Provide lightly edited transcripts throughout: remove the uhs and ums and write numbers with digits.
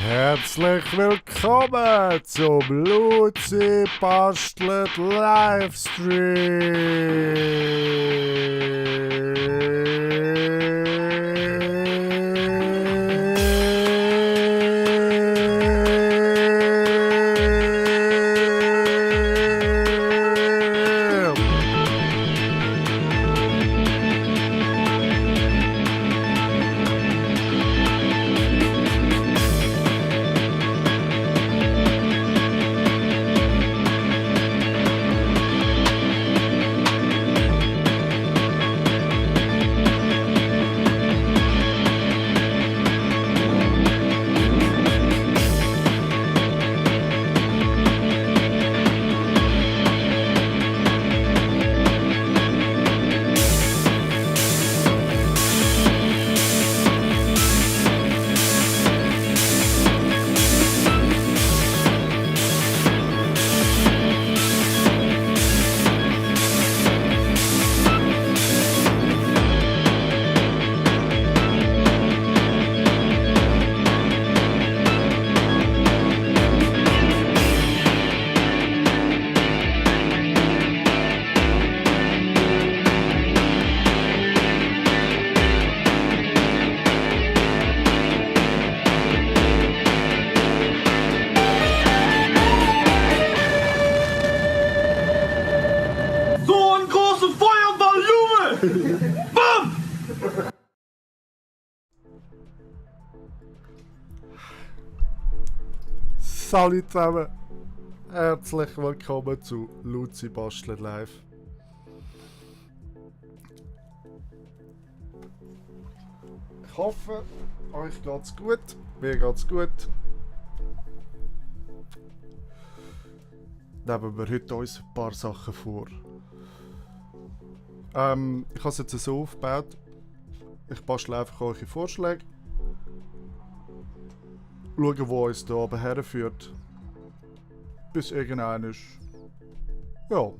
Herzlich willkommen zum Luzi bastelt Salut zusammen! Herzlich willkommen zu Luzi bastelt live. Ich hoffe, euch geht's gut. Mir geht's gut. Nehmen wir heute uns ein paar Sachen vor. Ich habe es jetzt so aufgebaut. Ich bastle einfach eure Vorschläge. Schauen, wo uns da oben herführt. Bis irgendwann ist. Ja.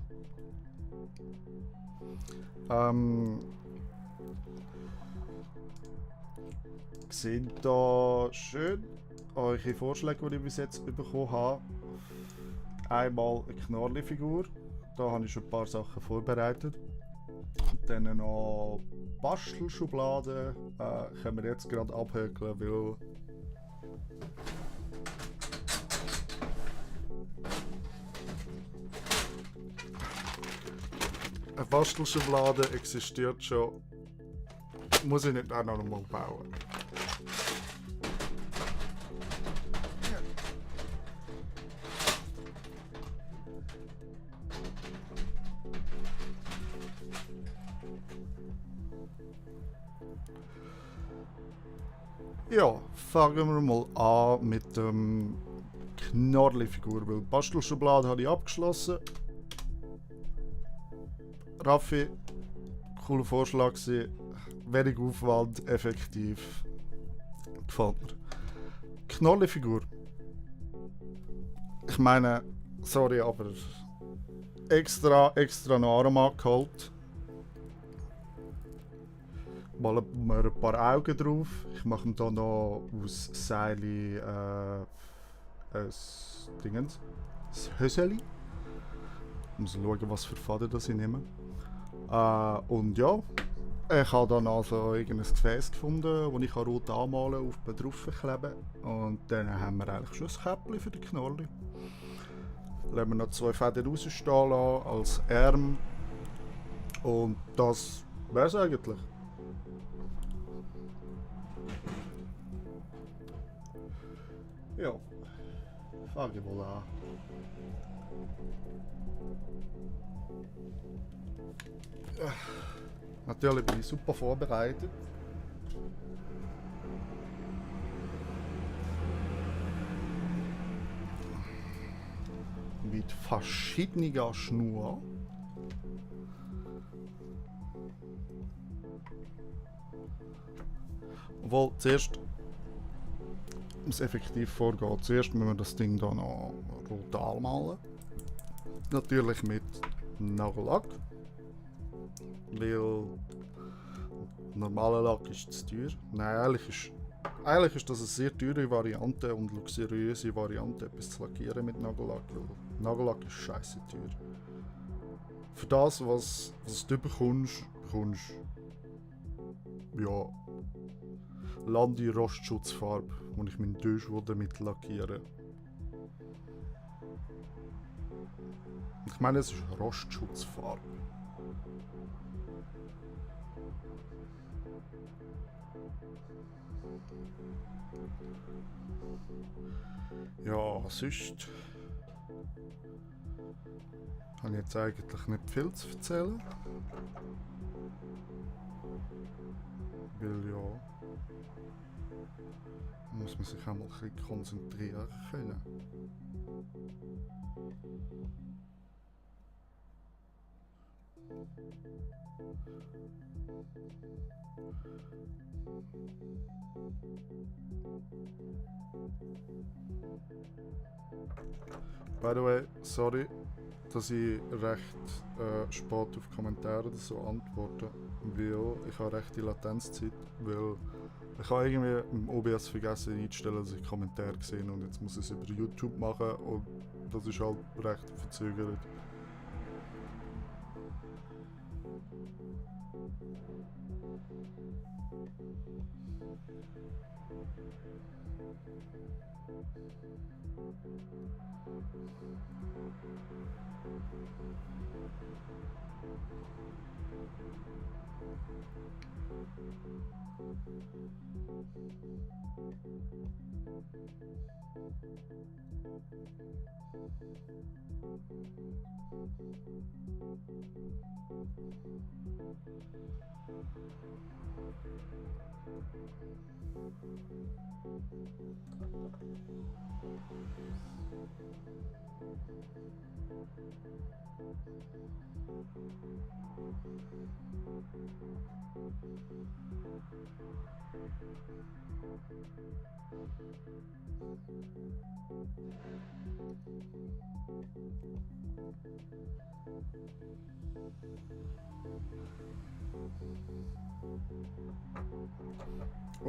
Seht da schön eure Vorschläge, die ich bis jetzt bekommen habe. Einmal eine Knorrli-Figur. Da habe ich schon ein paar Sachen vorbereitet. Und dann noch Bastelschubladen. Können wir jetzt gerade abhökeln, weil eine Bastelschublade existiert schon. Muss ich nicht auch noch mal bauen. Ja, fangen wir mal an mit dem Knorrli-Figur, weil die Bastelschublade habe ich abgeschlossen. Raffi, cooler Vorschlag gewesen. Wenig Aufwand, effektiv. Gefällt mir. Knorrli-Figur. Ich meine, sorry, aber extra einen Arm geholt. Mal ein paar Augen drauf. Ich mache ihm hier noch aus Seili ein Dingens. Ein Höseli. Ich muss schauen, was für Faden das ich nehme. Und ja, ich habe dann also irgendein Gefäß gefunden, das ich rot anmalen und auf drauf kleben. Und dann haben wir eigentlich schon ein Käppchen für die Knorrli. Lassen wir noch 2 Fäden rausstehen lassen als Arm. Und das wäre es eigentlich. Ja, fange ich mal an. Natürlich bin ich super vorbereitet. Mit verschiedener Schnur. Obwohl, zuerst muss effektiv vorgehen. Zuerst müssen wir das Ding hier noch rot anmalen. Natürlich mit Nagellack. Weil normaler Lack ist zu teuer. Nein, ehrlich ist eigentlich ist das eine sehr teure Variante und luxuriöse Variante, etwas zu lackieren mit Nagellack, weil Nagellack ist scheisse teuer. Für das, was du bekommst ja, Landi Rostschutzfarbe, wo ich meinen Tisch damit lackieren. Ich meine, es ist Rostschutzfarbe. Ja, sonst habe ich jetzt eigentlich nicht viel zu erzählen. Weil ja, muss man sich auch mal ein bisschen konzentrieren können. By the way, sorry, dass ich recht spät auf Kommentare oder so antworte, weil ich habe recht die Latenzzeit, weil ich habe irgendwie im OBS vergessen einzustellen, dass ich Kommentare gesehen und jetzt muss ich es über YouTube machen und das ist halt recht verzögert.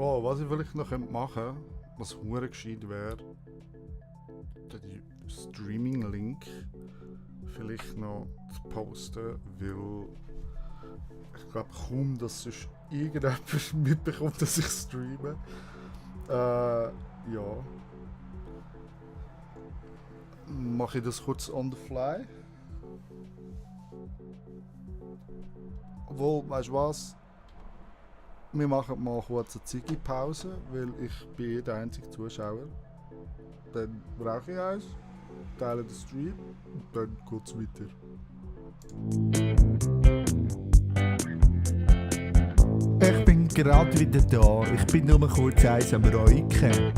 Oh, was ich vielleicht noch machen könnte, was hure gescheit wäre, den Streaming-Link vielleicht noch zu posten, weil ich glaube kaum, dass sonst irgendjemand mitbekommt, dass ich streame. Ja. Mache ich das kurz on the fly? Obwohl, weißt du was? Wir machen mal kurz eine Ziggy-Pause, weil ich bin der einzige Zuschauer. Dann brauche ich eins, teile den Stream und dann geht es weiter. Ich bin gerade wieder da, ich bin nur mal kurz eins am Räuchen.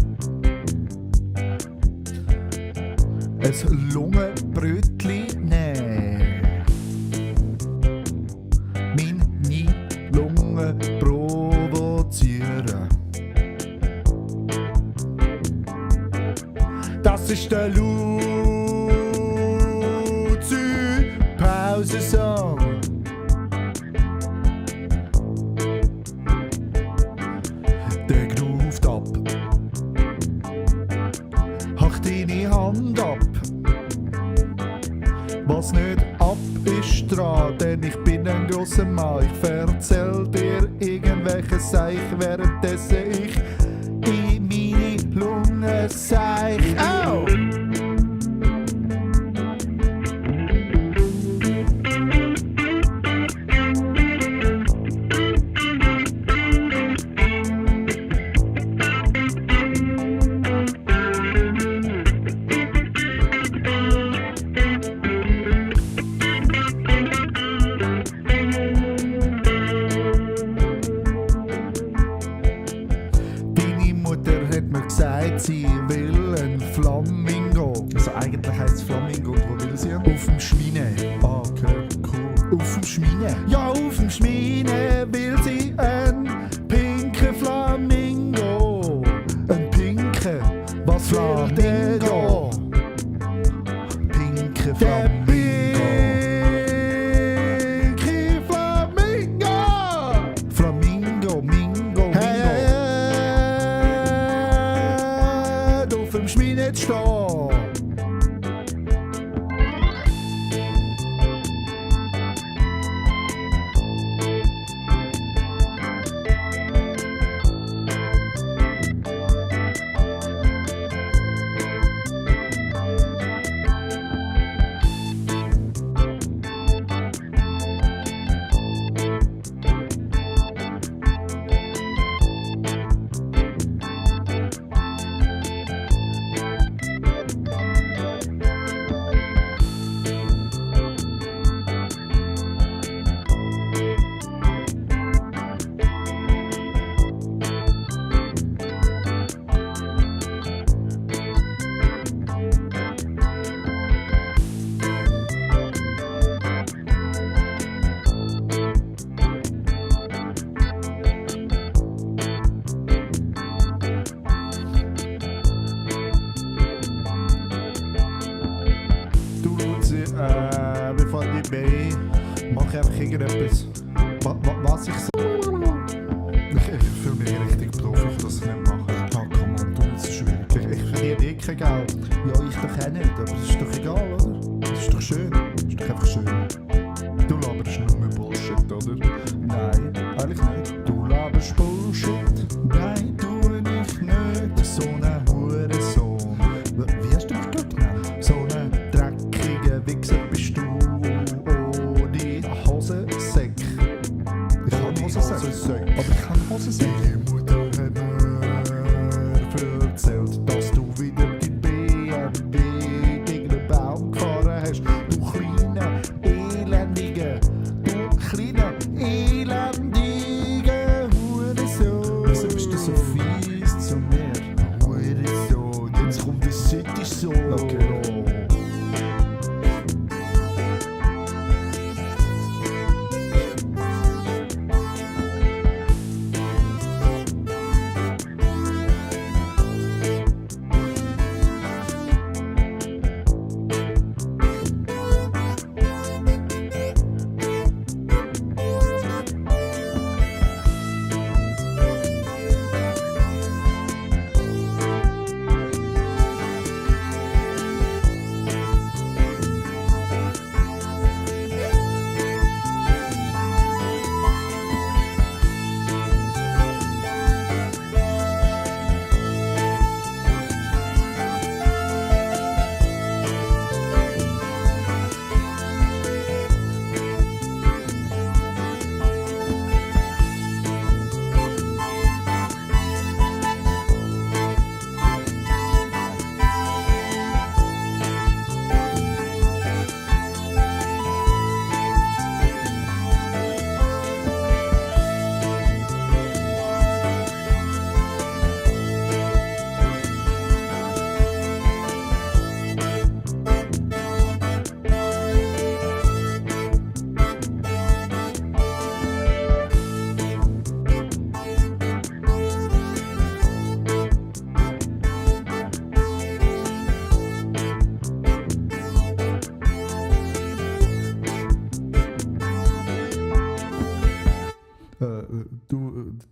Ein Lungenbrötchen nehmen. Meine Lunge provozieren. Das ist der Luzi-Pause-Song. Der groovt ab. Hach deine Hand ab. Was nicht ab ist dran, denn ich bin ein grosser Mann. Ich erzähl dir irgendwelche Seich, währenddessen ich in meine Lunge seich. Au! Sie will ein Flamingo. Also eigentlich heisst es Flamingo. Und wo will sie? Auf dem Schmine. Ah, okay, cool. Auf dem Schmine? Ja, auf dem Schmine will sie ein pinken Flamingo. Ein pinken? Was Flamingo? Pinke Flamingo. Pinke Flamingo. Flamingo, Mingo, Mingo. Hey. irgendetwas. Was ich Ich fühle mich richtig Profi, ich das nicht machen. Ah, komm on, du, das ist schwierig. Ich verdiene eh kein Geld. Ja, ich doch auch nicht, aber das ist doch egal, oder? Das ist doch schön. Das ist doch einfach schön. Du laberst nur Bullshit, oder? Nein, eigentlich nicht. Du laberst Bullshit. Nein, tu ich nicht. So ein Hurensohn. Wie hast du mich gerade genannt? So ein dreckiger Wichser bist du. Oh, die Hosensäck. Ich habe Hosensäck. Aber ich habe Hosensäck. Die Mutter hat mir erzählt, dass du wieder die BMW gegen den Baum gefahren hast. Du kleiner, elendiger, Hurensohn. Wieso bist du so fies zu mir? Hurensohn, jetzt kommt der City-Sohn. Okay.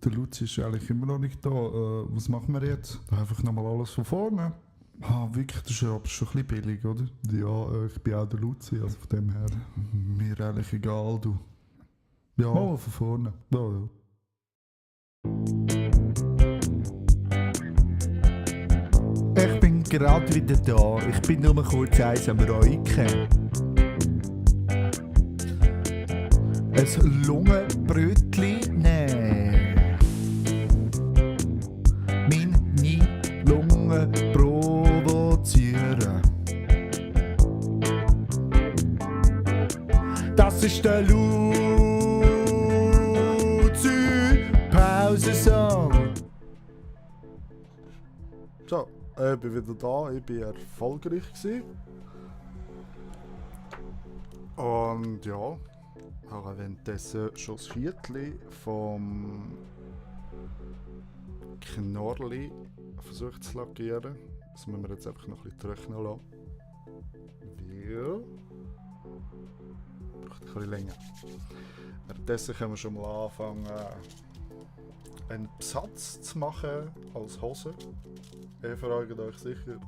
Der Luzi ist eigentlich immer noch nicht da. Was machen wir jetzt? Einfach nochmal alles von vorne. Ah, wirklich, das ist aber schon ein bisschen billig, oder? Ja, ich bin auch der Luzi, also von dem her. Mir eigentlich egal, du. Ja, mal von vorne. Ja, ja. Ich bin gerade wieder da. Ich bin nur kurz eins am Räuchen. Ein Lungenbrötli nehmen. Meine Lungen provozieren. Das ist der Luzi-Pausensong. So, ich bin wieder da, ich war erfolgreich gewesen. Und ja, habe währenddessen schon das Viertel vom Knorrli versucht zu lackieren. Das müssen wir jetzt einfach noch ein bisschen trocknen lassen. Weil braucht ein bisschen länger. Währenddessen können wir schon mal anfangen, einen Besatz zu machen als Hose. Ihr fragt euch sicher,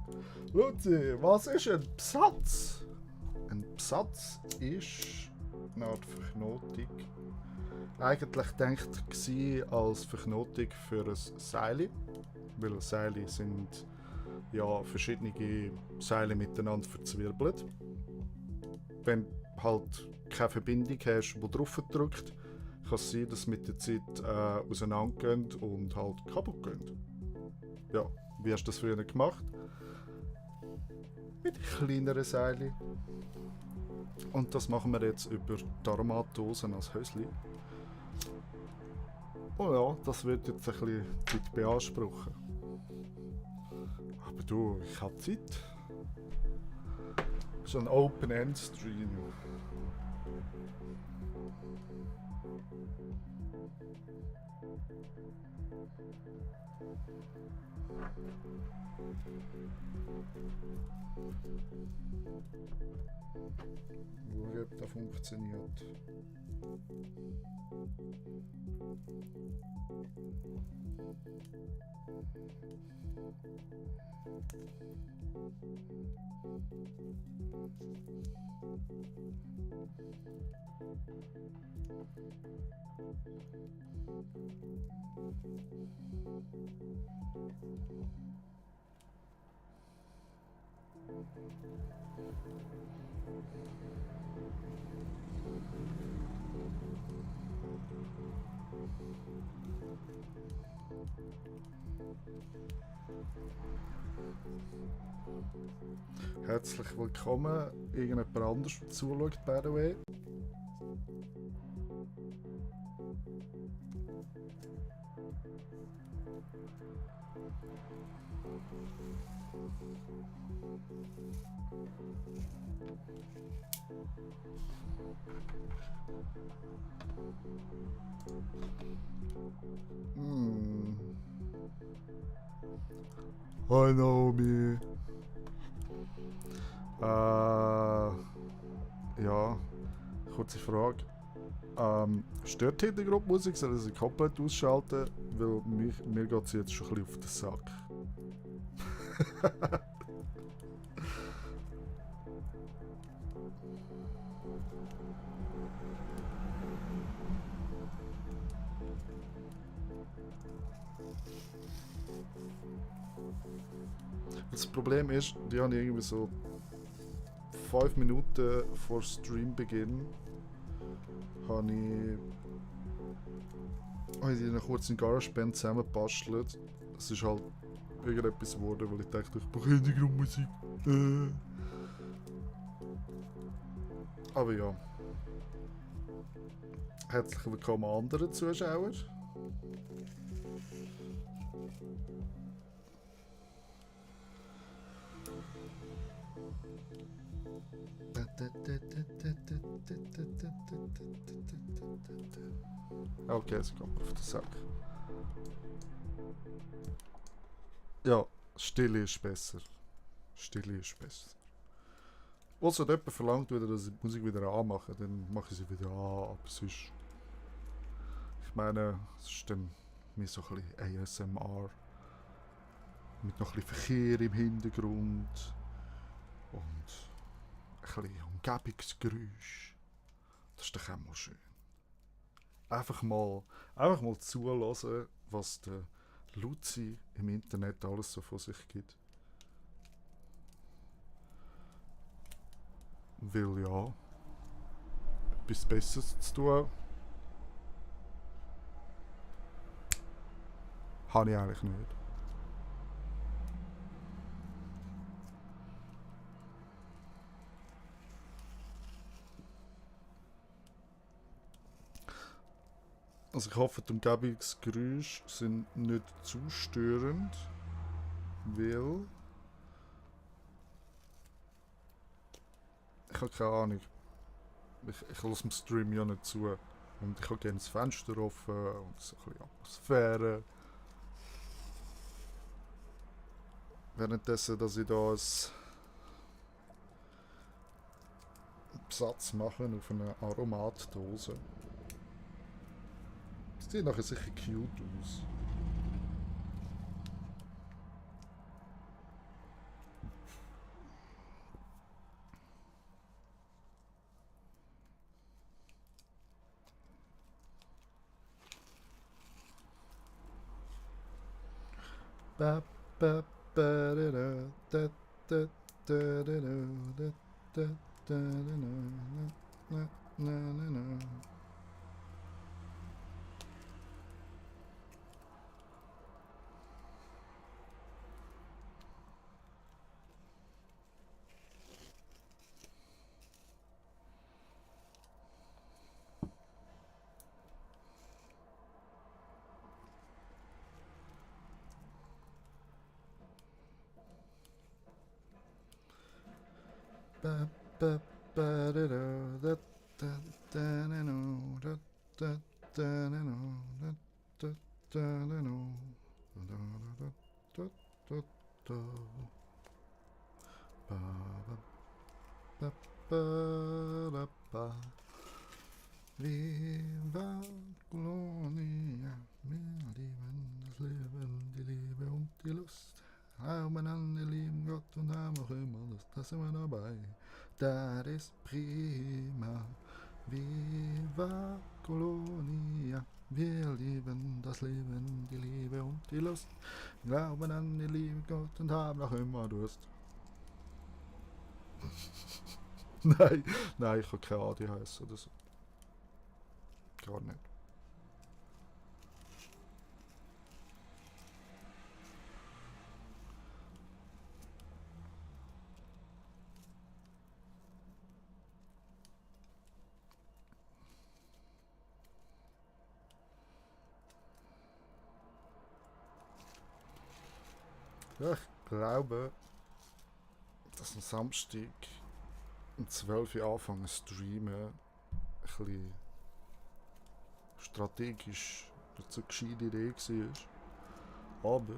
Luzi, was ist ein Besatz? Ein Besatz ist eine Art Verknotung. Eigentlich gedacht war als Verknotung für ein Seil. Weil Seile sind ja verschiedene Seile miteinander verzwirbelt. Wenn du halt keine Verbindung hast, die drauf drückt, kann es sein, dass mit der Zeit auseinandergehen und halt kaputt gehen. Ja, wie hast du das früher gemacht? Mit kleineren Seilen. Und das machen wir jetzt über die Aromatdosen als Hösli. Oh ja, das wird jetzt ein bisschen Zeit beanspruchen. Aber du, ich habe Zeit. So ein Open-End-Stream. Schauen, ob das funktioniert. Herzlich willkommen. Irgendjemand anders, der zuschaut, by the way. Hi Naomi. Ja, kurze Frage. Stört die Hintergrundmusik? Soll ich sie komplett ausschalten? Weil mir geht sie jetzt schon ein bisschen auf den Sack. Das Problem ist, die haben irgendwie so 5 Minuten vor Streambeginn habe ich die noch kurz in GarageBand zusammengebastelt. Es ist halt irgendetwas geworden, weil ich dachte, ich brauche Hintergrundmusik. Aber ja. Herzlich willkommen anderen Zuschauer. Okay, es kommt auf den Sack. Ja, Stille ist besser. Stille ist besser. Also, wenn jemand verlangt, wieder, dass ich die Musik wieder anmache, dann mache ich sie wieder an. Aber sonst. Ich meine, es ist dann mehr so ein bisschen ASMR. Mit noch ein bisschen Verkehr im Hintergrund. Und ein bisschen Umgebungsgeräusch. Das ist doch auch mal schön. Einfach mal zuhören, was der Luzi im Internet alles so von sich gibt. Weil ja, etwas Besseres zu tun, habe ich eigentlich nicht. Also ich hoffe, die Umgebungsgeräusche sind nicht zu störend, weil ich habe keine Ahnung. Ich lasse dem Stream ja nicht zu. Und ich habe gerne das Fenster offen und so ein bisschen Atmosphäre. Währenddessen, dass ich da einen Besatz mache auf eine Aromatdose. Das sieht nachher sicher cute aus. Ba, ba, ba, da, da, da, da, da, da, da, da, na, na, na, na. Ba, ba, ba, da, da, da, da, da, no, da, da, da, da, no, da, da, da, da, no, da, da, da, da, da. Ba, ba, ba, Ba-da-ba. Viva Colonia, wir lieben das Leben, die Liebe und die Lust. Glauben an den lieben Gott und haben auch immer Lust, da sind wir dabei. Das ist prima. Viva Colonia, wir lieben das Leben, die Liebe und die Lust. Glauben an den lieben Gott und haben auch immer Lust. Nein, ich habe keine ADHS oder so. Gar nicht. Ja, ich glaube, dass am Samstag um 12 Uhr anfangen zu streamen ein bisschen strategisch nicht so eine gescheite Idee war. Aber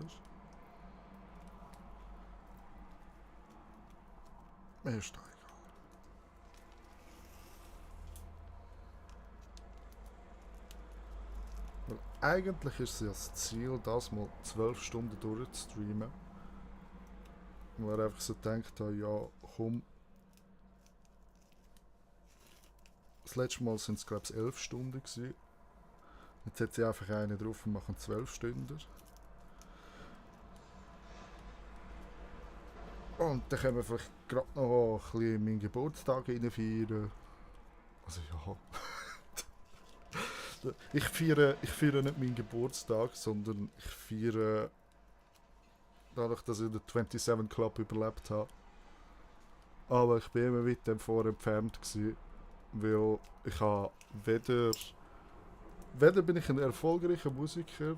mir ist das egal. Weil eigentlich ist es ja das Ziel, das mal 12 Stunden durchzustreamen. Weil er einfach so denkt, ja komm, das letzte Mal sind es glaube ich 11 Stunden gewesen. Jetzt setze ich einfach einen drauf und machen 12 Stunden. Und dann können wir vielleicht gerade noch ein bisschen meinen Geburtstag feiern. Also ja. Ich feiere nicht meinen Geburtstag, sondern ich feiere dadurch, dass ich den 27 Club überlebt habe. Aber ich bin immer weit davor entfernt gewesen, weil ich habe weder bin ich ein erfolgreicher Musiker,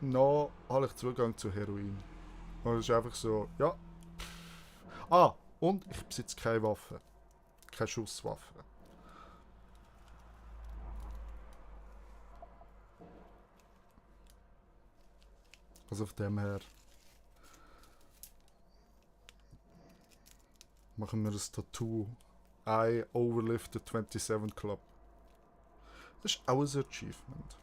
noch habe ich Zugang zu Heroin. Und es ist einfach so, ja. Und ich besitze keine Waffe. Keine Schusswaffe. Also auf dem her machen wir das Tattoo. I overlived the 27 Club. Das ist auch ein Achievement.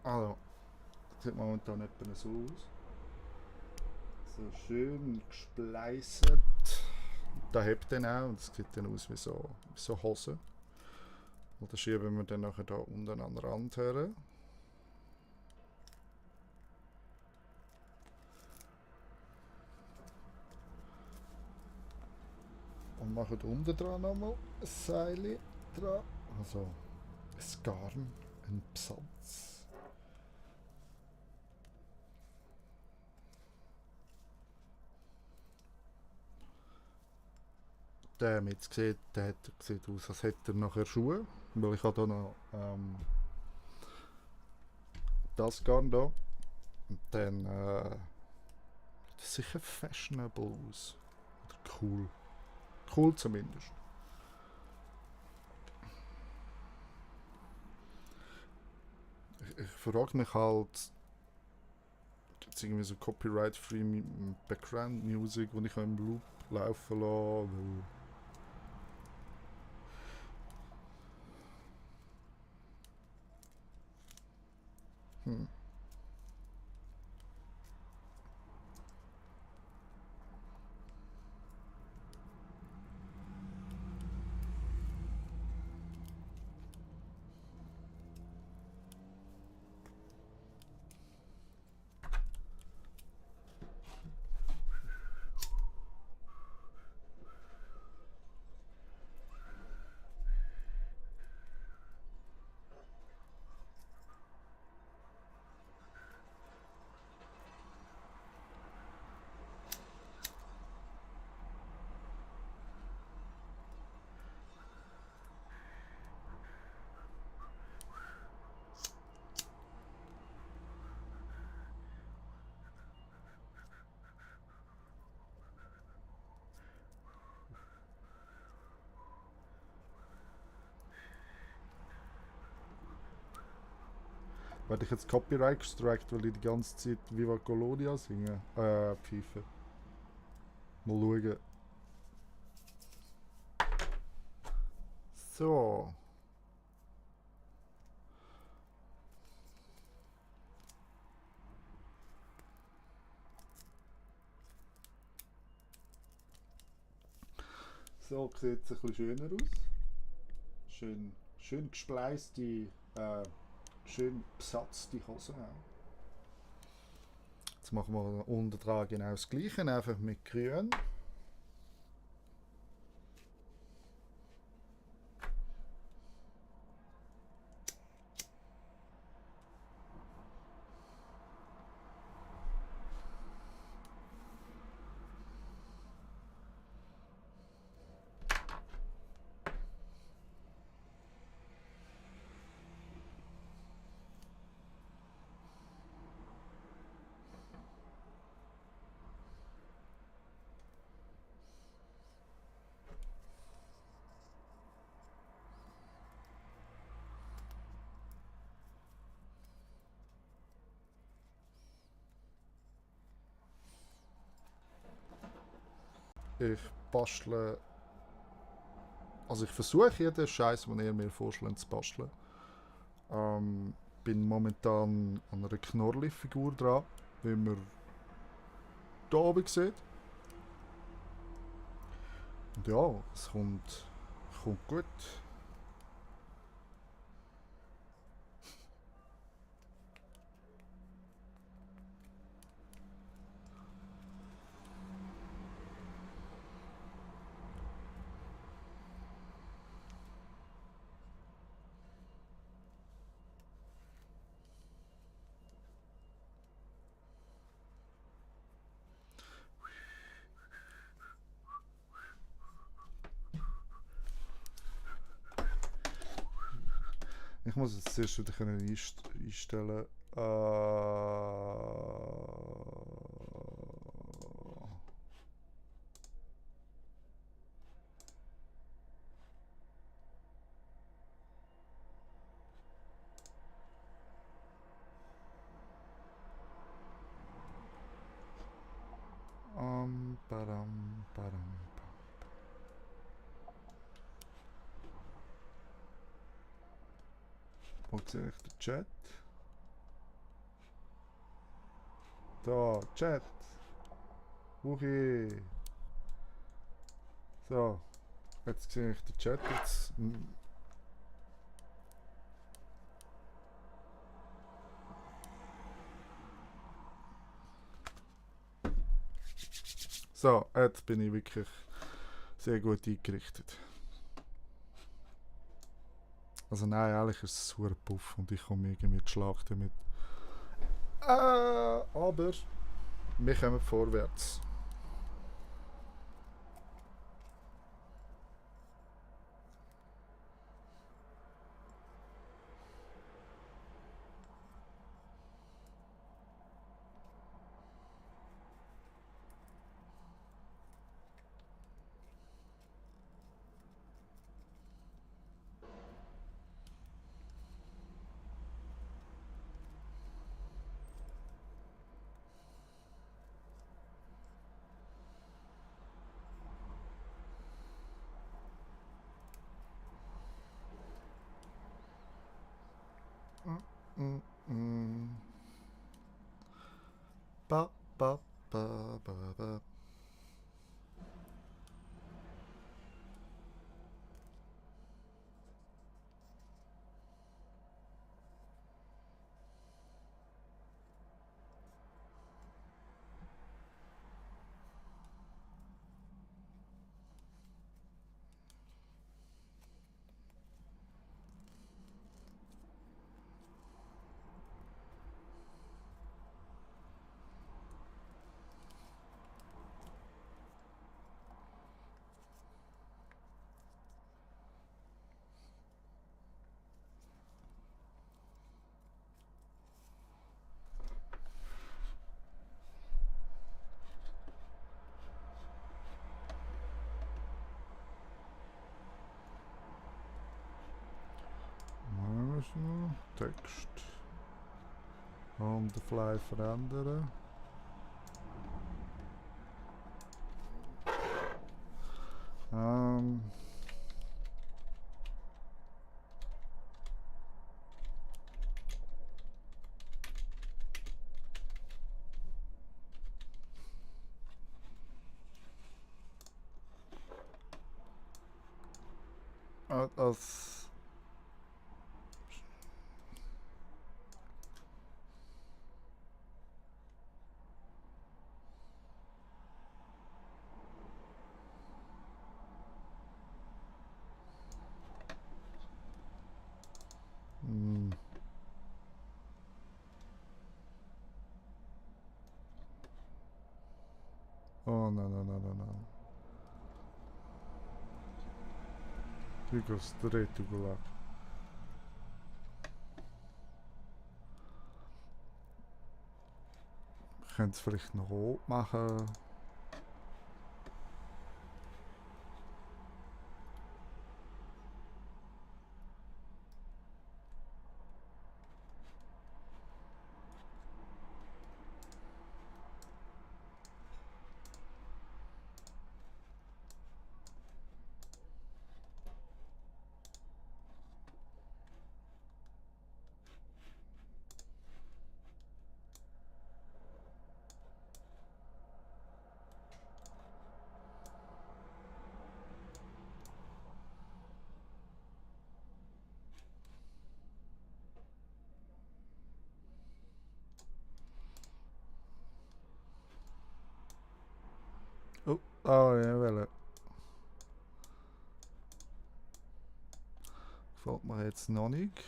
Also, das sieht momentan etwa so aus. So schön gespleisset. Da hebt dann auch und es sieht dann aus wie so Hose. Und das schieben wir dann nachher da unten an den Rand her. Und machen unten dran nochmal ein Seil dran. Also ein Garn, ein Besatz. Der mit sieht aus, als hätte er nachher Schuhe. Weil ich habe da noch das Garn da. Und dann das sieht sicher fashionable aus. Oder cool. Cool zumindest. Ich frage mich halt, gibt es irgendwie so Copyright-free Background Music, die ich im Loop laufen lassen, weil Werde ich jetzt Copyright gestrikt, weil ich die ganze Zeit Viva Colonia singe? Pfeife. Mal schauen. So. So sieht es ein bisschen schöner aus. Schön gespleiste, schön besatzte Hosen auch. Jetzt machen wir unten dran genau das gleiche, einfach mit grün. Ich bastle. Also ich versuche jeden Scheiß, den ihr mir vorschlägt, zu basteln. Bin momentan an einer Knorrli-Figur dran, wie man hier oben sieht. Und ja, es kommt gut. Ich muss jetzt zuerst wieder einstellen. Badam, badam. Wo sehe ich den Chat? Da, Chat. Wuhi. So, jetzt sehe ich den Chat. Jetzt. So, jetzt bin ich wirklich sehr gut eingerichtet. Also nein, ehrlich ist es super Puff und ich komme irgendwie die Schlacht damit. Aber wir kommen vorwärts. Ba, ba, ba, ba, ba. Text. On the fly verändern. Ähm. Als hm. Oh nein, nein, nein, nein, nein. Du gehst direkt über. Ich könnte es vielleicht noch rot machen. Oh, oh ja, wel. Gefällt mir jetzt noch nicht.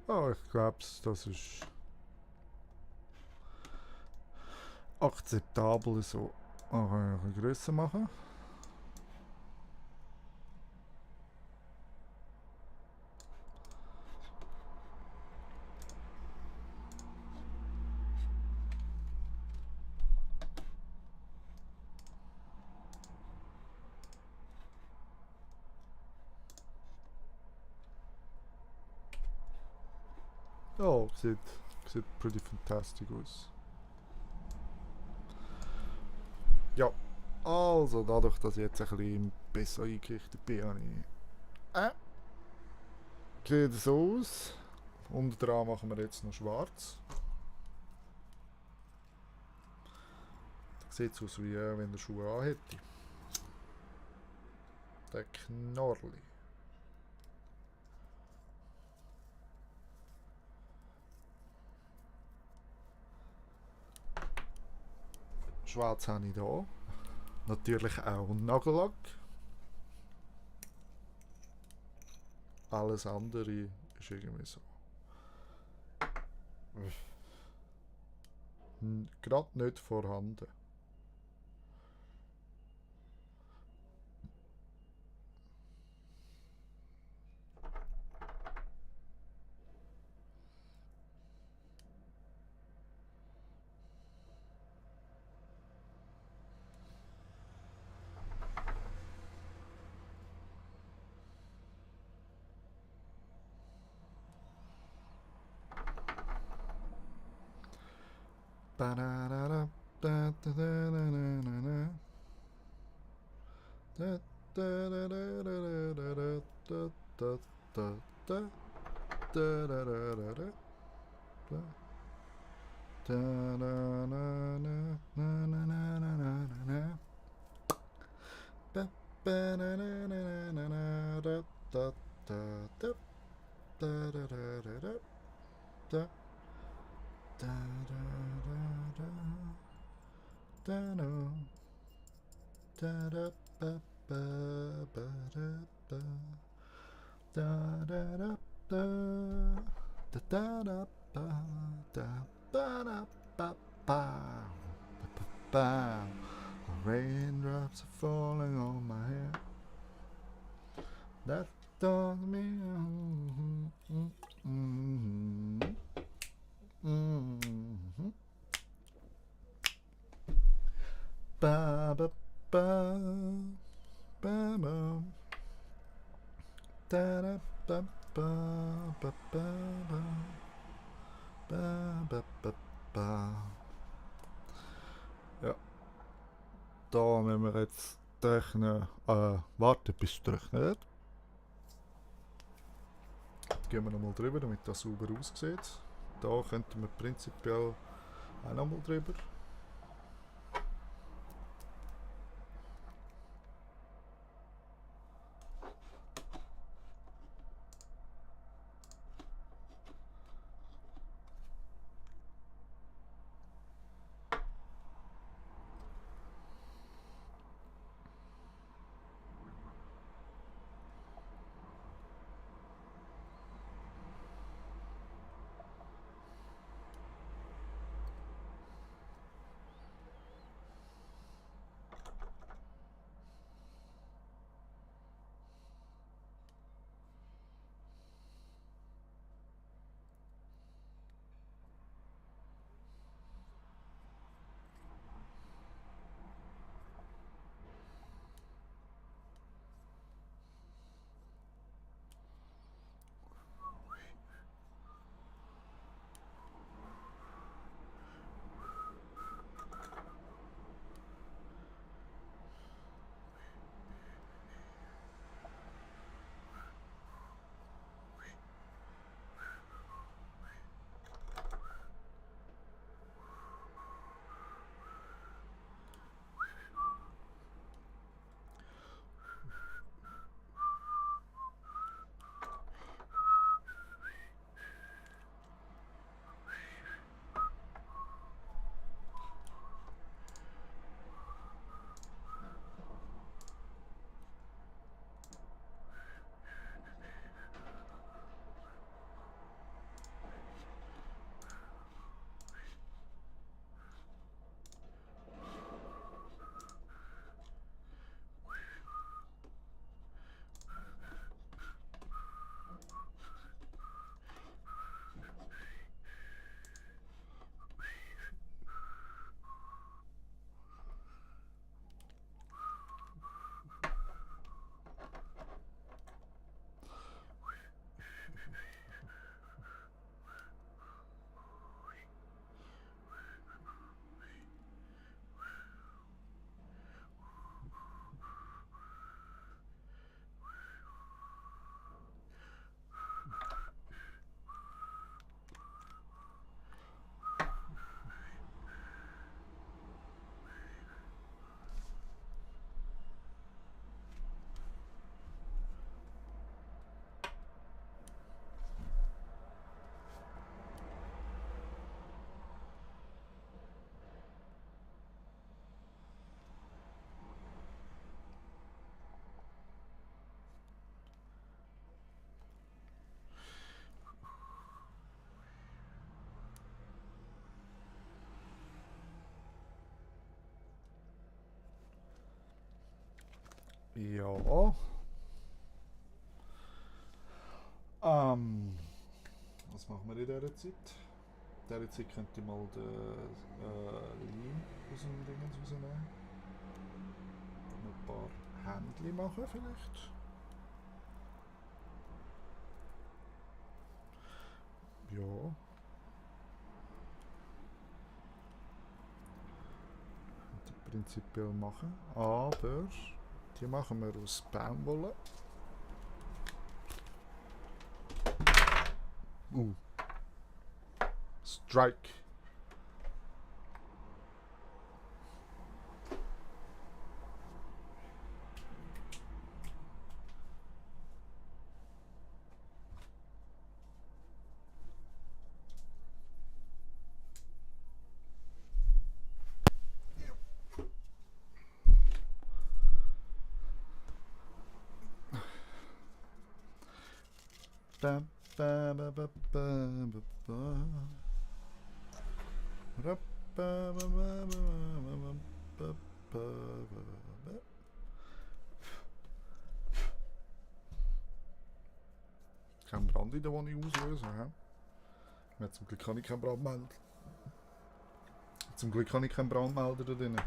Oh, ich glaube, das ist akzeptabel so. Auch ein bisschen grösser machen. Oh, sieht pretty fantastic aus. Ja, also dadurch, dass ich jetzt ein bisschen besser eingerichtet bin, habe ich... Sieht so aus. Unten dran machen wir jetzt noch schwarz. Sieht aus wie wenn er Schuhe an hätte. Der Knorrli. Schwarz habe ich hier. Natürlich auch Nagellack. Alles andere ist irgendwie so. Gerade nicht vorhanden. Raindrops are falling on my head. That does me. Ba ba ba ba ba. Da da ba ba ba ba ba. Ba ba ba ba. Ja, da müssen wir jetzt rechnen. Warten bis es trocknet. Jetzt gehen wir nochmal drüber, damit das sauber aussieht. Da könnten wir prinzipiell auch nochmal drüber. Ja. Was machen wir in dieser Zeit? In dieser Zeit könnte ich mal den Leim aus dem Dingens rausnehmen. Noch ein paar Händchen machen vielleicht. Ja. Könnte ich prinzipiell machen. Aber die machen wir aus Baumwolle. Strike. Ba, ba, ba, ba, ba, ba, ba. Ra, ba, ba, ba, ba, ba, ba, ba, ba, ba. keinen Brand in der Wohnung auslösen. Ja, zum Glück habe ich keinen Brandmelder. Zum Glück habe ich keinen Brandmelder da drin. Ja.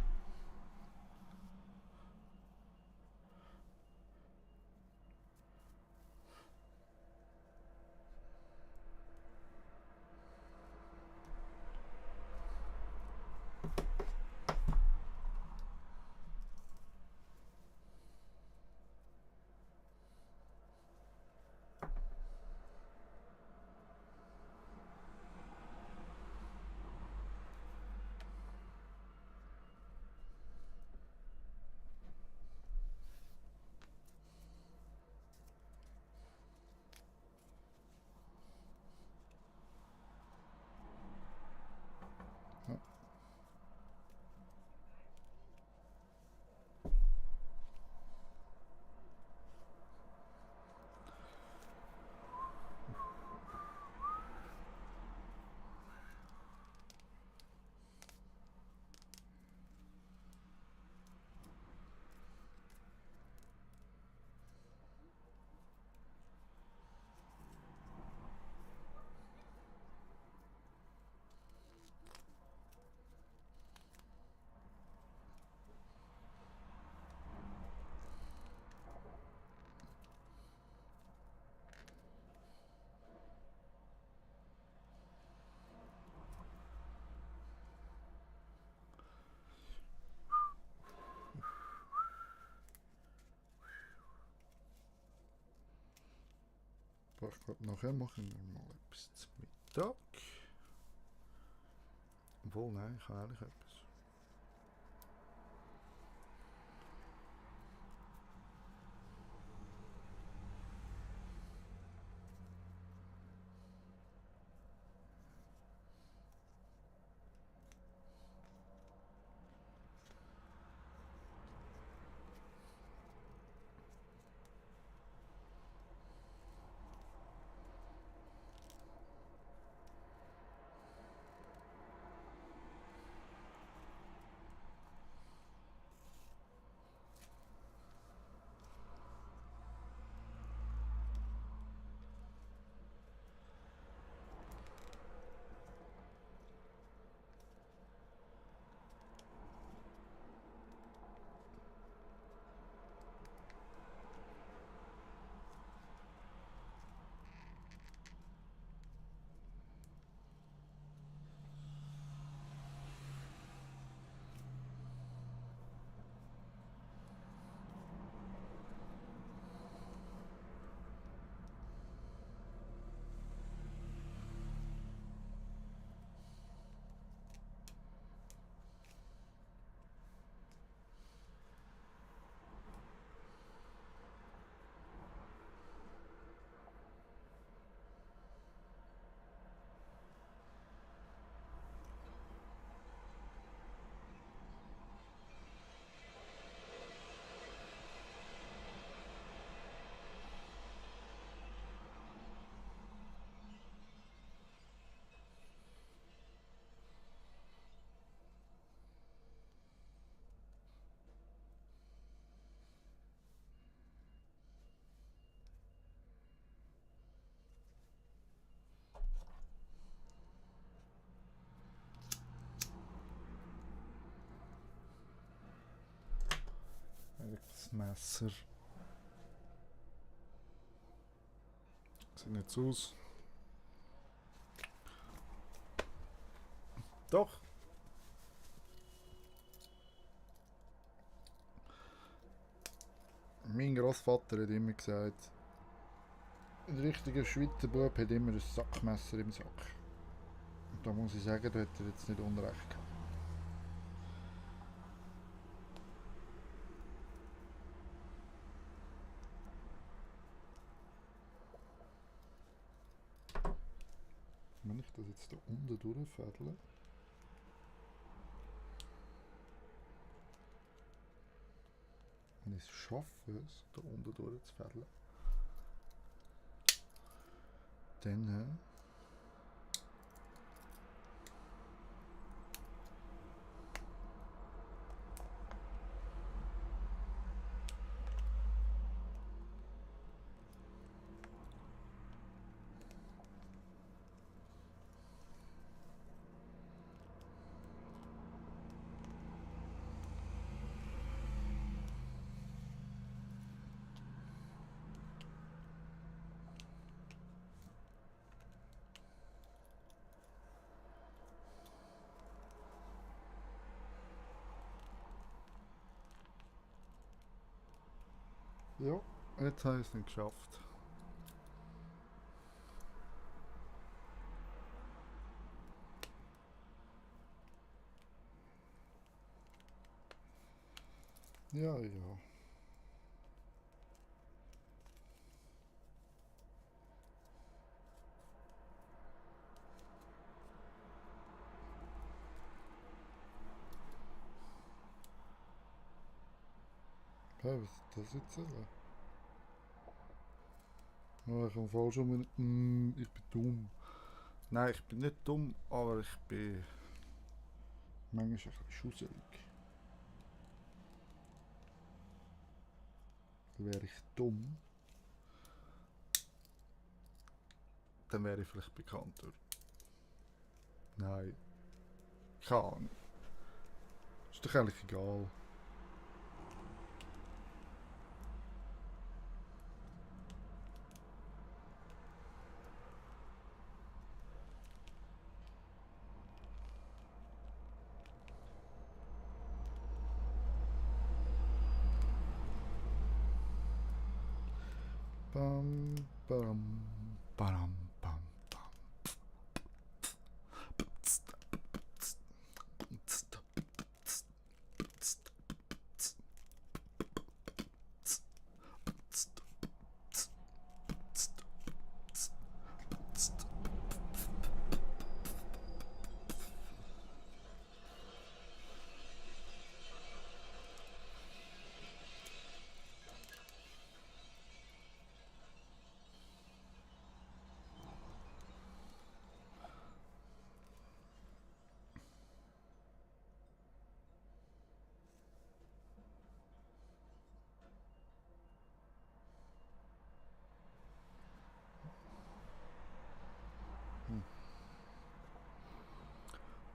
Aber ich glaube, nachher machen wir mal etwas zum Mittag. Obwohl, nein, ich habe ehrlich etwas. Das Messer sieht nicht so aus. Doch! Mein Großvater hat immer gesagt, ein richtiger Schweizer Bub hat immer ein Sackmesser im Sack. Und da muss ich sagen, da hat er jetzt nicht Unrecht gehabt. Wenn ich das jetzt da unten durchfädle, wenn ich es schaffe, es da unten durchzufädeln, dann Ja, jetzt habe ich es nicht geschafft. Ja, ja. Hä, was ist das jetzt? Ja, ich habe voll schon mal. Ich bin dumm. Nein, ich bin nicht dumm, aber ich bin manchmal ein bisschen schusselig. Wäre ich dumm, dann wäre ich vielleicht bekannter. Nein, keine Ahnung. Ist doch eigentlich egal. Bam, bam, bam, bam, bam.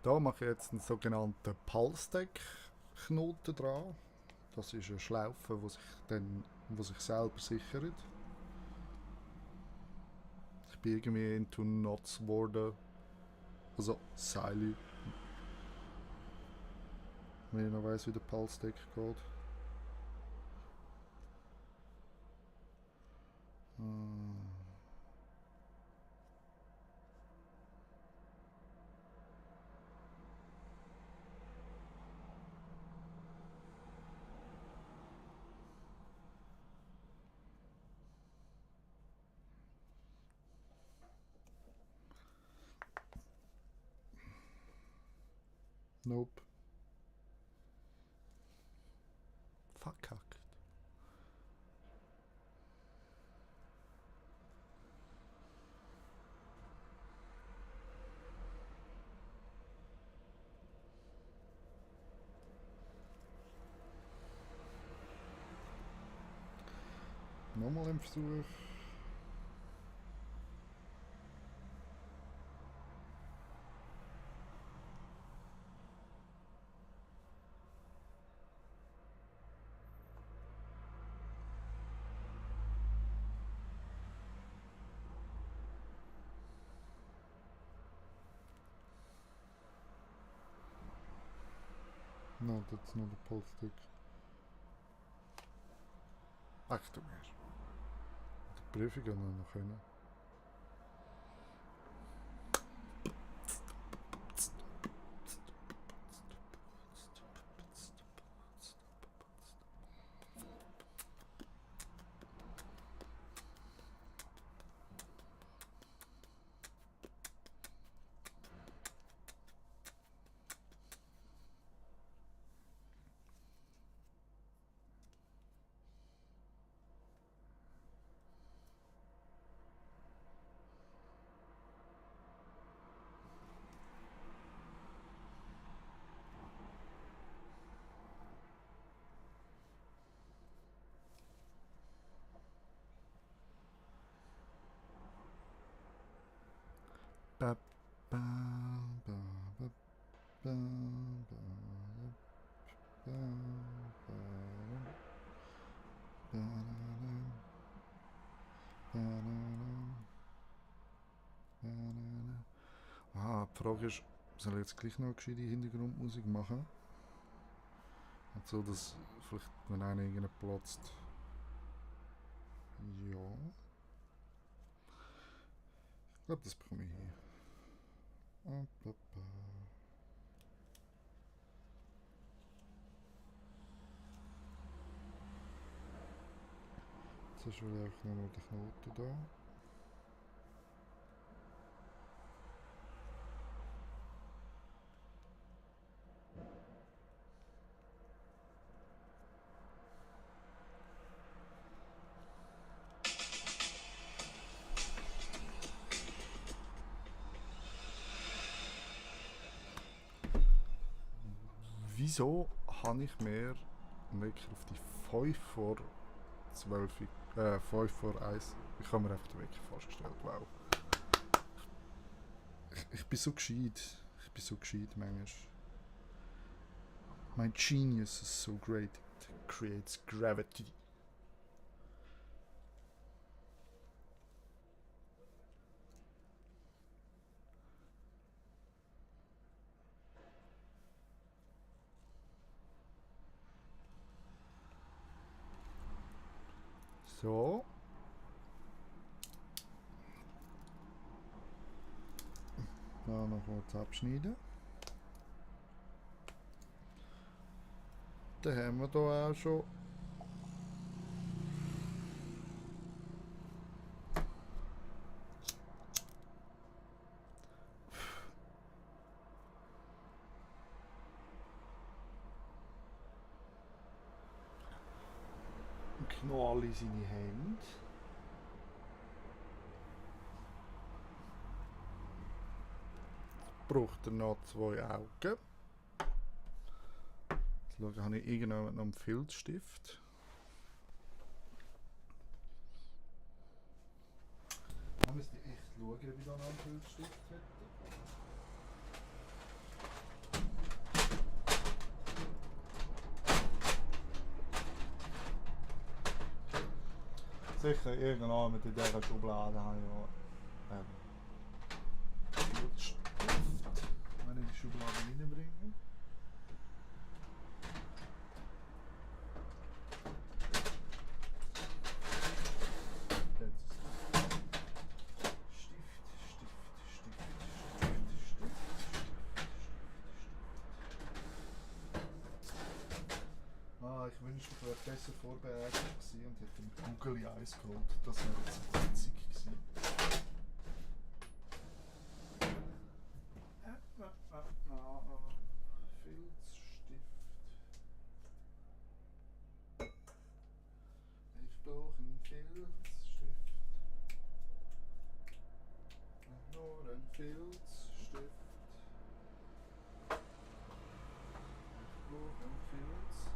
Da mache ich jetzt einen sogenannten Pulse-Deck-Knoten dran. Das ist eine Schlaufe, die sich selber sichert. Ich bin irgendwie into Knots geworden. Also Seile. Wenn ich noch weiss, wie der Pulse-Deck geht. Nope. Verkackt. Nochmal ein Versuch. No, that's not a pulse stick. Ach du mir. Die Prüfung haben wir noch können. Ba, ba, ba, ba, ba, ba, ba, die Frage ist, soll ich jetzt gleich noch eine gescheite Hintergrundmusik machen? So, dass vielleicht, wenn einer irgendeinen platzt, Ja. Ich glaube, das bekomme ich hin. Jetzt ist wohl einfach nur noch der Knoten da. Wieso habe ich mir wirklich auf die 5 vor 12, 5 vor 1, ich habe mir einfach den Wecker vorgestellt, wow. Ich bin so gescheit, manchmal. My genius is so great, it creates gravity. So. Da noch kurz abschneiden. Dann haben wir hier auch schon ein Knall in seine Hände. Braucht er noch 2 Augen. Jetzt schaue, habe ich irgendwann noch einen Filzstift. Da müsste ich echt schauen, ob ich da noch einen Filzstift hätte. Sicher, irgendwann mit dieser Schublade habe ich ja Filzstift, wenn ich die Schublade reinbringe. Ich wünschte, ich wäre besser vorbereitet gewesen und hätte ein Googly Eyes geholt. Das wäre jetzt witzig gewesen. Filzstift. Ich brauche einen Filzstift. Nur einen Filzstift. Ich brauche einen Filzstift.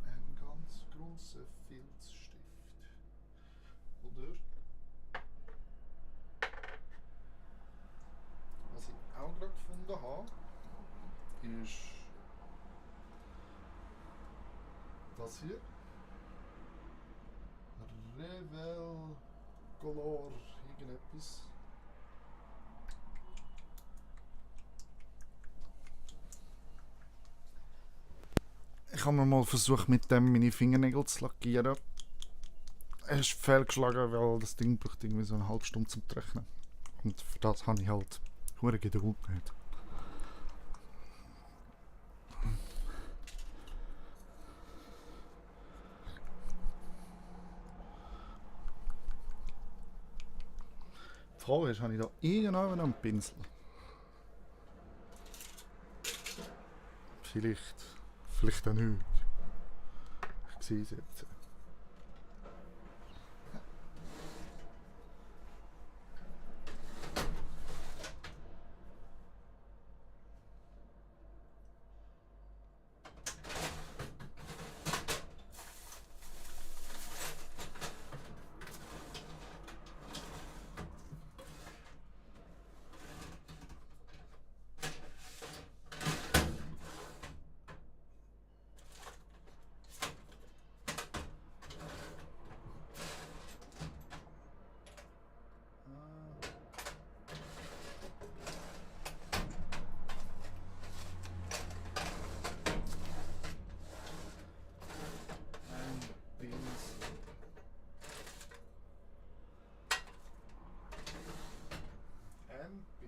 Ein ganz grosser Filzstift. Oder? Was ich auch gerade gefunden habe, ist das hier. Revel Color irgendetwas. Ich habe mir mal versucht, mit dem meine Fingernägel zu lackieren. Es ist fehlgeschlagen, weil das Ding braucht irgendwie so eine halbe Stunde zum Trocknen. Und für das habe ich halt hure Geduld nicht. Die Frage ist, habe ich da irgendwann einen Pinsel? Vielleicht auch nicht. Ich sehe es jetzt.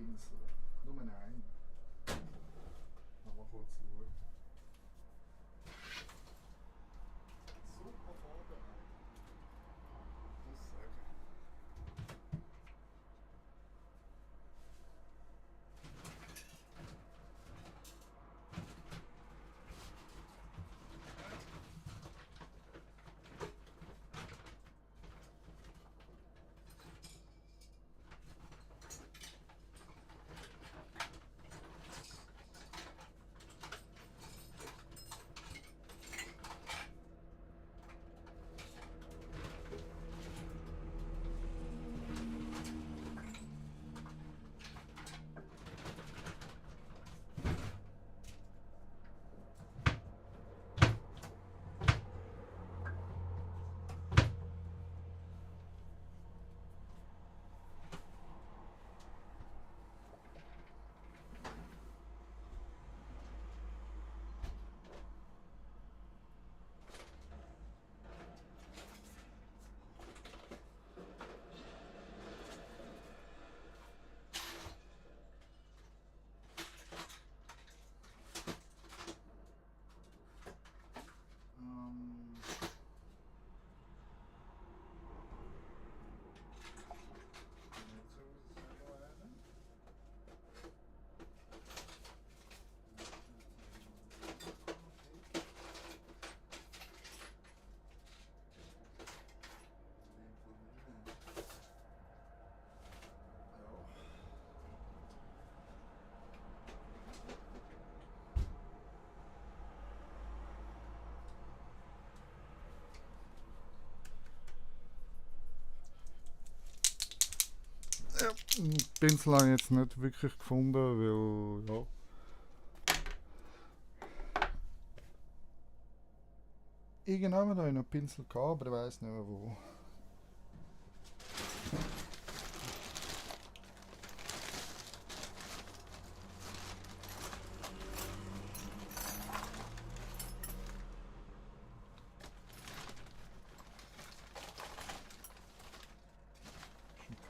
Pinsel. Nur einen. Mal kurz schauen. Super vorbereitet. Muss sagen. Ja, den Pinsel habe ich jetzt nicht wirklich gefunden, weil ja. Irgendjemand habe ich noch einen Pinsel gehabt, aber ich weiss nicht mehr wo.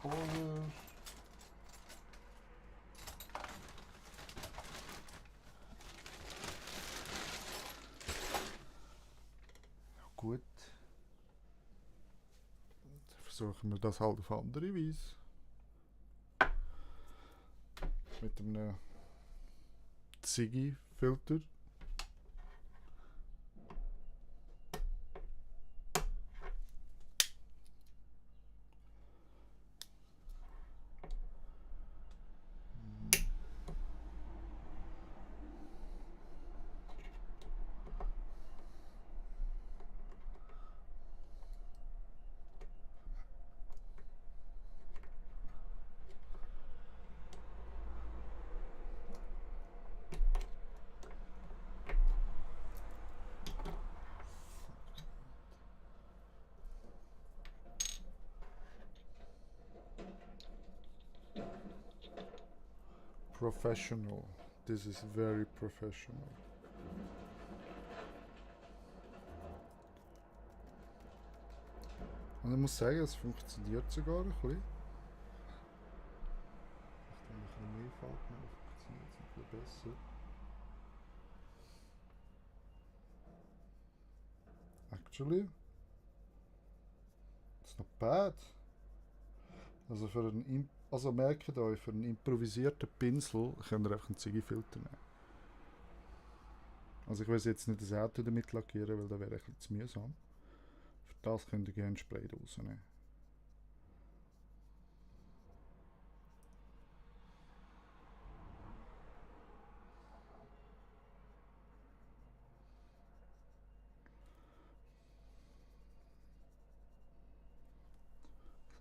Vorher. Ja, gut. Dann versuchen wir das halt auf andere Weise. Mit einem Ziggy-Filter. Professional. This is very professional. Und ich muss sagen, es funktioniert sogar ein bisschen. Wenn ein bisschen mehr Farbe mehr funktioniert es ein bisschen besser. Actually, it's not bad. Also also merkt euch, für einen improvisierten Pinsel könnt ihr einfach einen Ziggy-Filter nehmen. Also ich will jetzt nicht das Auto damit lackieren, weil das wäre ein bisschen zu mühsam. Für das könnt ihr gerne Spray rausnehmen.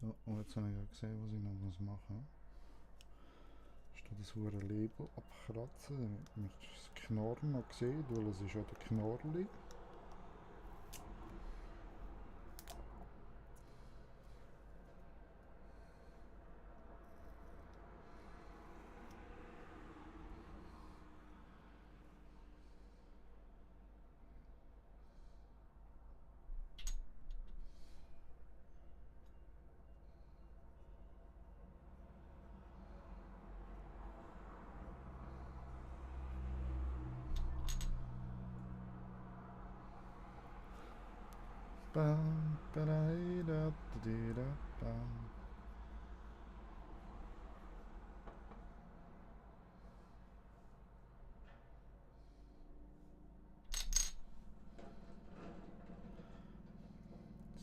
So, und jetzt habe ich ja gesehen, was ich noch machen muss. Statt das hure Label abkratzen, damit man das Knorren noch sieht, weil es ist ja der Knorrli. Bam, ba-da-da, da-dee-da, bam.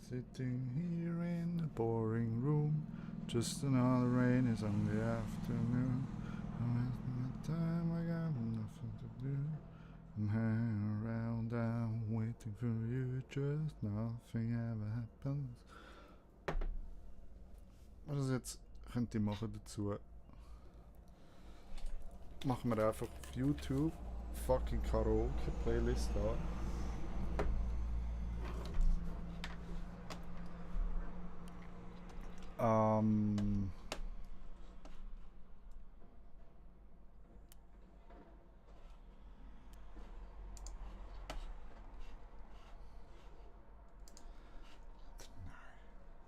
Sitting here in the boring room, just another rainy Sunday afternoon. I'm wasting my time, I got nothing to do. I'm hanging around, I'm waiting for you, just nothing ever happens. Was jetzt könnte ich machen dazu? Machen wir einfach auf YouTube fucking Karaoke Playlist an.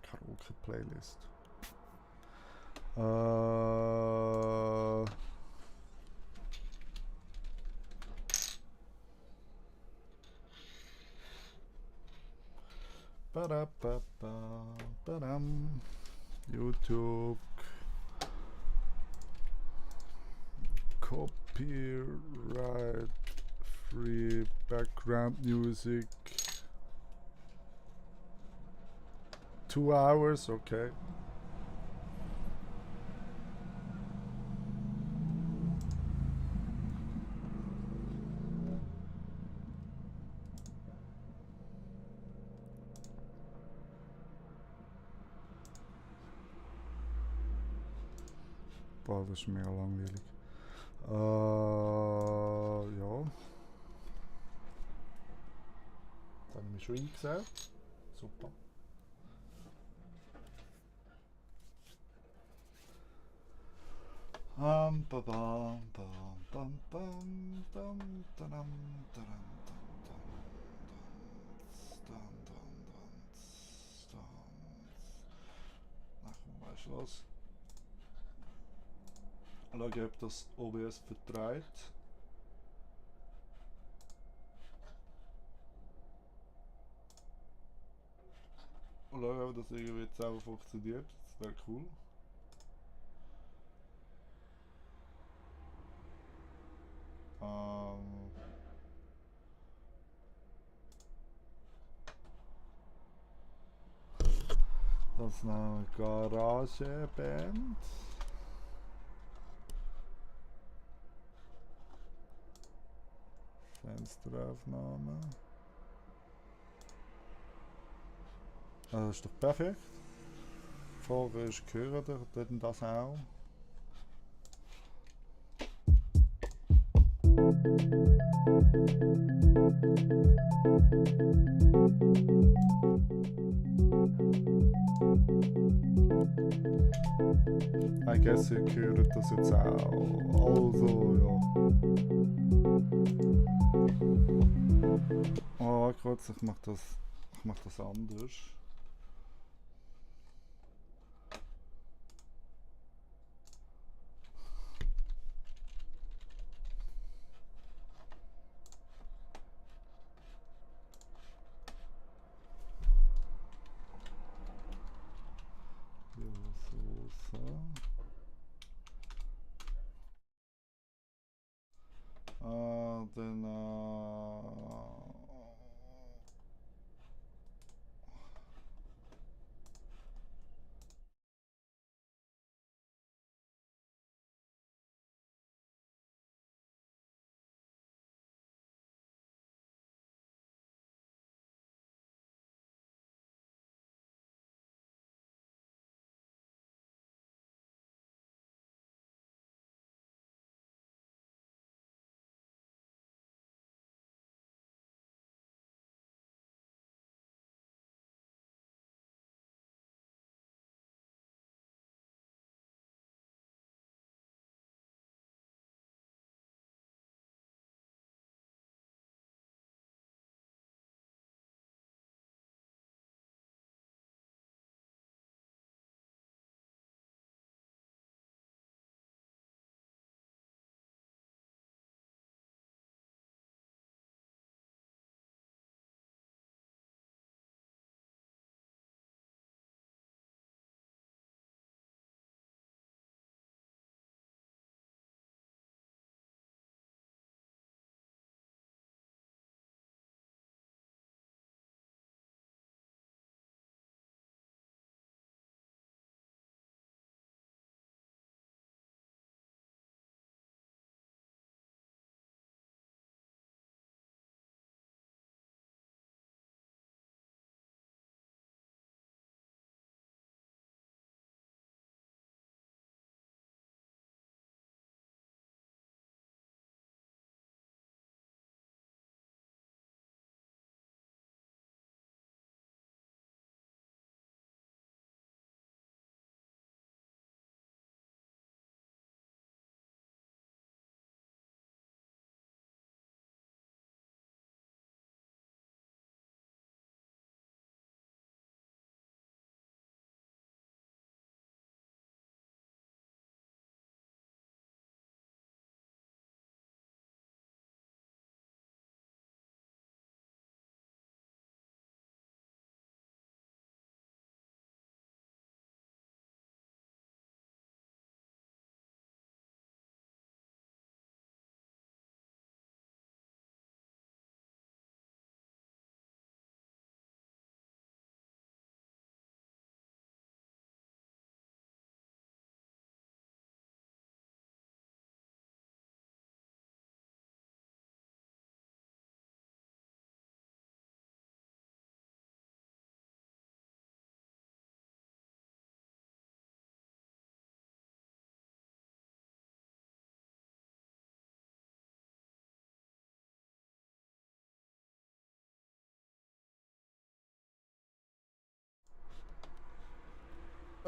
Karaoke Playlist. Ba-da-ba-ba-ba-dam. YouTube. Copyright free background music. 2 hours, okay. Boah, das ist mega langweilig. Ja. Das habe ich mich schon eingesehen. Super. Bam, ba, bam, bam, bam, bam, bam, tadam, tadam, dam, dam. Ach, weißt du was? Schau, ob das OBS vertreibt. Und schau, ob das irgendwie jetzt auch funktioniert. Das wäre cool. Das ist eine Garageband. Fensteraufnahme. Das ist doch perfekt. Die Frage ist, gehört ihr denn das auch? I guess ihr hört das jetzt auch. Also, ja. Oh, kurz, ich mach das anders. Ja, so. Dann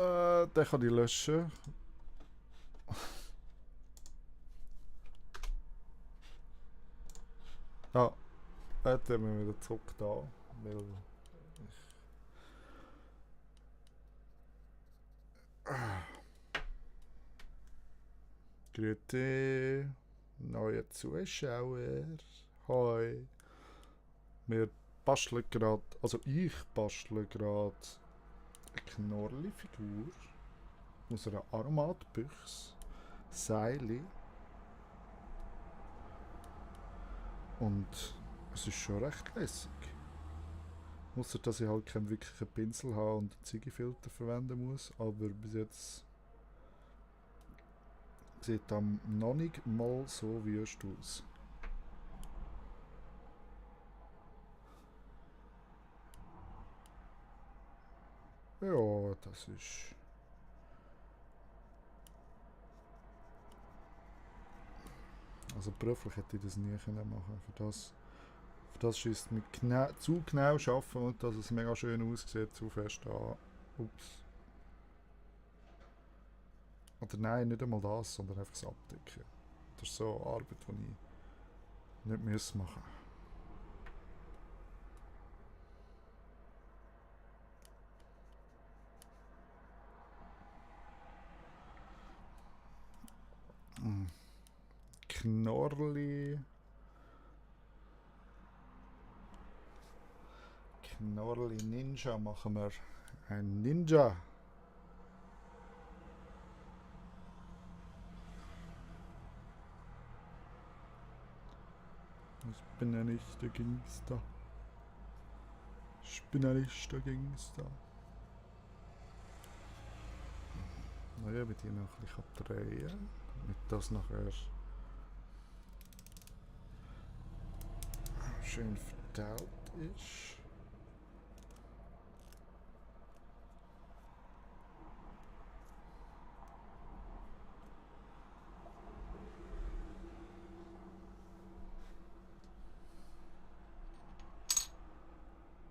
Den kann ich löschen. Ja, jetzt haben wir wieder zurück da. Weil Grüße, neue Zuschauer. Hoi. Wir basteln gerade, also ich bastle gerade eine Knorrli-Figur aus einer Aromatbüchse, Seile. Und es ist schon recht lässig. Ausser dass ich halt keinen wirklichen Pinsel habe und einen Ziegefilter verwenden muss, aber bis jetzt sieht das noch nicht mal so wüst aus. Ja, das ist... Also beruflich hätte ich das nie können machen. Für das ist mit zu genau arbeiten und dass es mega schön aussieht, zu fest an. Ups. Oder nein, nicht einmal das, sondern einfach das Abdecken. Das ist so eine Arbeit, die ich nicht muss machen. Knorrli. Knorrli Ninja machen wir. Ein Ninja. Ich bin ja nicht der Gangster. Ich bin ja nicht der Gangster. Naja, wenn ich noch ein bisschen drehen kann, damit das nachher schön verteilt ist.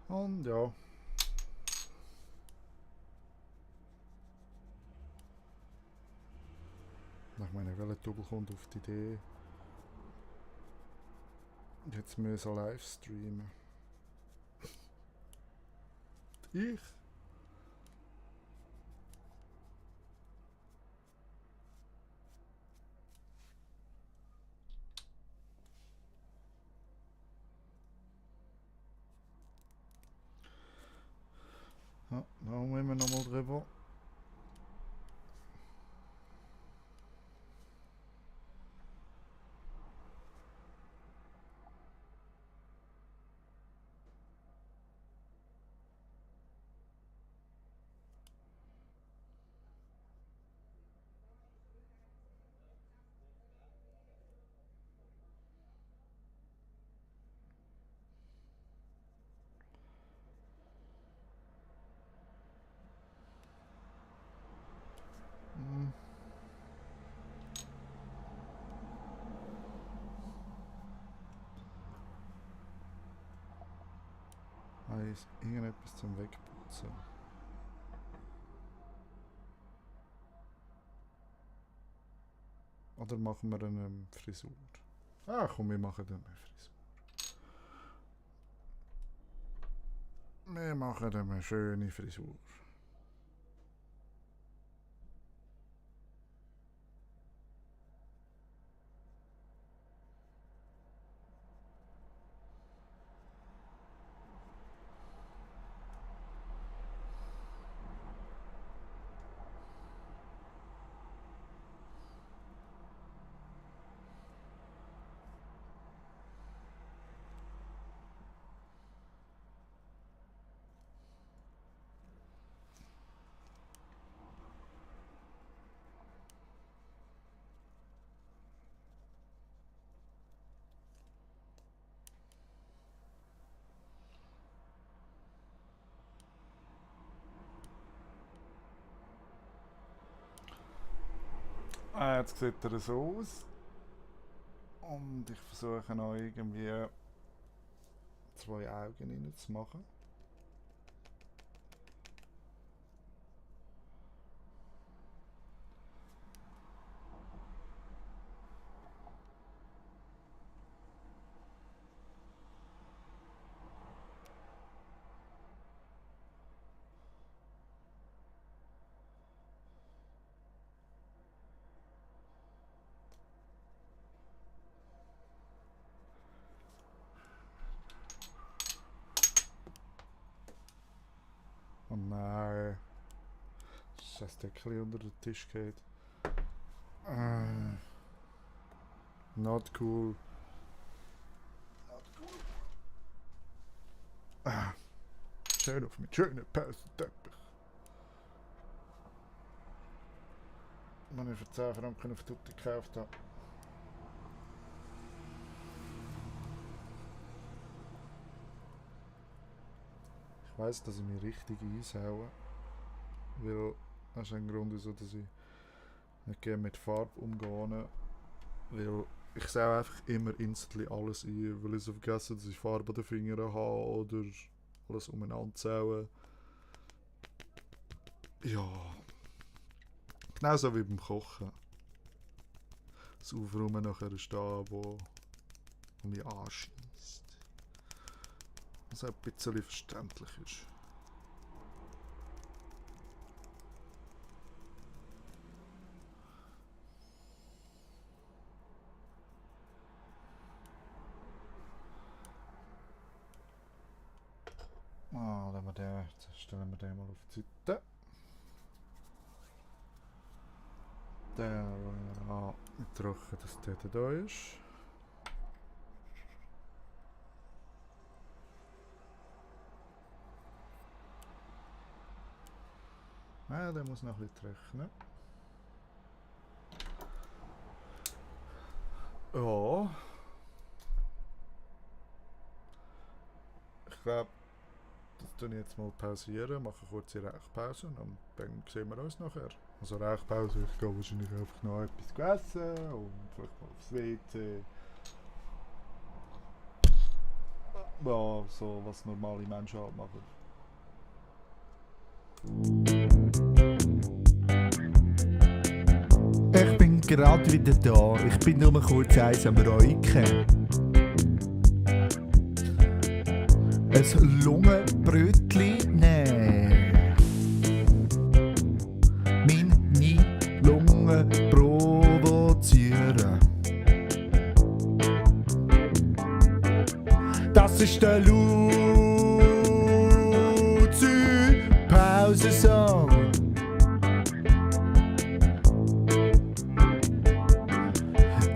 Und ja. Nach meiner Wellentubbel kommt auf die Idee, jetzt müssen wir live streamen. Ich? Ja, da müssen wir nochmal drüber. Irgendetwas zum Wegputzen. Oder machen wir eine Frisur? Ah, komm, wir machen eine Frisur. Wir machen eine schöne Frisur. Jetzt sieht er so aus. Und ich versuche noch irgendwie 2 Augen rein zu machen. Oh nein. Scheiß Deckel unter den Tisch geht. Not cool. Schön auf mit schönen Pausenteppich. Man für 10 Franken auf Tutti gekauft habe. Ich weiss, dass ich mich richtig einsaue. Weil das ist ein Grund, wieso dass ich nicht gerne mit Farbe umgehe. Weil ich saue einfach immer instantly alles ein, weil ich so vergesse, dass ich Farbe an den Fingern habe oder alles umeinander saue. Ja. Genauso wie beim Kochen. Das Aufräumen nachher ist da, wo mich anschießt. Was ein bisschen verständlich ist. Jetzt stellen wir den mal auf die Seite. Der trocken, dass der da ist. Ja, der muss noch ein bisschen trocknen. Ja. Ich glaube, das tue ich jetzt mal pausieren, mache eine kurze Rauchpause und dann sehen wir uns nachher. Also Rauchpause, ich gehe wahrscheinlich einfach noch etwas essen und vielleicht mal aufs WC. Ja, so was normale Menschen halt machen. Ich bin gerade wieder da, ich bin nur kurz eins am Räuchen. Ein Lungenbrötchen nehmen. Meine Lunge provozieren. Das ist der Luzi-Pausensong.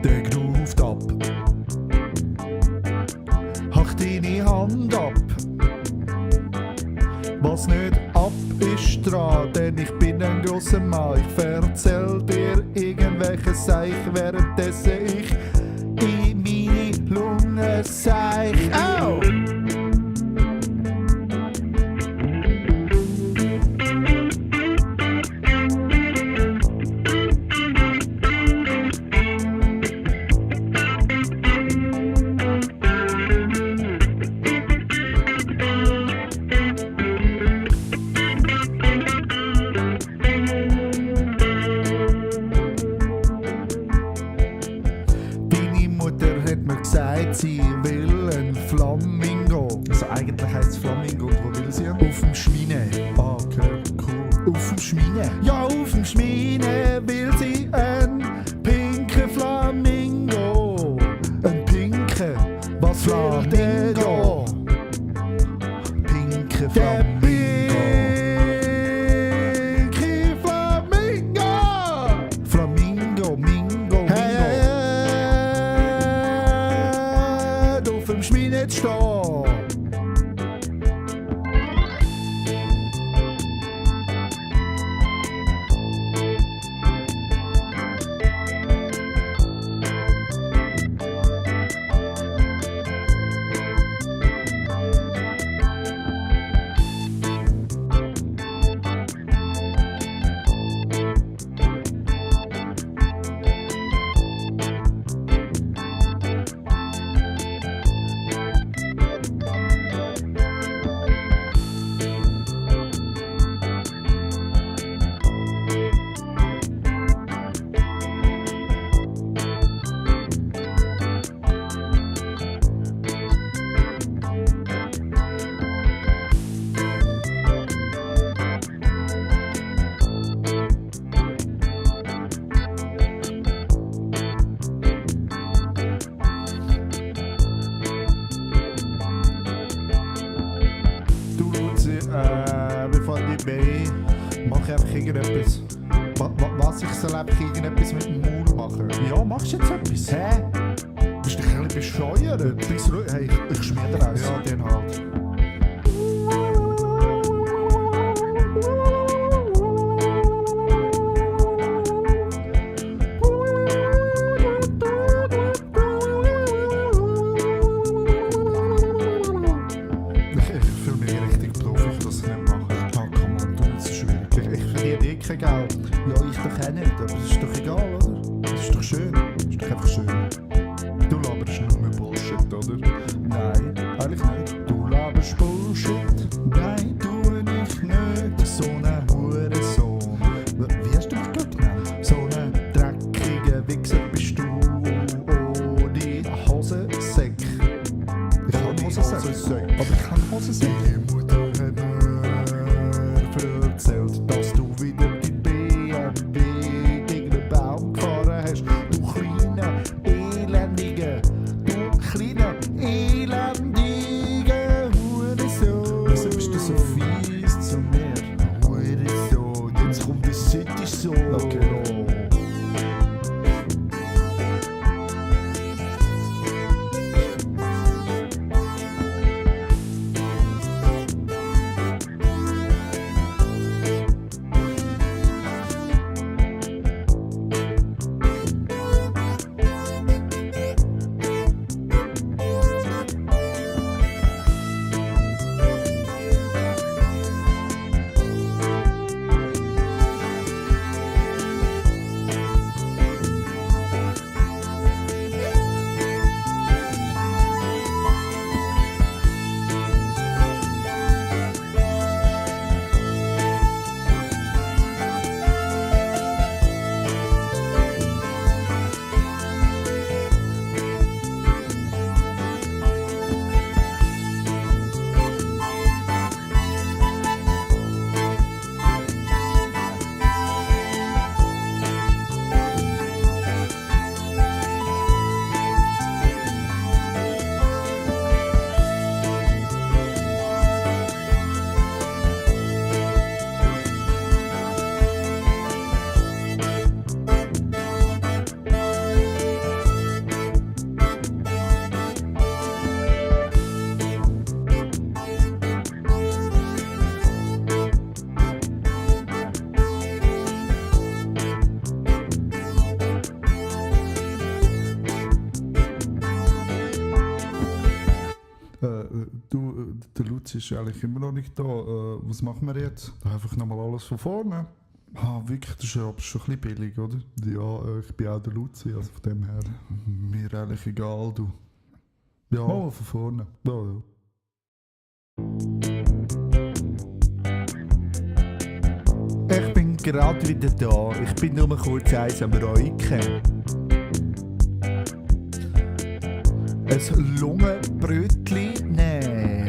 Der groovt ab. Hach deine Hand ab. Was nicht ab ist dran, denn ich bin ein grosser Mann. Ich erzähl dir irgendwelche Seich, währenddessen ich in meine Lunge seich. Au! Sie will ein Flamingo. Also eigentlich heisst es Flamingo. Und wo will sie? Auf dem Schmine. Ah, okay, cool. Auf dem Schmine? Ja, auf dem Schmine will sie ein pinker Flamingo. Ein pinker? Was Flamingo? Pinker Flamingo. Pinker Flamingo. Flamingo, Mingo, Mingo. Auf dem Schmine stehen. einfach irgendetwas... Was ich soll einfach irgendetwas mit dem Maul machen? Ja, machst du jetzt etwas? Hä? Bist du ein bisschen bescheuert? Bis hey, ich schmier dir eins. Ja, den halt. Ich fühle mich richtig Profi, ich das nicht machen. Ah, komm on, du, das ist schwierig. Ich verdiene eh kein Geld. Ja, ich doch auch nicht, aber das ist doch egal, oder? Das ist doch schön. Das ist doch einfach schön. Du laberst nur mehr Bullshit, oder? Nein, eigentlich nicht. Du laberst Bullshit. Nein, tu ich nicht. So ein Hurensohn. Wie hast du mich gerade genannt? So ein dreckiger Wichser bist du. Ohne Hosensäck. Ich habe Hosensäck. Aber ich habe Hosensäck. Die Mutter hat mir erzählt, dass du wieder die BMW gegen den Baum gefahren hast. Du kleiner, elendiger, du kleiner, elendiger Hurensohn. Wieso bist du so fies zu mir? Hurensohn, jetzt kommt der City-Sohn. Okay. Der Luzi ist eigentlich immer noch nicht da. Was machen wir jetzt? Einfach nochmal alles von vorne. Ah, wirklich, das ist aber schon ein bisschen billig, oder? Ja, ich bin auch der Luzi, also von dem her. Mir eigentlich egal, du. Ja, mal von vorne. Ja, ja. Ich bin gerade wieder da. Ich bin nur kurz eins am Räuchen. Ein Lungenbrötli nehmen.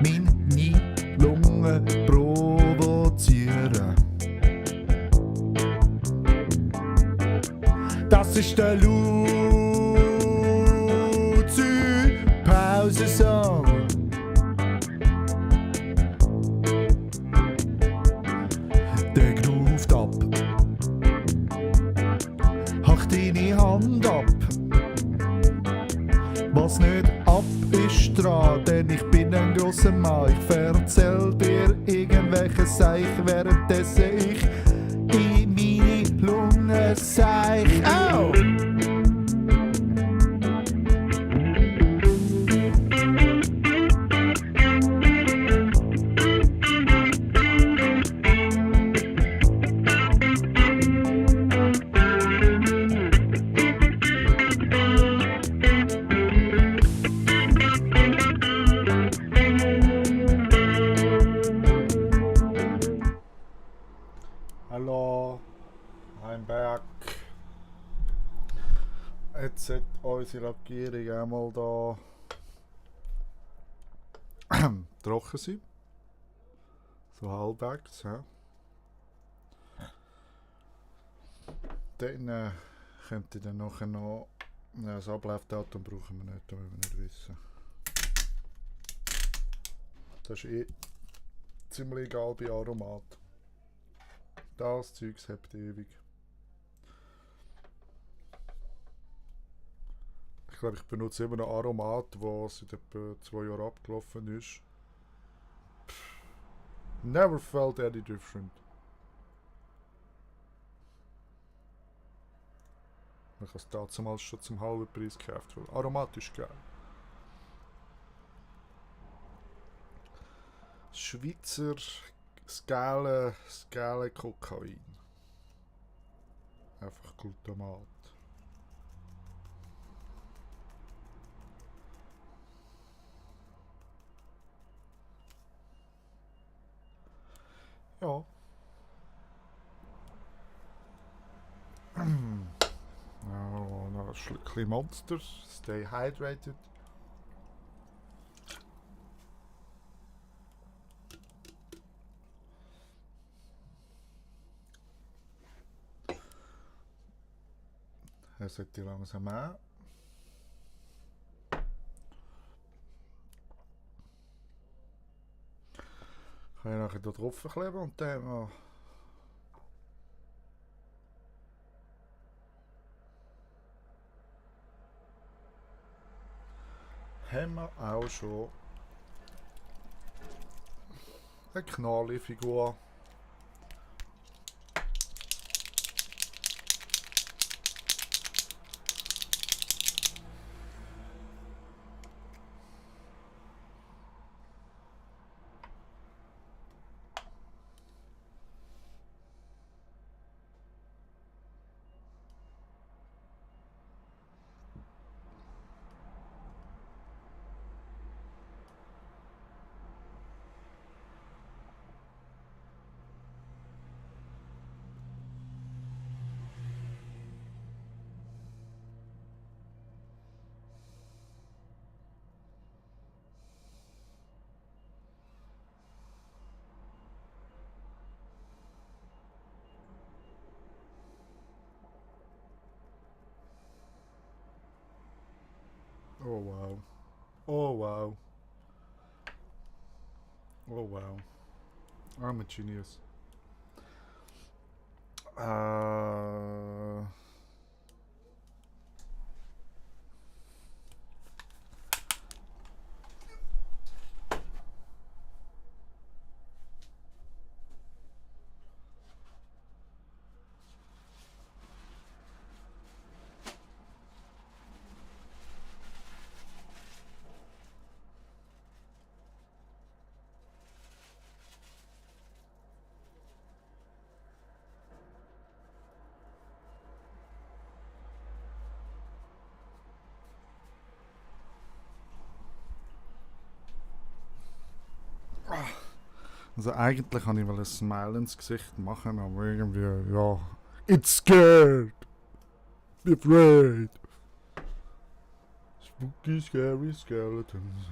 Meine Lungen provozieren. Das ist der Luzi Pausensong. Der groovt ab. Hach deine Hand ab. Was nicht ab ist dran, denn ich bin ein grosser Mann. Ich erzähl dir irgendwelche Seich, währenddessen ich in meine Lunge seich. Au! Hallo, I'm back. Jetzt sollte unsere Lackierung einmal da trocken sein. So halbwegs. Ja. Dann könnt ihr dann nachher noch. Ja, das Ablaufdatum brauchen wir nicht, da müssen wir nicht wissen. Das ist ziemlich egal bei Aromat. Das Zeugs hebt ewig. Ich glaube, ich benutze immer noch Aromat, das seit etwa 2 Jahren abgelaufen ist. Never felt any different. Ich habe es damals schon zum halben Preis gekauft, weil Aromat ist geil. Schweizer Skala Kokain. Einfach Glutamat. Ja. Noch ein Schlückchen Monster. Stay hydrated. Er sollte langsam an. Kann ich nachher hier drauf kleben und dann noch haben wir auch schon eine Knalli-Figur. Oh wow. Oh wow. Oh wow. I'm a genius. Also eigentlich wollte ich ein Smile ins Gesicht machen, aber irgendwie, ja. It's scared! Be afraid! Spooky, scary skeletons.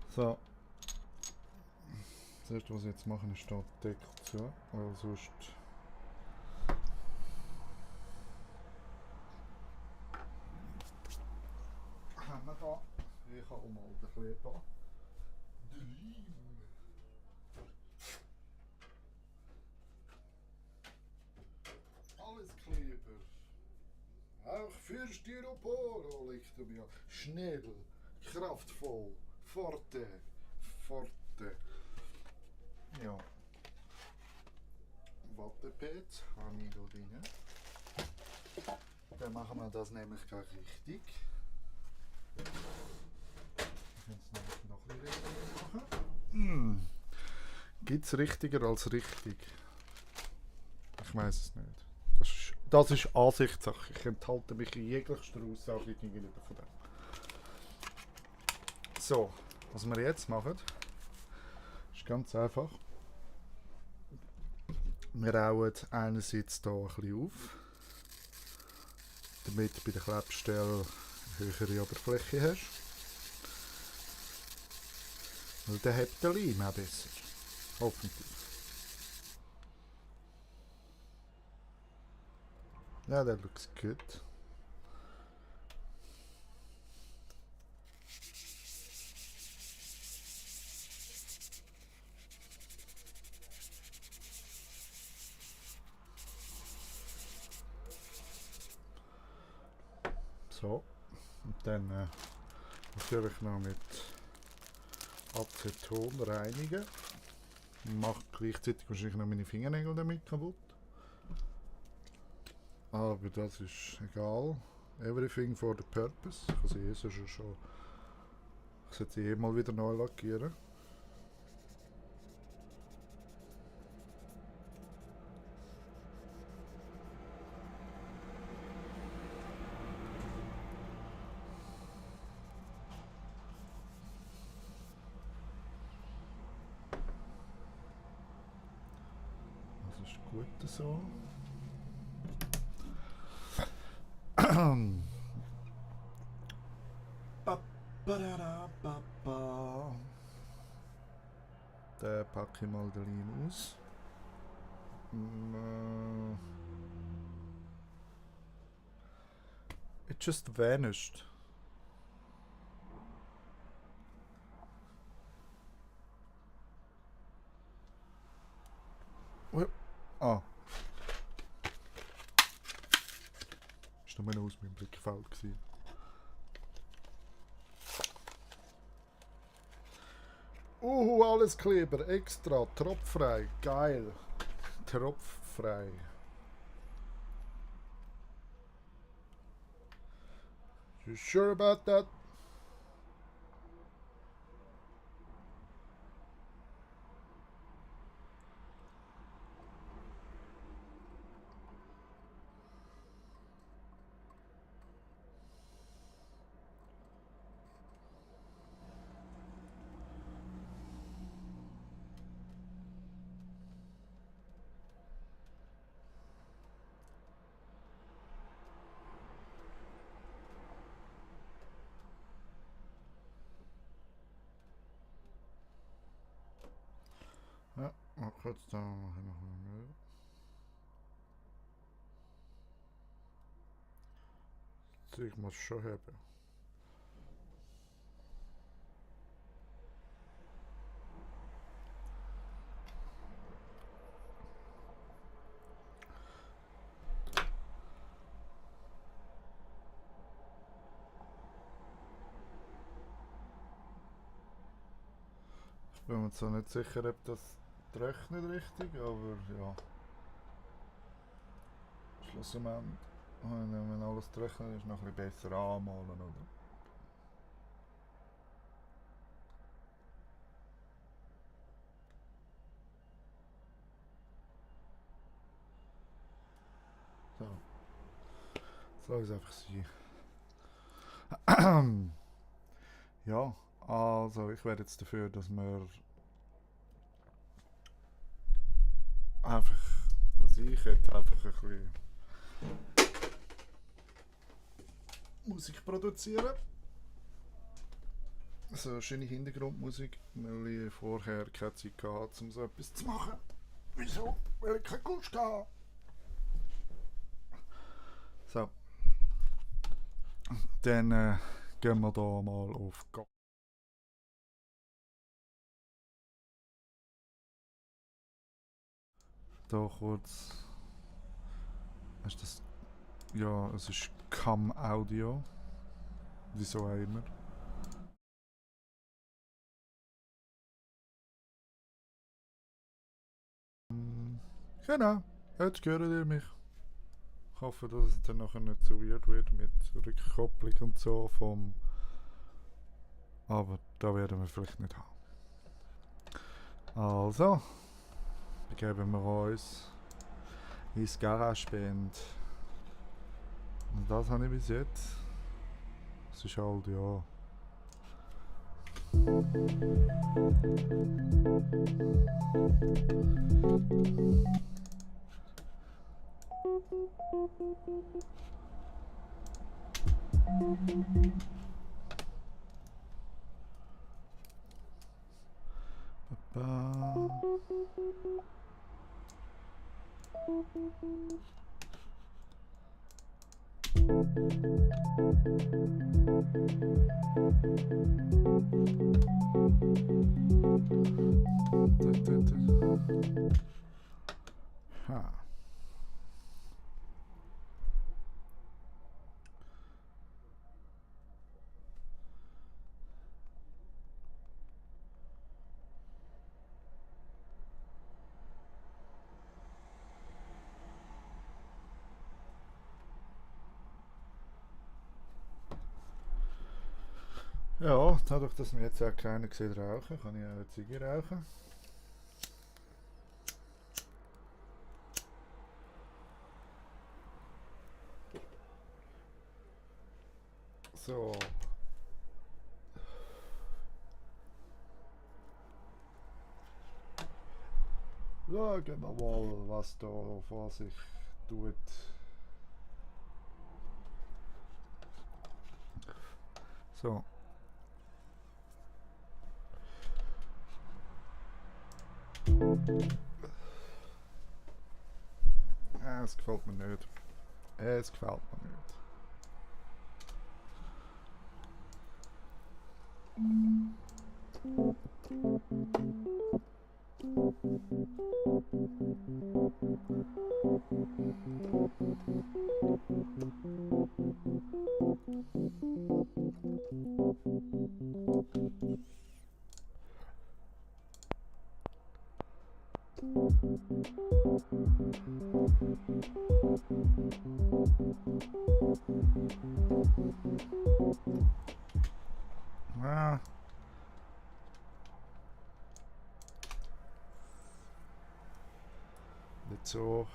So. Das erste, was ich jetzt mache, ist hier die Decke zu, weil sonst... haben wir da. Ich habe mal den Kleber. Alles Kleber. Auch für Styropor, oh, liegt er mir. Schnell, kraftvoll, forte, forte. Ja. Wattepad habe ich hier drin. Dann machen wir das nämlich gleich richtig. Ich kann es nämlich noch ein bisschen richtiger machen. Gibt es richtiger als richtig? Ich weiß es nicht. Das ist Ansichtssache. Ich enthalte mich in jeglichster Aussage gegenüber von dem. So, was wir jetzt machen, ist ganz einfach. Wir rauen einerseits hier ein bisschen auf, damit du bei der Klebstelle eine höhere Oberfläche hast. Weil dann hebt der Leim auch besser. Hoffentlich. Ja, that looks good. So. Und dann natürlich noch mit Aceton reinigen. Macht gleichzeitig wahrscheinlich noch meine Fingernägel damit kaputt. Aber das ist egal. Everything for the purpose. Ich kann sie schon. Ich sollte sie mal wieder neu lackieren. Das ist gut so. Den packe ich mal den Leim aus. It just vanished. Ah. Ist nur aus meinem Blickfeld gewesen. Alles Kleber, extra, tropffrei, geil. Tropffrei. You sure about that? Ja, mal kurz da noch mehr. Ich muss schon haben. Ich bin mir zwar nicht sicher, ob das rechnet richtig, aber ja. Schlussendlich, wenn alles rechnet, ist noch ein bisschen besser anmalen, oder? So. Das soll es einfach sein. Ja, also ich wäre jetzt dafür, dass wir einfach, also ich hätte einfach ein bisschen Musik produzieren. So schöne Hintergrundmusik, weil ich vorher keine Zeit hatte, um so etwas zu machen. Wieso? Weil ich keine Lust habe. So. Dann gehen wir da mal auf Go. Da kurz. Ist das. Ja, es ist Cam Audio. Wieso auch immer. Genau, jetzt hört ihr mich. Ich hoffe, dass es dann nachher nicht so weird wird mit Rückkopplung und so vom. Aber da werden wir vielleicht nicht haben. Also, begeben wir uns ins GarageBand. Und das habe ich bis jetzt. Es ist halt ja. Papa. Ja, dadurch, dass wir jetzt auch keiner sieht rauchen, kann ich auch eine Ziege rauchen. So. Schauen wir mal, was da vor sich tut. So. Es gefällt mir nicht. Es gefällt mir nicht. Ah. Nicht so.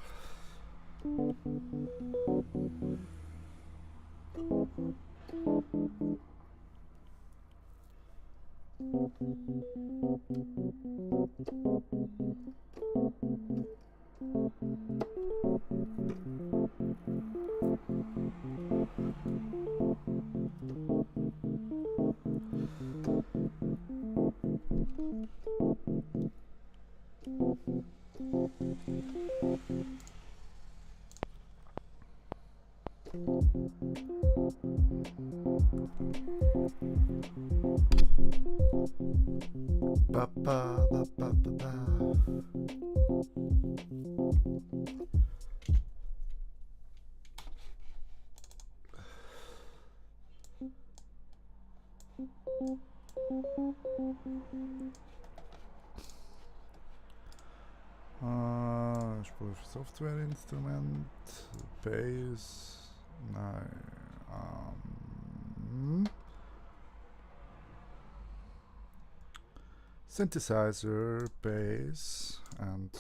Ba, ba, ba, ba, ba, ba. Spur für Softwareinstrument, Bass, nein, Synthesizer, Bass and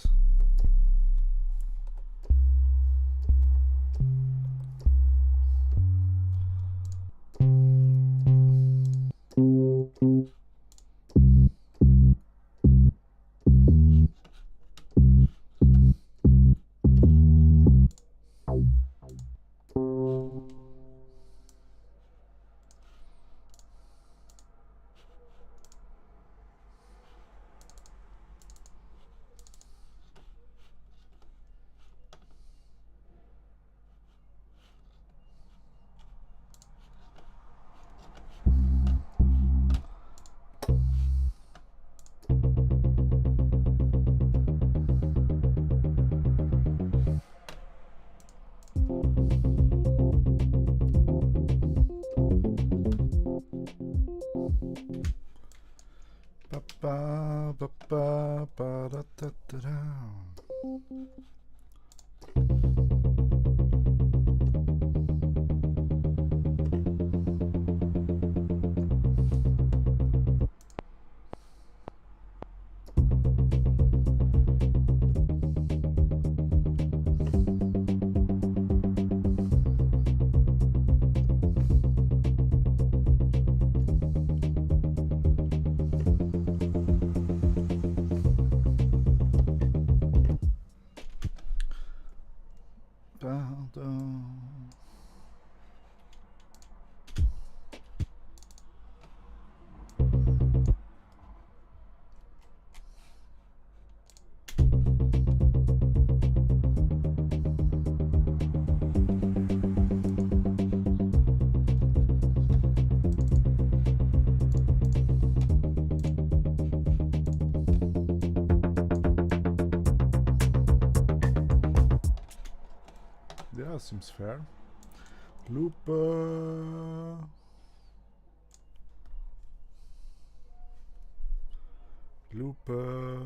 ba ba ba ba da da da da. Yeah, seems fair. Looper. Looper.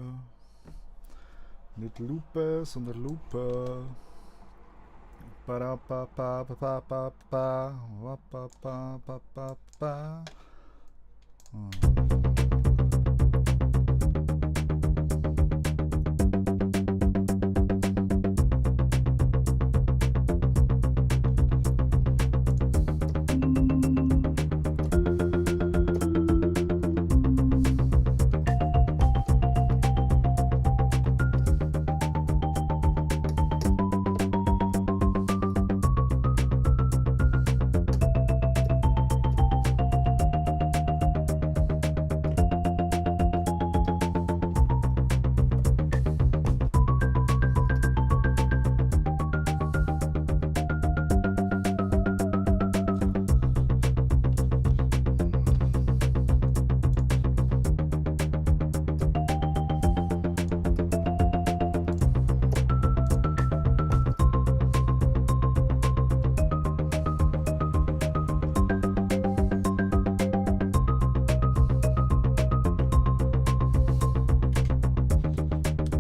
Nicht Lupe, sondern Looper. Ba ba ba ba ba ba ba ba ba ba ba ba ba.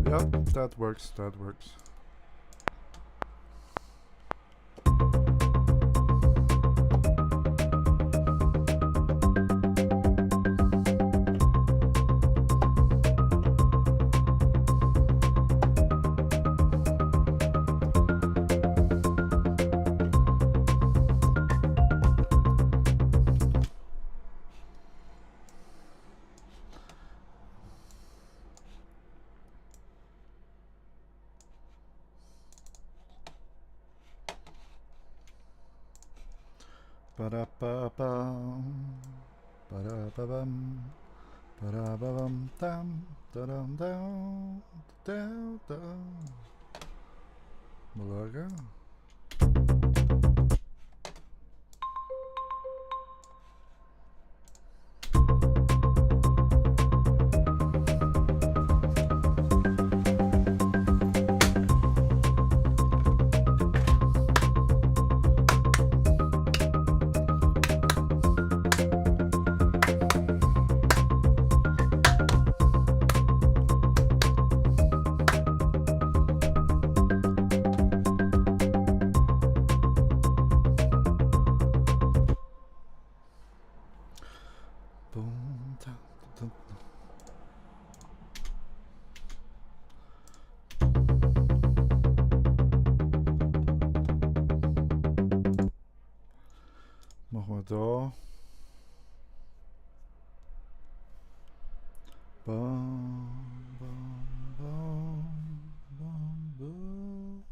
Yeah, that works, that works. Ba-da-ba-bam, ba-da-ba-bam, ba-da-ba-bam, dam, da-dam-dam, da-dam. Mal schauen. Boom, da, da, da. Machen wir da. Bam, bam, bam, bam, bam.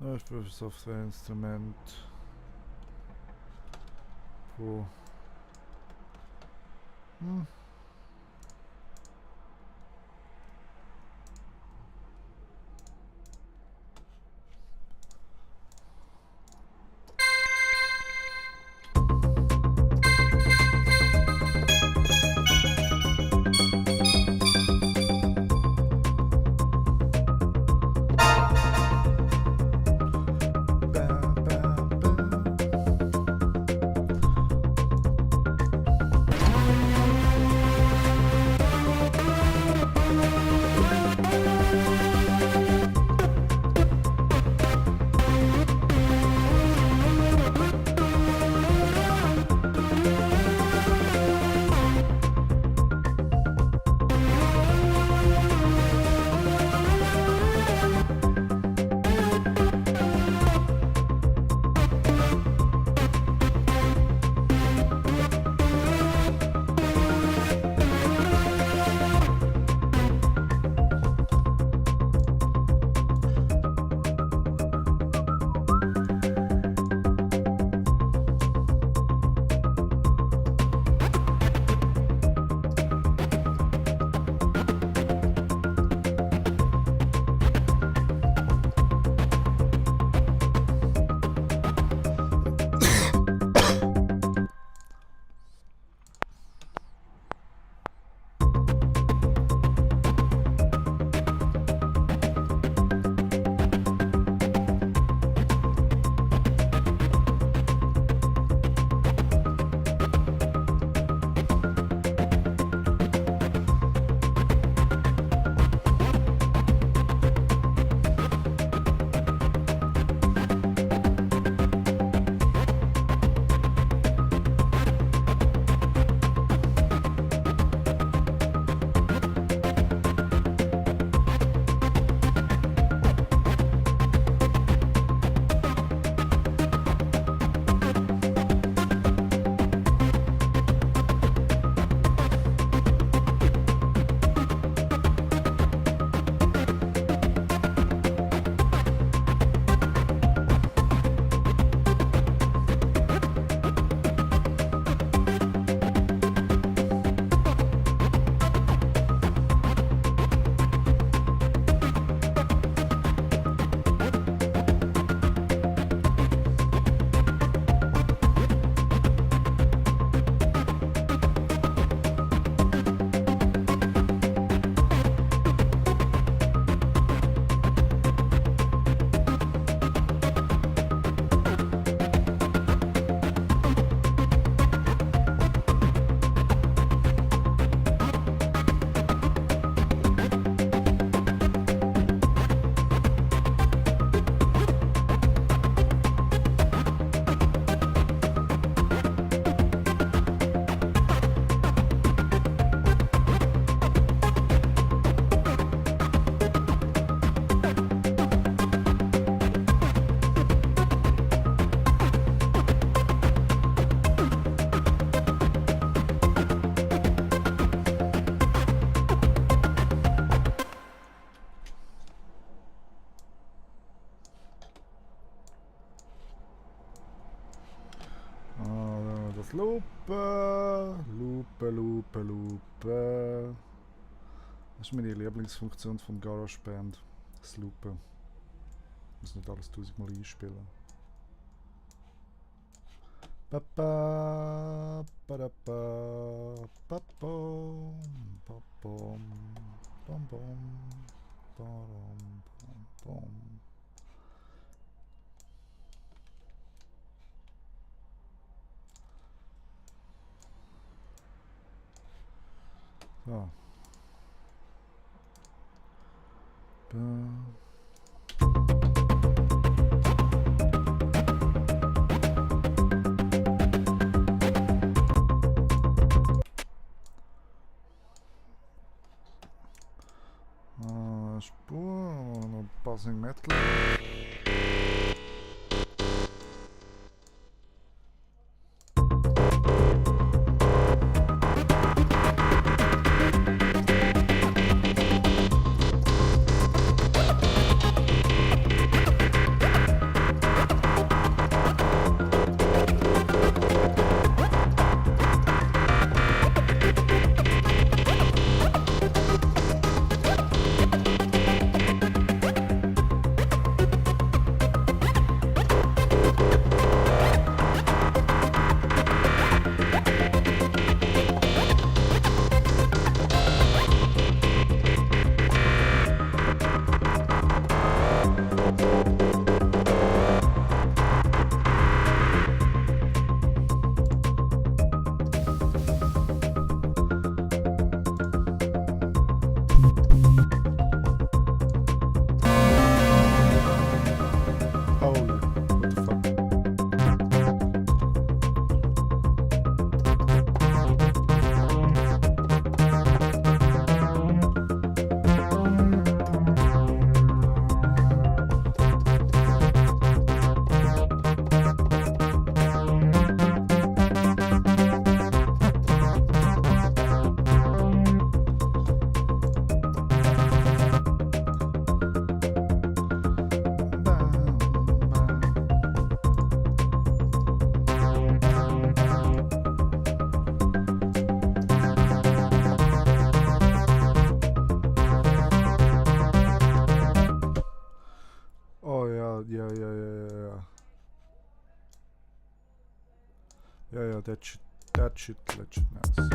Das ist ein Softwareinstrument, wo das Lupe. Lupe. Das ist meine Lieblingsfunktion von GarageBand. Das Lupe. Ich muss nicht alles 1000-mal einspielen. Papa, padapa, papom, papom, bom bom, bom bom. So. Spur, Buzzing Metal. Ja, that shit legit nice.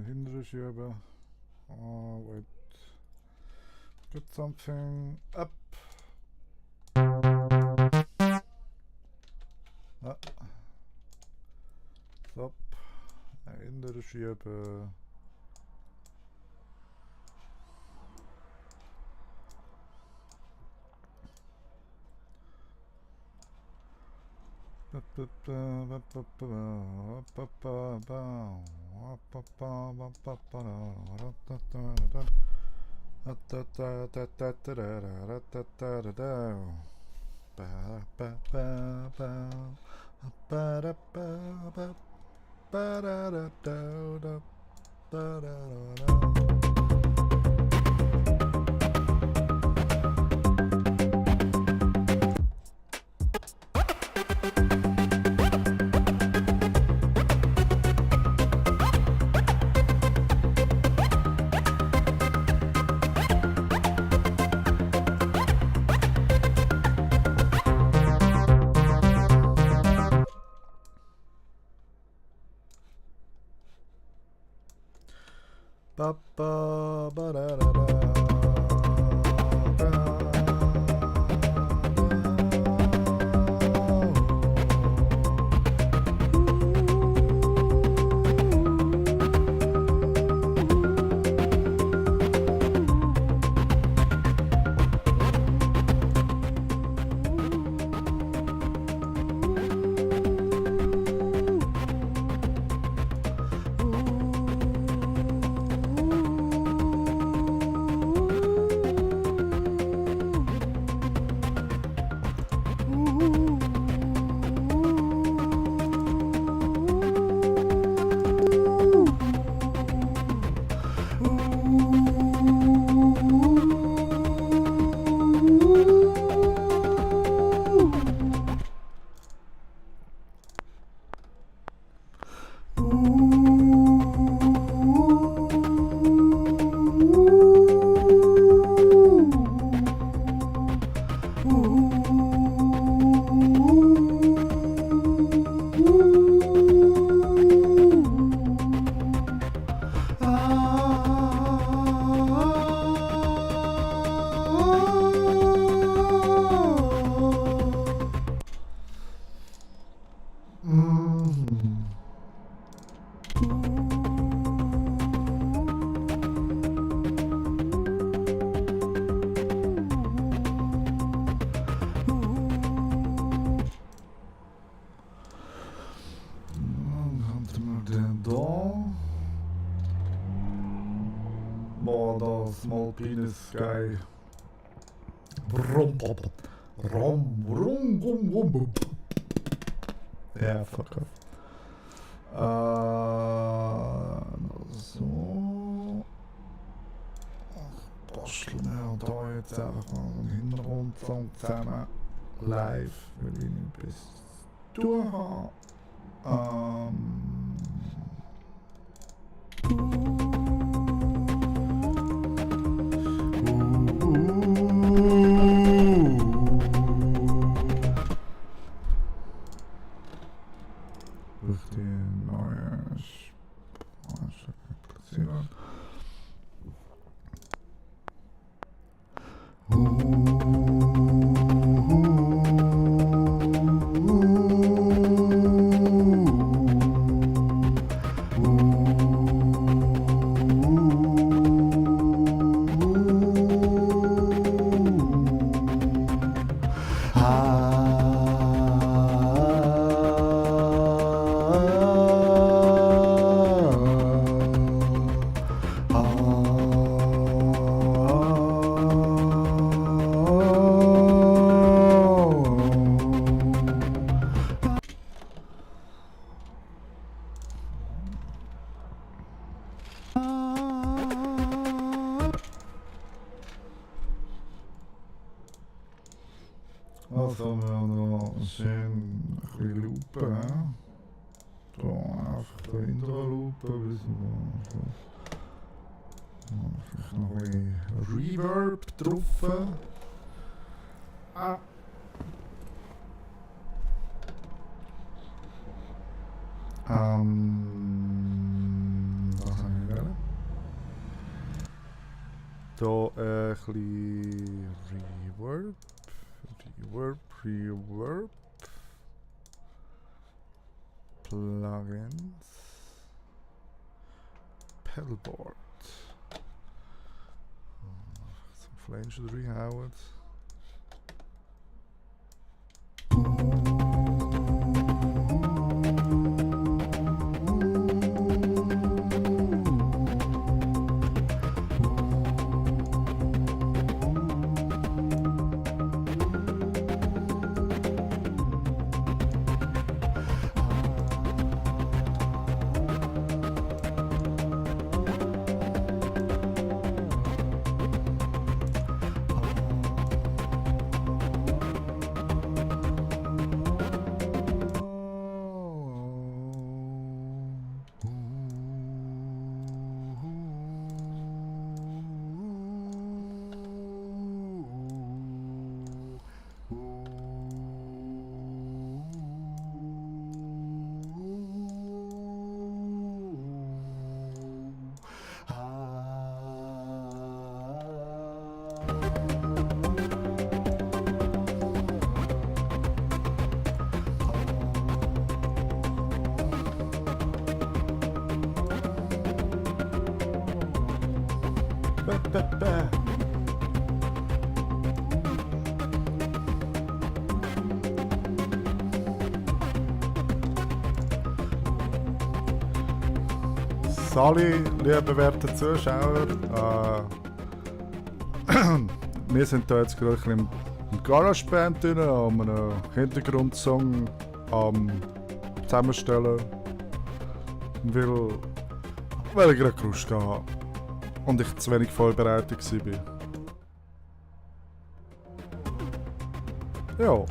Hintere Schiebe. Oh, wait. Get something up. Ah. Stop. Hintere Schiebe. Small penis guy. Brum, ja, fuck off. So. Basteln wir da jetzt einfach mal einen Hintergrundsong zusammen. Live, weil ich nicht bis zu habe. Also wir haben noch schön ein bisschen Lupe, he? Da einfach dahinter Lupe, bis wir vielleicht noch ein bisschen Reverb drauf. Ah. Was haben wir gerade? Da ein bisschen Reverb. Reverb. Plugins. Pedalboard. Some flange reinhauen. Sali, liebe werte Zuschauer, wir sind hier jetzt gerade ein bisschen im GarageBand drin, an einem Hintergrundsong am zusammenstellen, weil ich gerade gerusht habe und ich zu wenig vorbereitet war. Ja.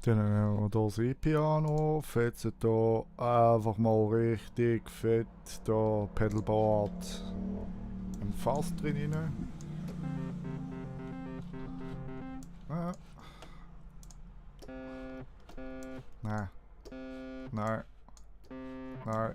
Dann haben wir hier das E-Piano, fetzen hier einfach mal richtig fett da Pedalboard im Fass drin rein. Nein. Nein. Nein.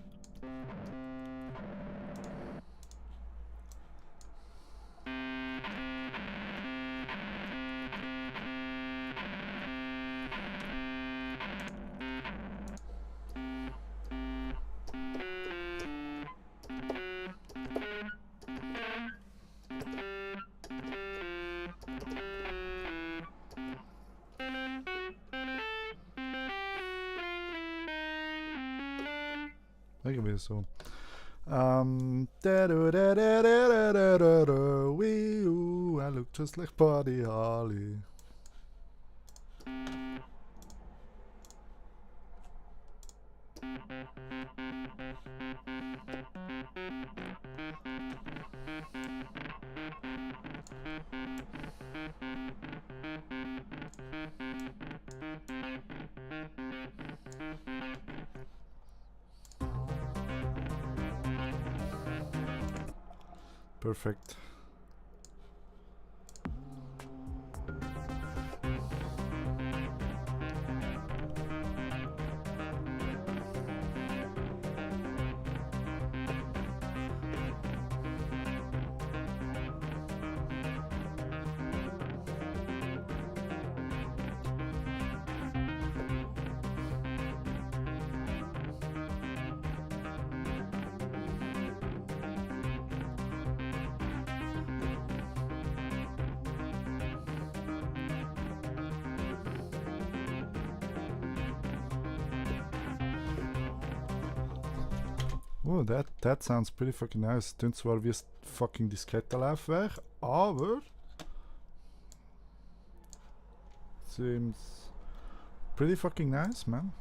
Irgendwie so. I look just like Buddy Holly. Perfect. Oh, that sounds pretty fucking nice. Klingt zwar wie ein fucking Diskettenlaufwerk, aber seems pretty fucking nice, man.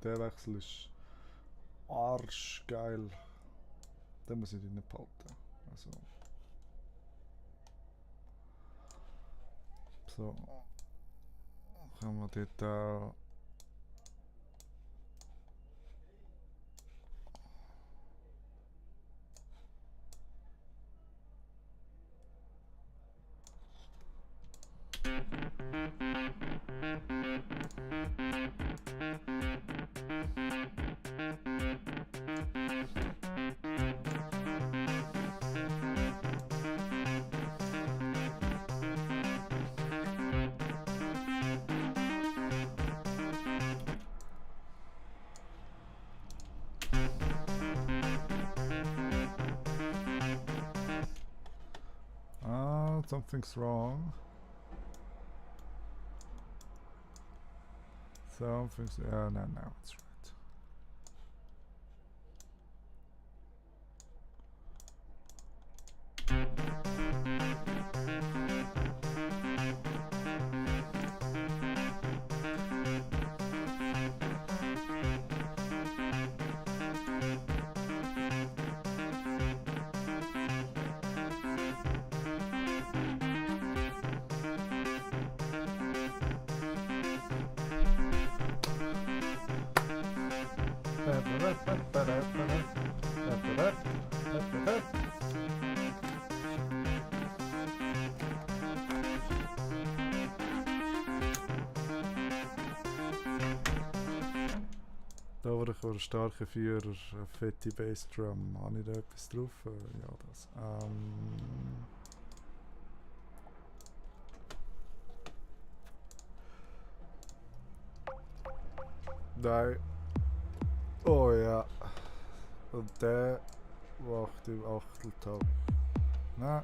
Der Wechsel ist arschgeil. Den muss ich nicht behalten. Also. So. Können wir dort auch. Something's wrong. Something's... no, it's right. Da war ich ein starker Führer, eine fette Bassdrum. Habe ich da etwas drauf? Ja, das. Nein. Oh ja. Und der wacht im Achteltakt. Nein.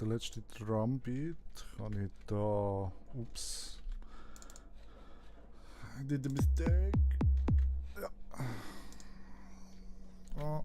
Der letzte Drumbeat kann ich da. Ups. I did a mistake. Ja. Oh.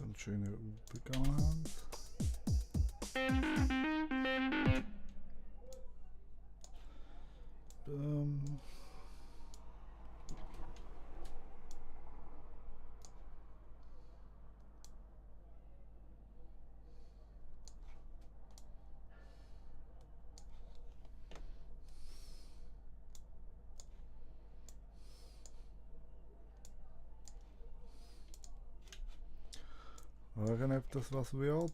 Dann schöner Übergang. Schauen, ob das was wird.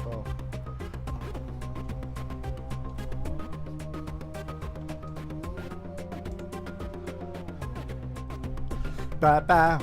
So. Ba.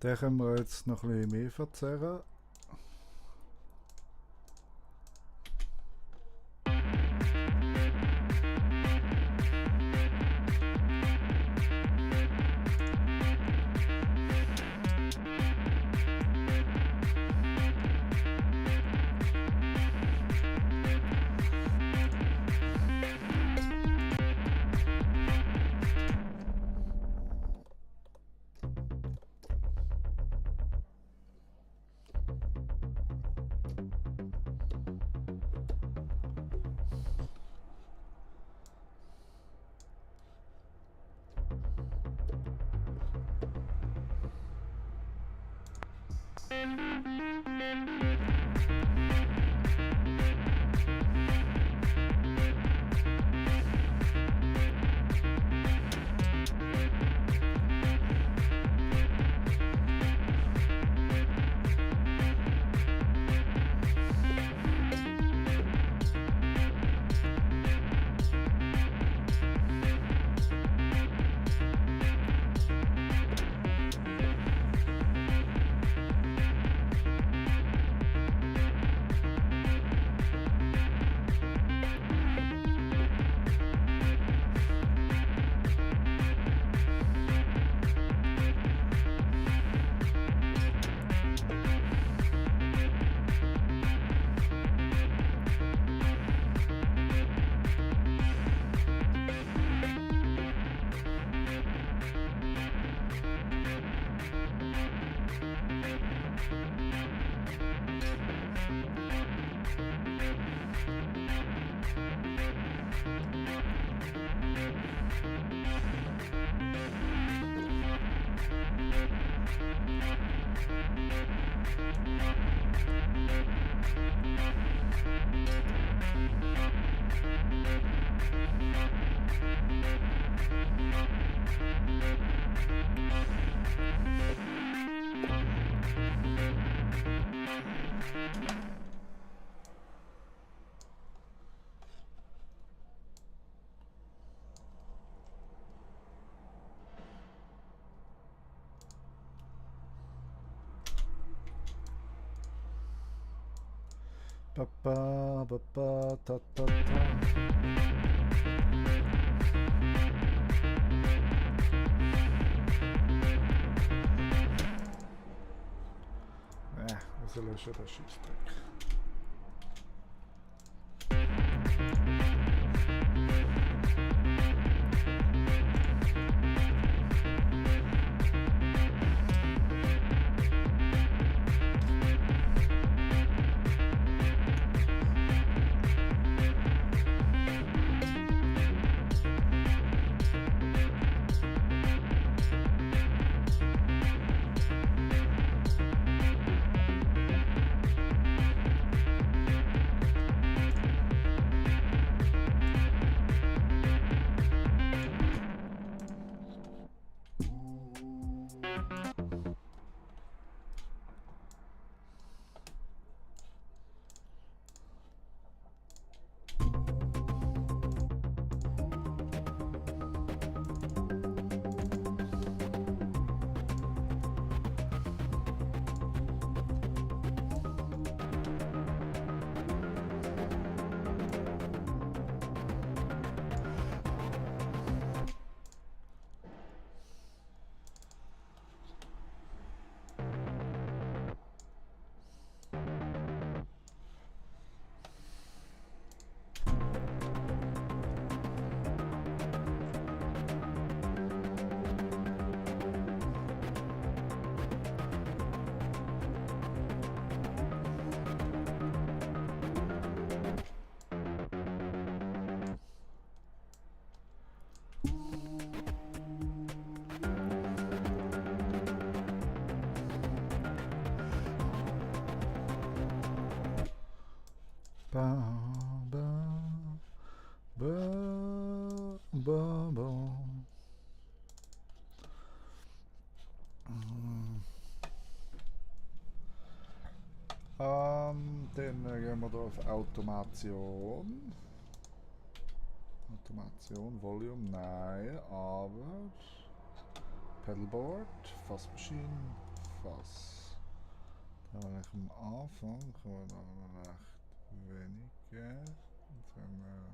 Den können wir jetzt noch ein bisschen mehr verzerren. Ba, ba, ba, ba, ta, ta, ta. Also löschen den Scheissdreck. Ba, ba, ba, ba, ba. Dann gehen wir hier auf Automation. Automation, Volume, nein, aber Pedalboard, Fassmaschine, Fass. Da habe ich am Anfang kommen noch recht wenige. Jetzt haben wir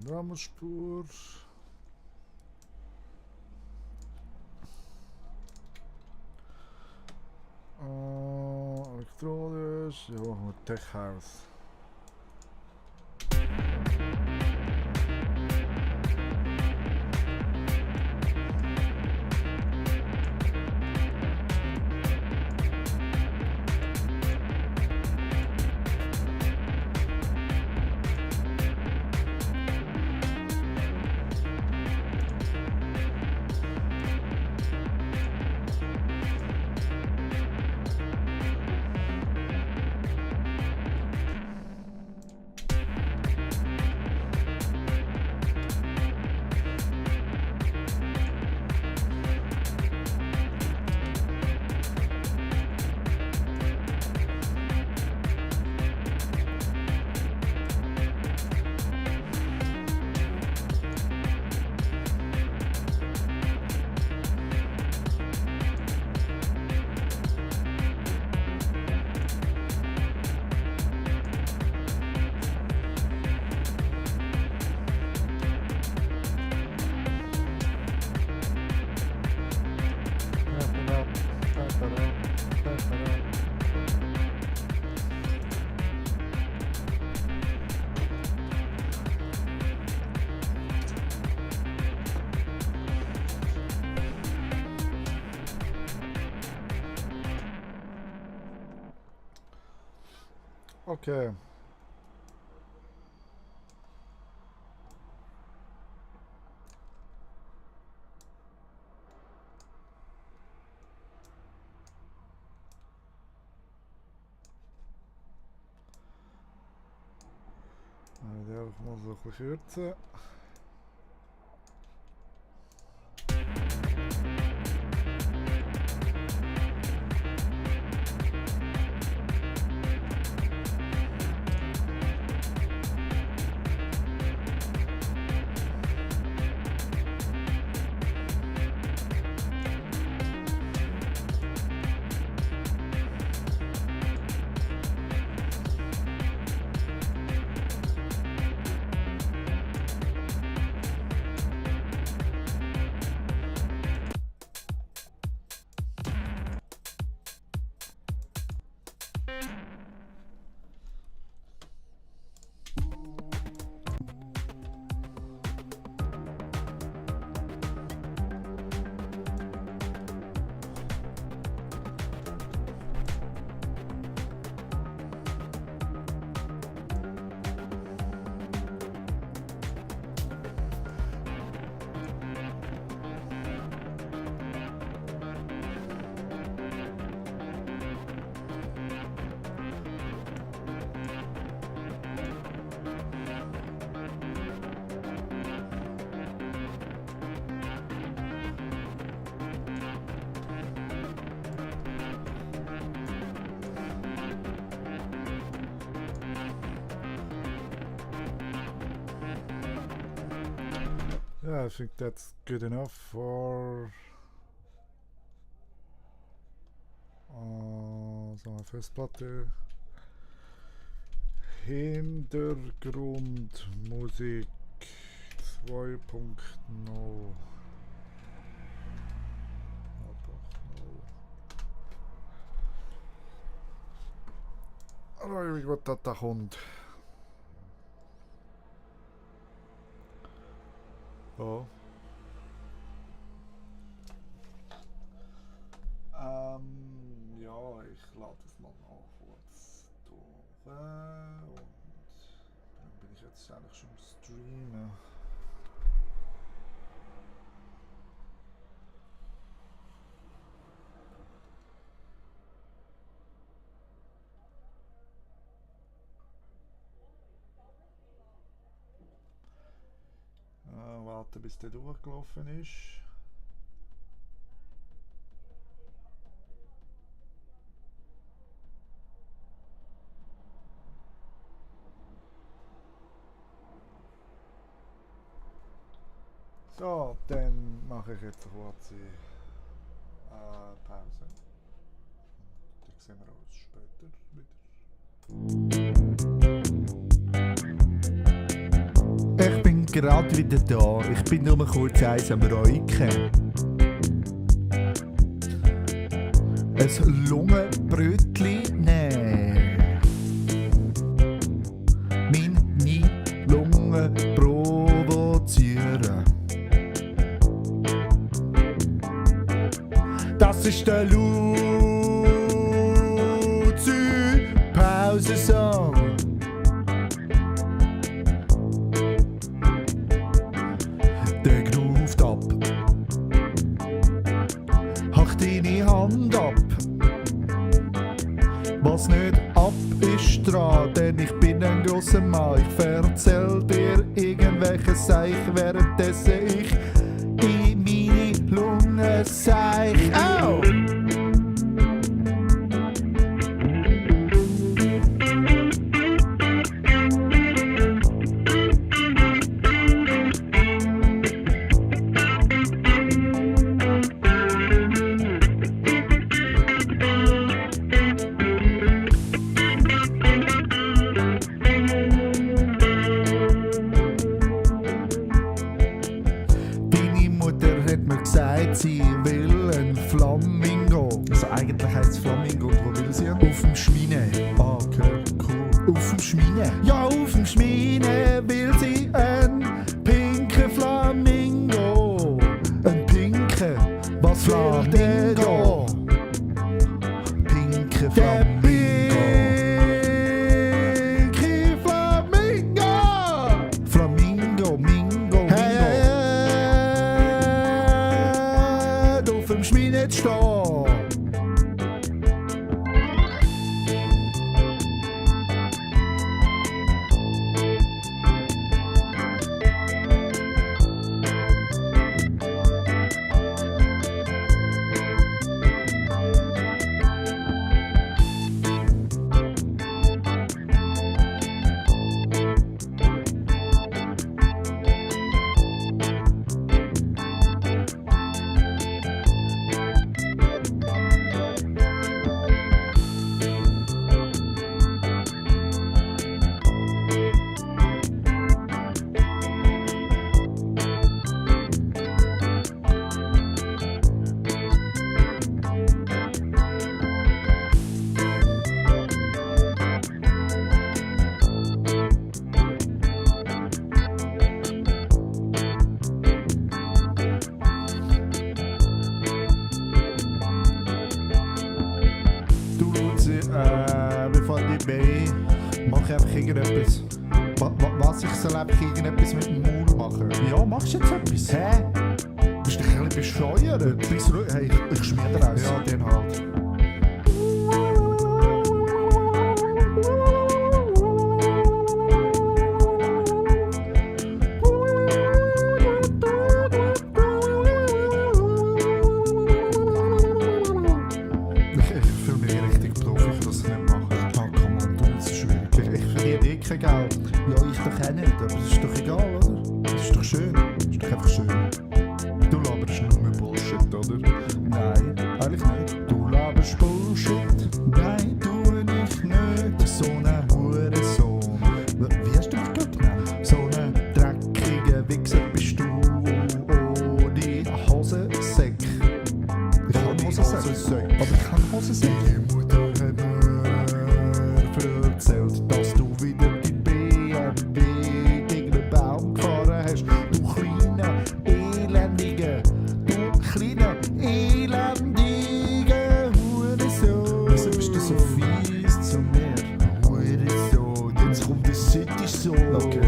Drummerspur. Elektronisch. Ja, machen wir Tech House. Okay. Die einfach mal so ein bisschen kürzen. Yeah, I think that's good enough for so eine Festplatte. Hintergrundmusik 2.0. Also, wie gut das da kommt. Ja. Ja, ich lade es mal noch kurz durch. Und dann bin ich jetzt eigentlich schon am Streamen. Warten, bis der durchgelaufen ist. So, dann mache ich jetzt eine kurze Pause. Dann sehen wir uns später wieder. Ich bin gerade wieder da. Ich bin nur kurz eins am Räuchen. Ein Lungenbrötchen nehmen. Meine Lunge provozieren. Das ist der Luzi-Pausensong. Der groovt ab. Hach deine Hand ab. Was nicht ab ist dran, denn ich bin ein grosser Mann. Ich erzähl dir irgendwelche Seich, währenddessen ich in meine Lunge seich. Au! Deine Mutter hat mir gesagt, sie will ein Flamingo. Also eigentlich heisst es Flamingo. Und wo will sie? Auf dem Schmine. Ah, okay, cool. Auf dem Schmine? Ja, auf dem Schmine will sie ein pinken Flamingo. Ein pinken? Was will der da? Pinke Flamingo. Pinke Flamingo! Flamingo, Mingo, Mingo. Auf dem Schmine zu stehen. Du Luzi, bevor ich bei, mach einfach irgendetwas. Was? Ich soll einfach irgendetwas mit dem Maul machen? Ja, machst du jetzt etwas? Hä? Bist du ein bisschen bescheuert? Bist du, hey, ich schmier dir aus. Ja, den halt. Ich fühle mich richtig Profi, für das ich nicht mache. Ah, komm on, du, das ist schwierig. Ich verdiene kein Geld. Ja, ich doch auch nicht, aber das ist doch egal, oder? Das ist doch schön. Das ist doch einfach schön. Elendige, du kleine, elendige Hurensohn. Wieso bist du so fies zu mir? Hurensohn, jetzt kommt der City-Sohn. Okay.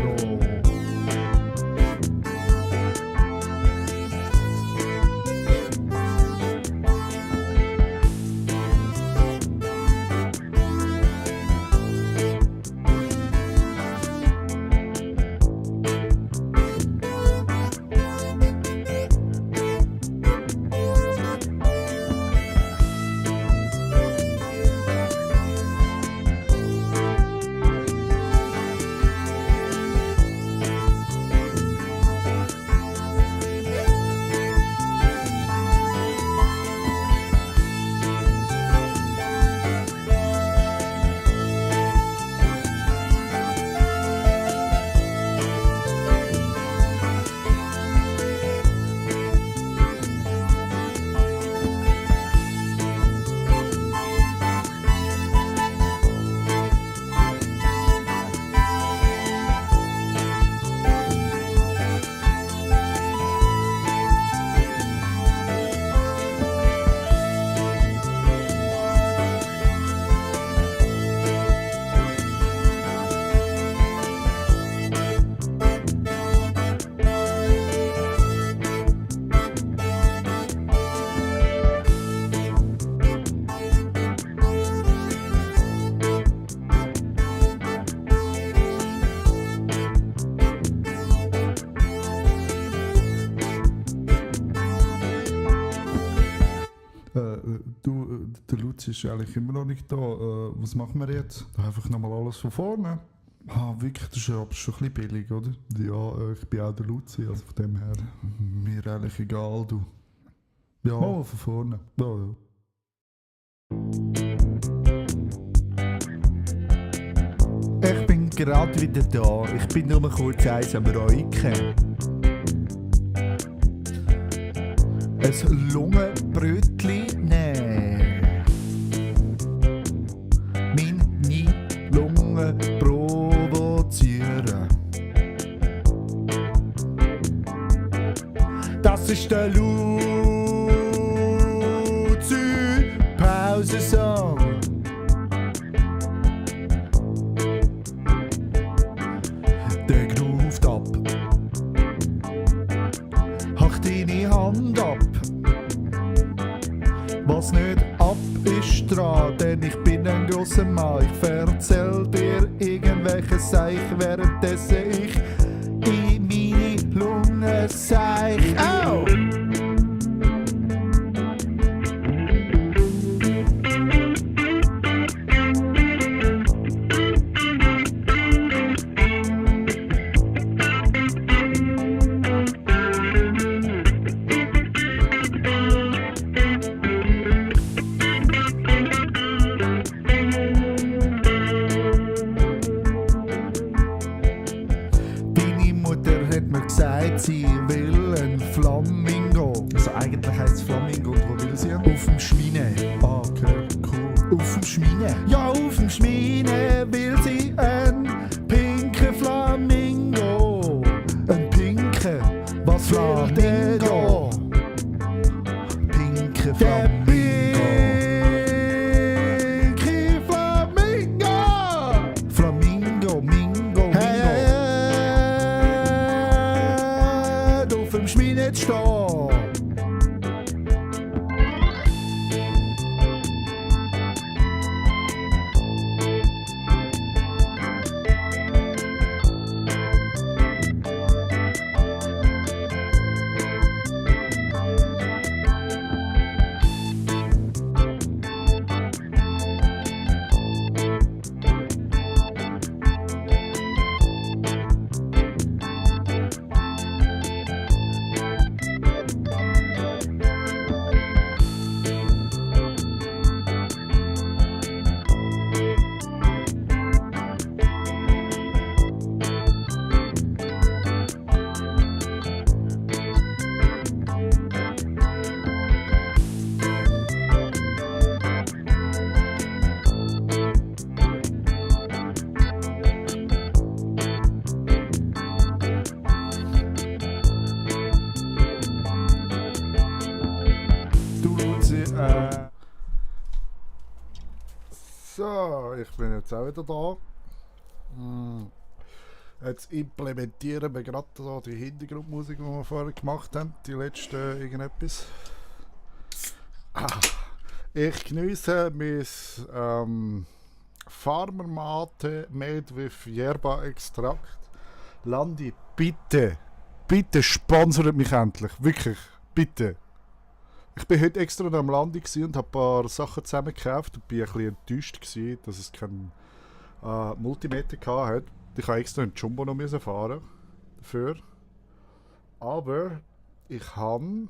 Der Luzi ist eigentlich immer noch nicht da. Was machen wir jetzt? Einfach nochmal alles von vorne. Wirklich, das ist aber schon ein bisschen billig, oder? Ja, ich bin auch der Luzi, also von dem her. Mir eigentlich egal, du. Ja, mal von vorne. Ja. Ich bin gerade wieder da. Ich bin nur kurz eins am Räuchen. Ein Lungenbrötli nehmen. Meine Lungen provozieren. Das ist der Luzi-Pausensong. Der groovt ab. Hach deine Hand ab. Was nicht ab ist dran, denn ich bin ein grosser Mann. Ich erzähl dir irgendwelche Seich, währenddessen ich in meine Lunge seich. Au! Sie will ein Flamingo. Also eigentlich heisst es Flamingo. Und wo will sie? Auf dem Schmine. Ah, okay, cool. Auf dem Schmine? Ja, auf dem Schmine will sie ein pinker Flamingo. Ein pinker? Was will der da? Pinker Flamingo. Pinker Flamingo. Flamingo, Mingo, Mingo. Auf dem Schmine stehen. So, ich bin jetzt auch wieder da. Jetzt implementieren wir gerade so die Hintergrundmusik, die wir vorher gemacht haben, die letzten irgendetwas. Ich genieße mein Farmer Mate made with Yerba Extrakt. Landi, bitte, bitte sponsert mich endlich, wirklich, bitte. Ich bin heute extra noch am Landi und habe ein paar Sachen zusammengekauft und bin ein bisschen enttäuscht gewesen, dass es keinen Multimeter hatte. Ich habe extra in Jumbo noch fahren dafür. Aber ich habe...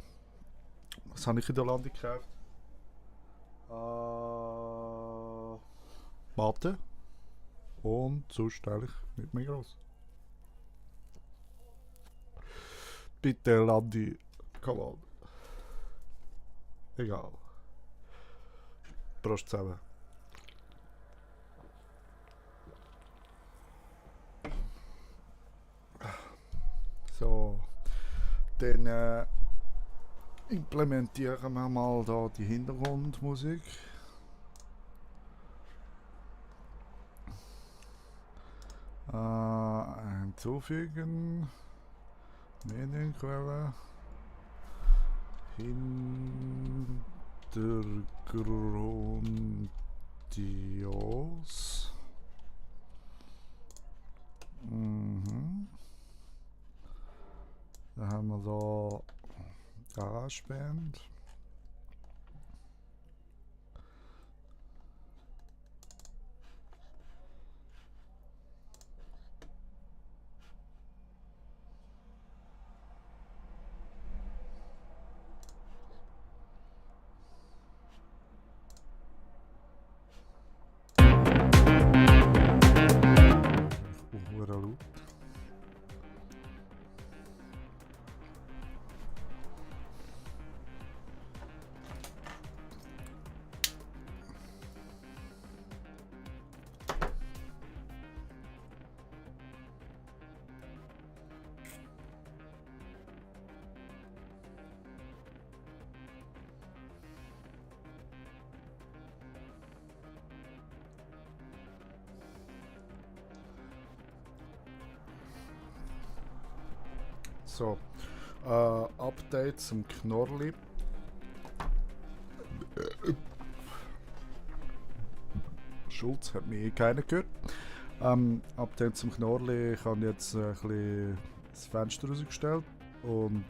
Was habe ich in der Landi gekauft? Mate. Und sonst eigentlich nicht mehr groß. Bitte Landi, come on. Egal. Prost zusammen. So, dann implementieren wir mal da die Hintergrundmusik. Hinzufügen. Medienquelle. Hintergrundios. Dann haben wir da GarageBand. Laut. So, Update zum Knorrli. Schulz hat mich keiner gehört. Update zum Knorrli. Ich habe jetzt ein bisschen das Fenster rausgestellt und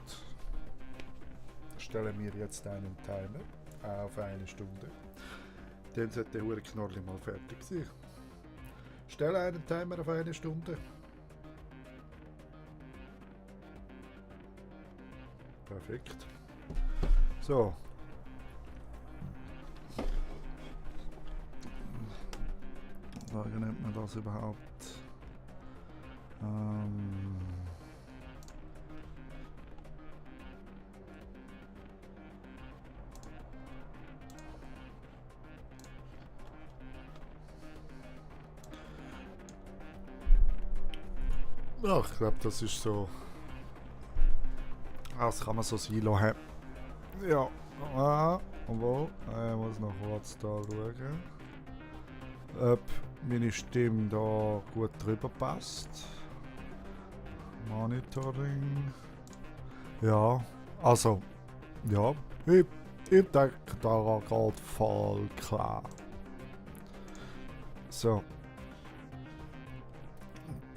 stelle mir jetzt einen Timer auf 1 Stunde. Dann sollte der hure Knorrli mal fertig sein. Stelle einen Timer auf 1 Stunde. Perfekt. So. Wie nennt man das überhaupt? Ja, ich glaube, das ist so. Das kann man so sein lassen. Ja, obwohl, ich muss noch kurz da schauen, ob meine Stimme da gut drüber passt. Monitoring. Ja, also, ja, ich denke, da geht voll klar. So.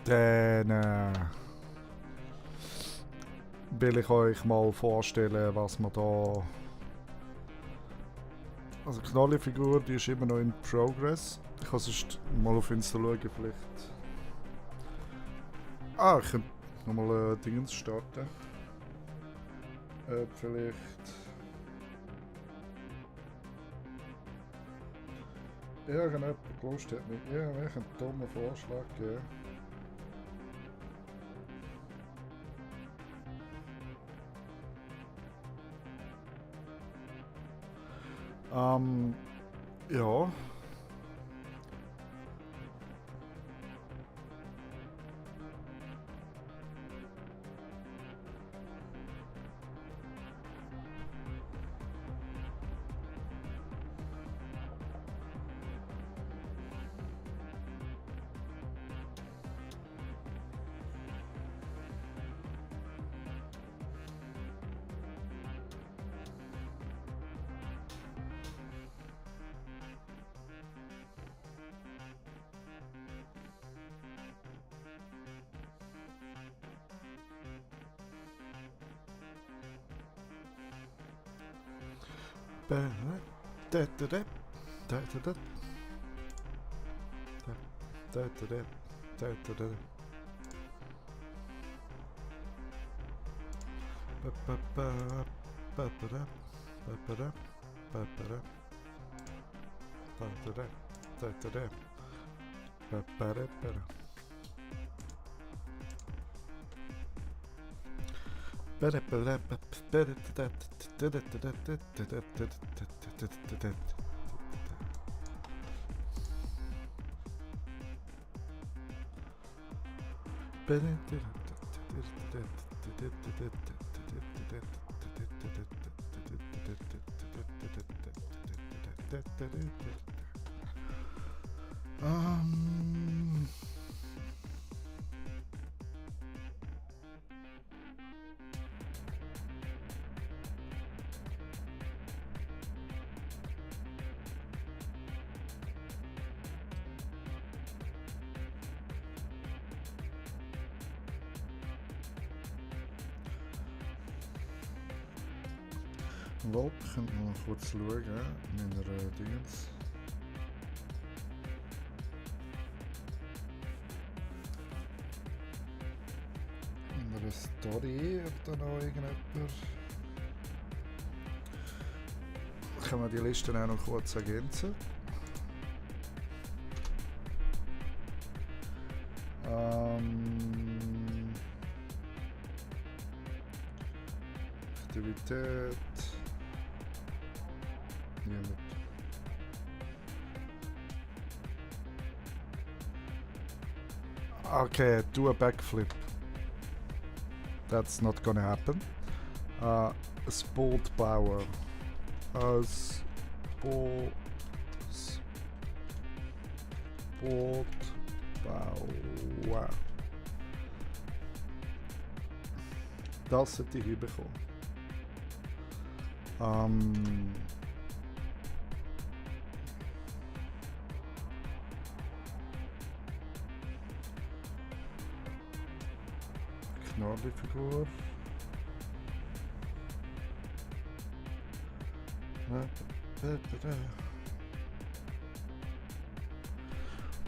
Dann will ich euch mal vorstellen, was wir da... Also die Knolli-Figur, die ist immer noch in Progress. Ich kann sonst mal auf Insta schauen, vielleicht... ich könnte nochmal Dingens starten. Vielleicht... Irgendjemand Lust hat mit irgendwelchen dummen Vorschlag gegeben. Ja. Wel, ich könnte noch kurz schauen in meiner Dingens. In einer Story, ob da noch irgendjemand. Können wir die Liste auch noch kurz ergänzen? Aktivität. Niemand. Okay, do a backflip. That's not gonna happen. Sport bauen. Sport bauen. Das hätte ich hinbekommen. Knorri-Figur.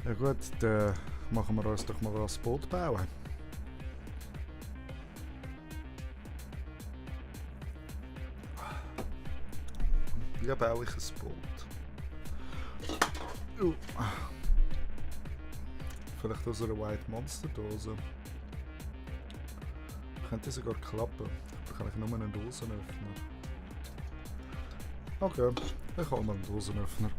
Ja gut, dann machen wir uns doch mal ein Boot bauen. Wie baue ich ein Boot? Vielleicht aus einer White Monster Dose. Könnte sogar klappen. Da kann ich nur einen Dosenöffner. Okay, ich hole mal einen Dosenöffner.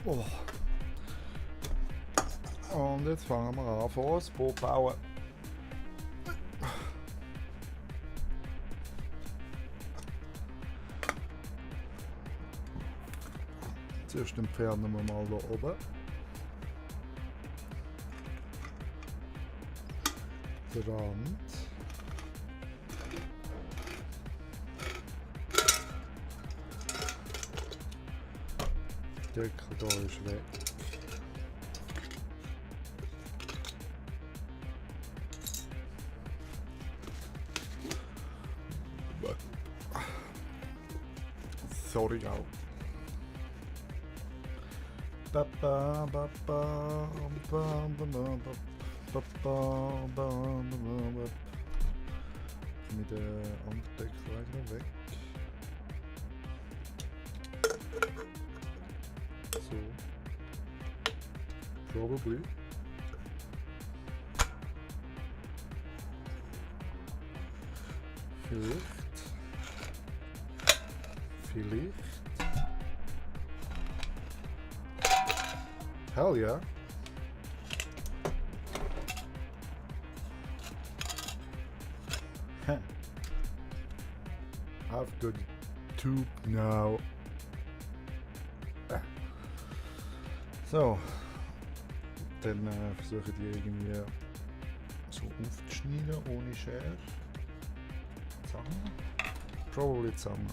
Oh. Und jetzt fangen wir an, das Boot bauen. Zuerst entfernen wir mal hier oben. Den Rand. Der Deckel hier ist weg. Sorry auch. Mit der anderen Deckel eigentlich weg. So. Probably. Vielleicht. Hell yeah. I've got tube now. So. Dann versuche ich die irgendwie so aufzuschneiden ohne Schere. Zusammen? Probably zusammen.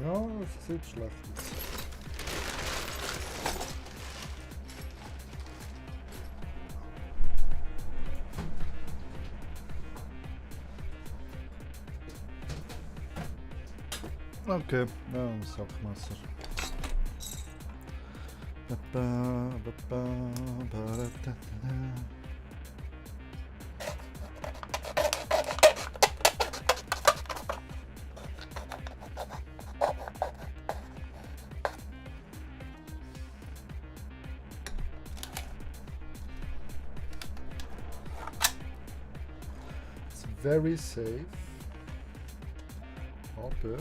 Ja, es sieht schlecht aus. Okay, ja, ein Sackmesser. It's very safe, aber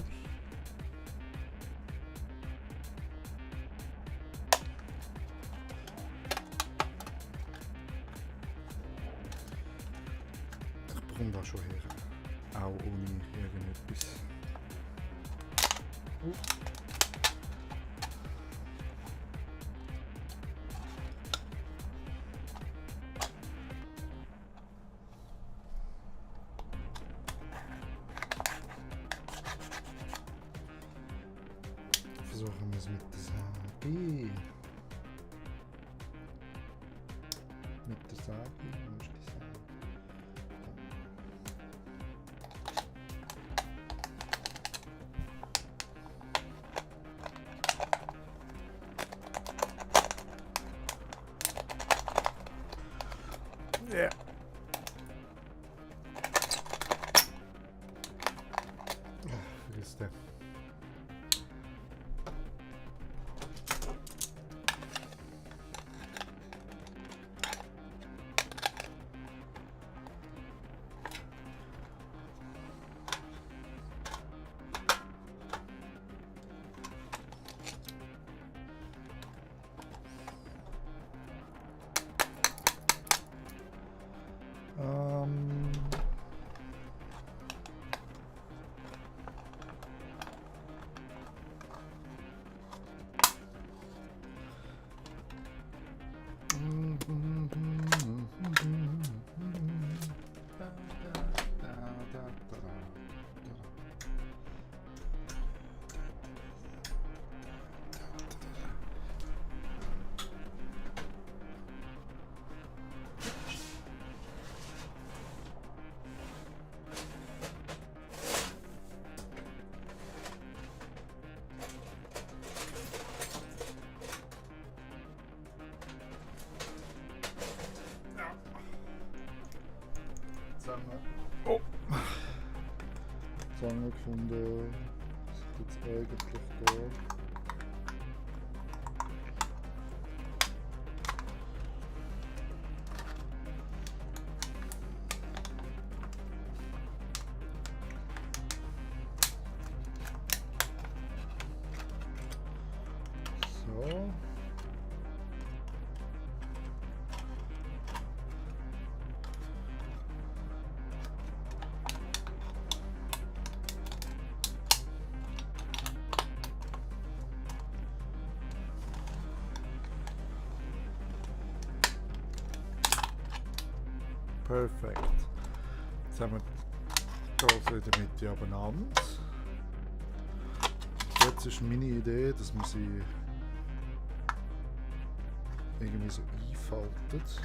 ich komme da schon her, auch ohne irgendetwas. Versuchen wir es mit der Säge. Mit der Säge, wo ist die Säge? Ja. Vergiss den. Oh. Zange gefunden. Was ist jetzt eigentlich da? So. Perfekt. Jetzt haben wir hier so in der Mitte abeinander. Jetzt ist meine Idee, dass man sie irgendwie so einfaltet.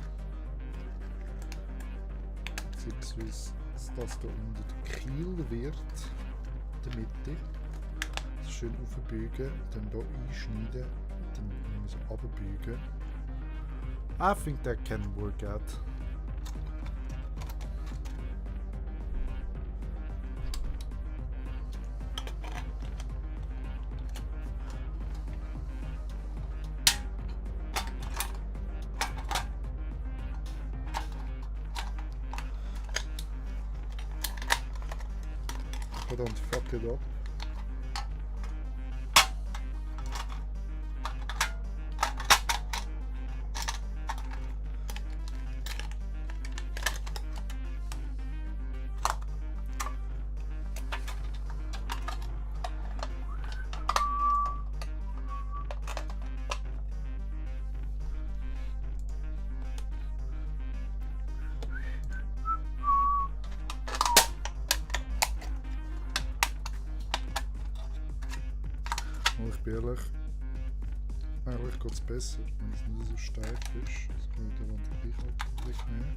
Beziehungsweise, dass das hier unter der Kiel wird, in der Mitte. Das schön aufbeugen, dann hier einschneiden, dann irgendwie so runterbeugen. I think that can work out. Don't fuck it up. Ich bin ehrlich, eigentlich geht es besser, wenn es nicht so steif ist. Das kann ich der Wand gleich wegnehmen.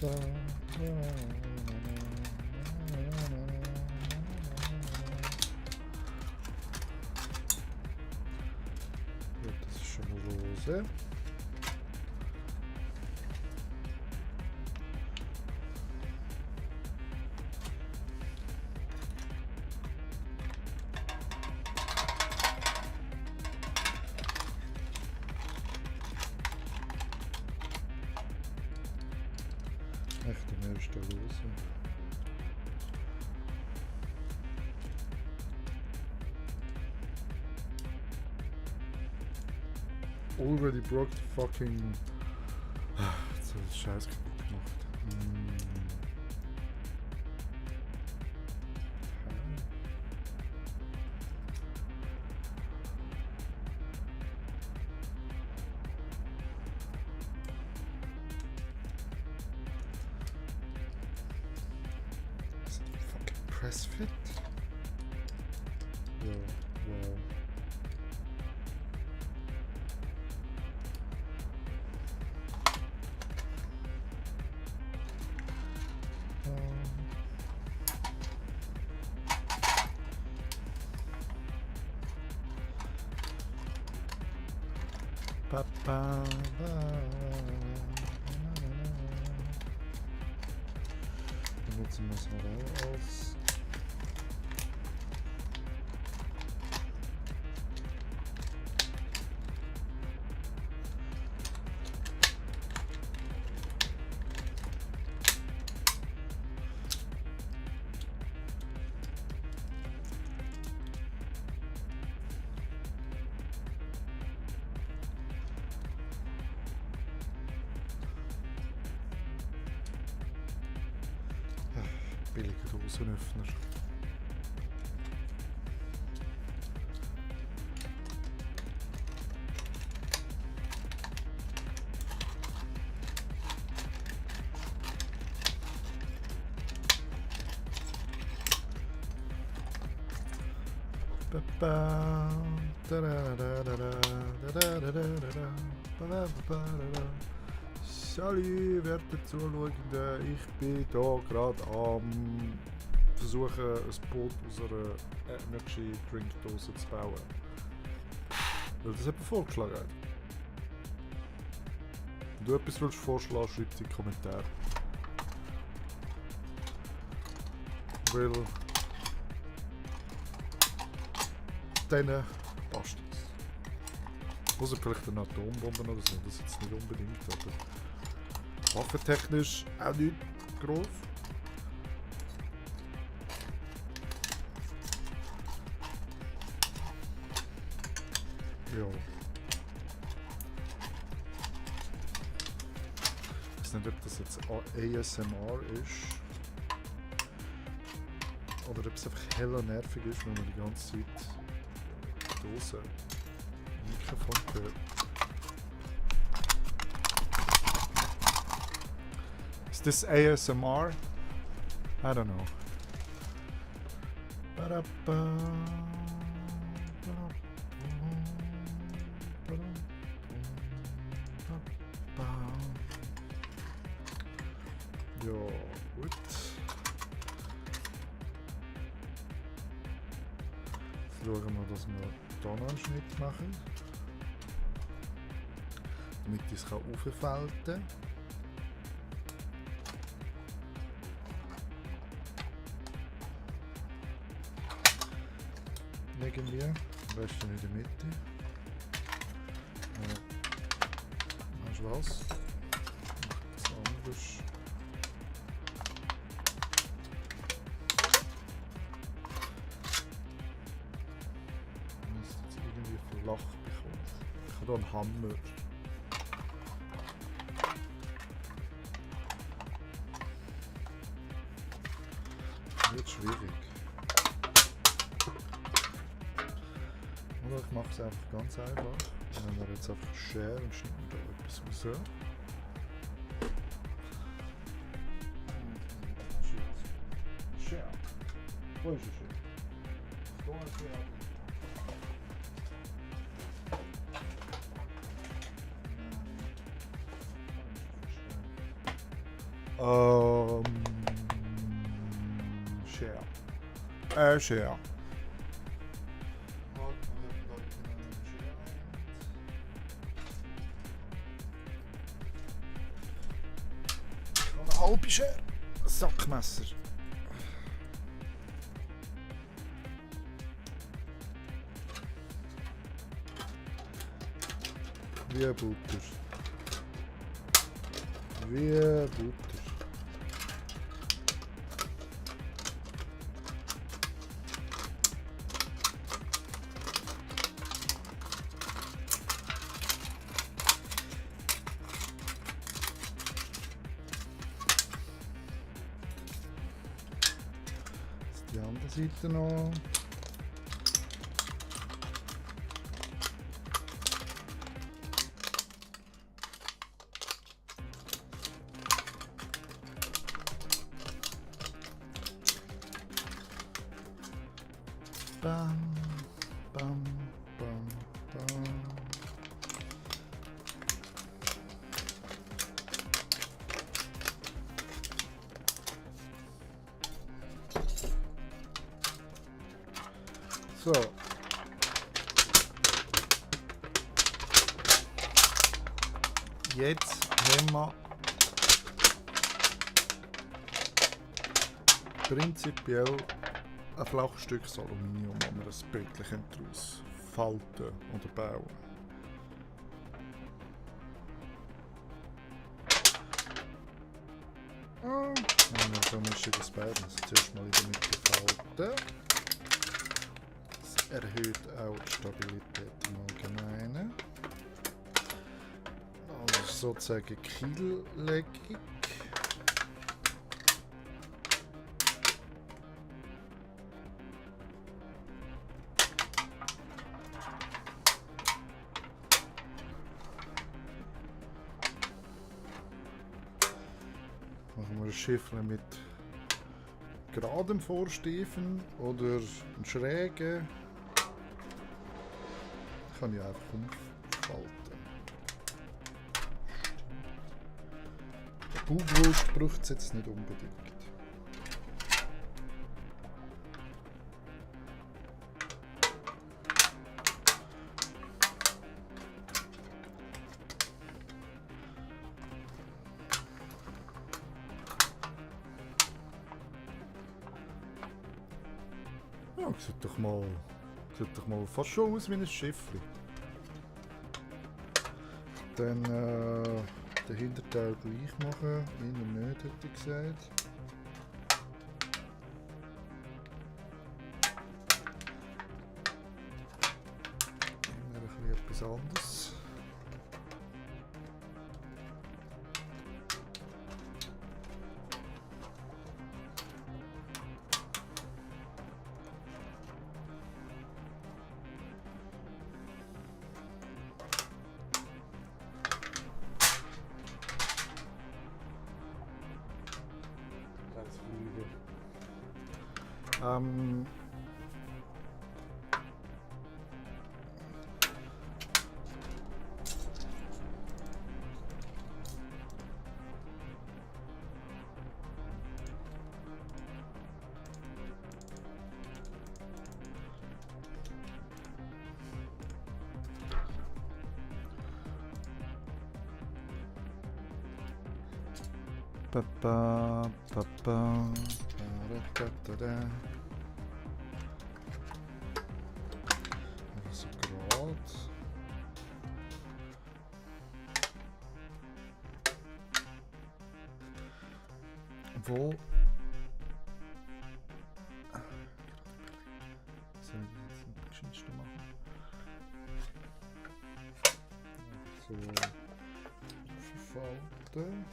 Das ist schon mal lose. Echt, der Meer ist da los. Already broke the fucking... Jetzt habe ich das Scheiß kaputt gemacht. Press fit? Ja, wow. Papa. Benutzen wir es mal aus. Billiger Dosenöffner. Salut, werte Zuschauende, ich bin hier gerade am versuchen, ein Boot aus einer Energy Drink Dose zu bauen. Weil das jemand vorgeschlagen hat. Wenn du etwas willst vorschlagen, schreib es in die Kommentare. Weil denen passt es. Außer vielleicht eine Atombombe oder so, das ist jetzt nicht unbedingt, aber waffentechnisch auch nicht gross. Ja. Ich weiß nicht, ob das jetzt ASMR ist. Oder ob es einfach heller nervig ist, wenn man die ganze Zeit die Dose im Mikrofon hört. Is this ASMR? I don't know. Ja, gut. Schauen wir, dass wir hier noch einen Schnitt machen, damit ich es auffalten kann. Legen wir am besten in der Mitte. Weißt du was? Das anders. Flach bekommt. Ich habe hier einen Hammer. Wird schwierig. Oder ich mache es einfach ganz einfach. Wenn wir jetzt einfach Schere und schneiden da etwas raus. Schere. Wo ist die Schere? Da ist die Schere. Share. Share. Eine halbe Schere. Sackmesser. Wie Butter. Wie Butter. Die andere Seite noch. Bam, bam, bam, bam. So. Jetzt haben wir prinzipiell ein flaches Stück Aluminium, das wir ein Bildchen daraus falten oder bauen. So mische ich das beides. Also zuerst mal in der Mitte falten. Das erhöht auch die Stabilität im Allgemeinen. Also sozusagen Kiellegung. Machen wir ein Schiffle mit geradem Vorstiefen oder einen schrägen. Kann ich einfach umfalten. Bauwurst braucht es jetzt nicht unbedingt. Ja, sieht doch mal fast schon aus wie ein Schiffli. Dann den Hinterteil gleich machen, innen nicht, hätte ich gesagt. Immer ein bisschen etwas anderes. Ähm, Papa, papa, da, da, da. Einfach so gerade. Wo? Soll ich das jetzt am geschicktesten machen? So verfalten.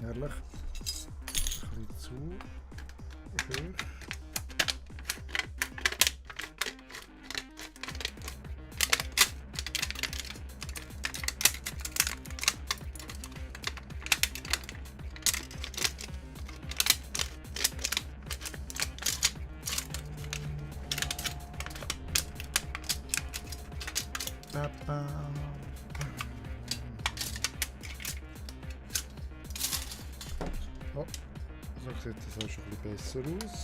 Ehrlich, ein bisschen zu hoch. Papa. Oh, so sieht das auch schon ein bisschen besser aus.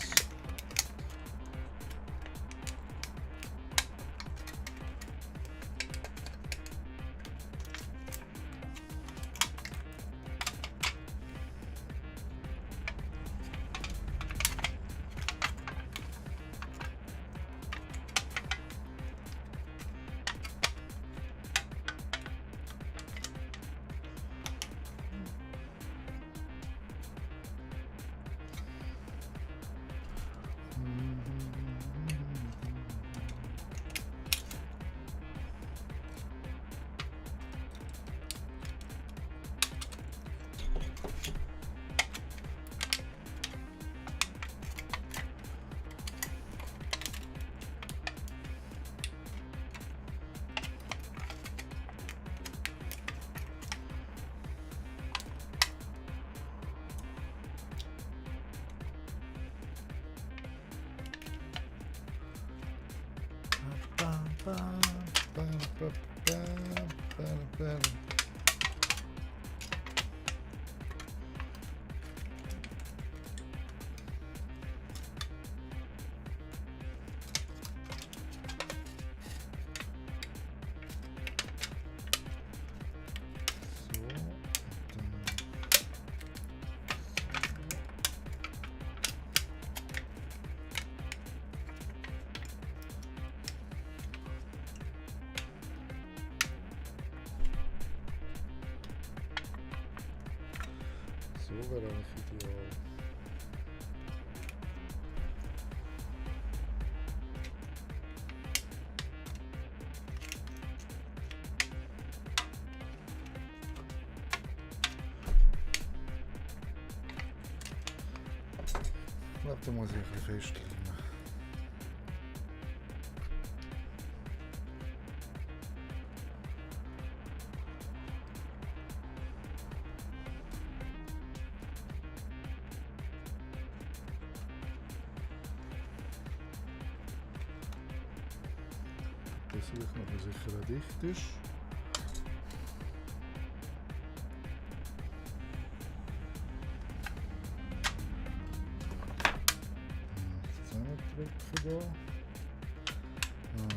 So wäre eigentlich ideal. Ich glaube, da muss ich ein bisschen festhalten. Versuche noch, dass sicher dicht ist. Zusammendrücken hier.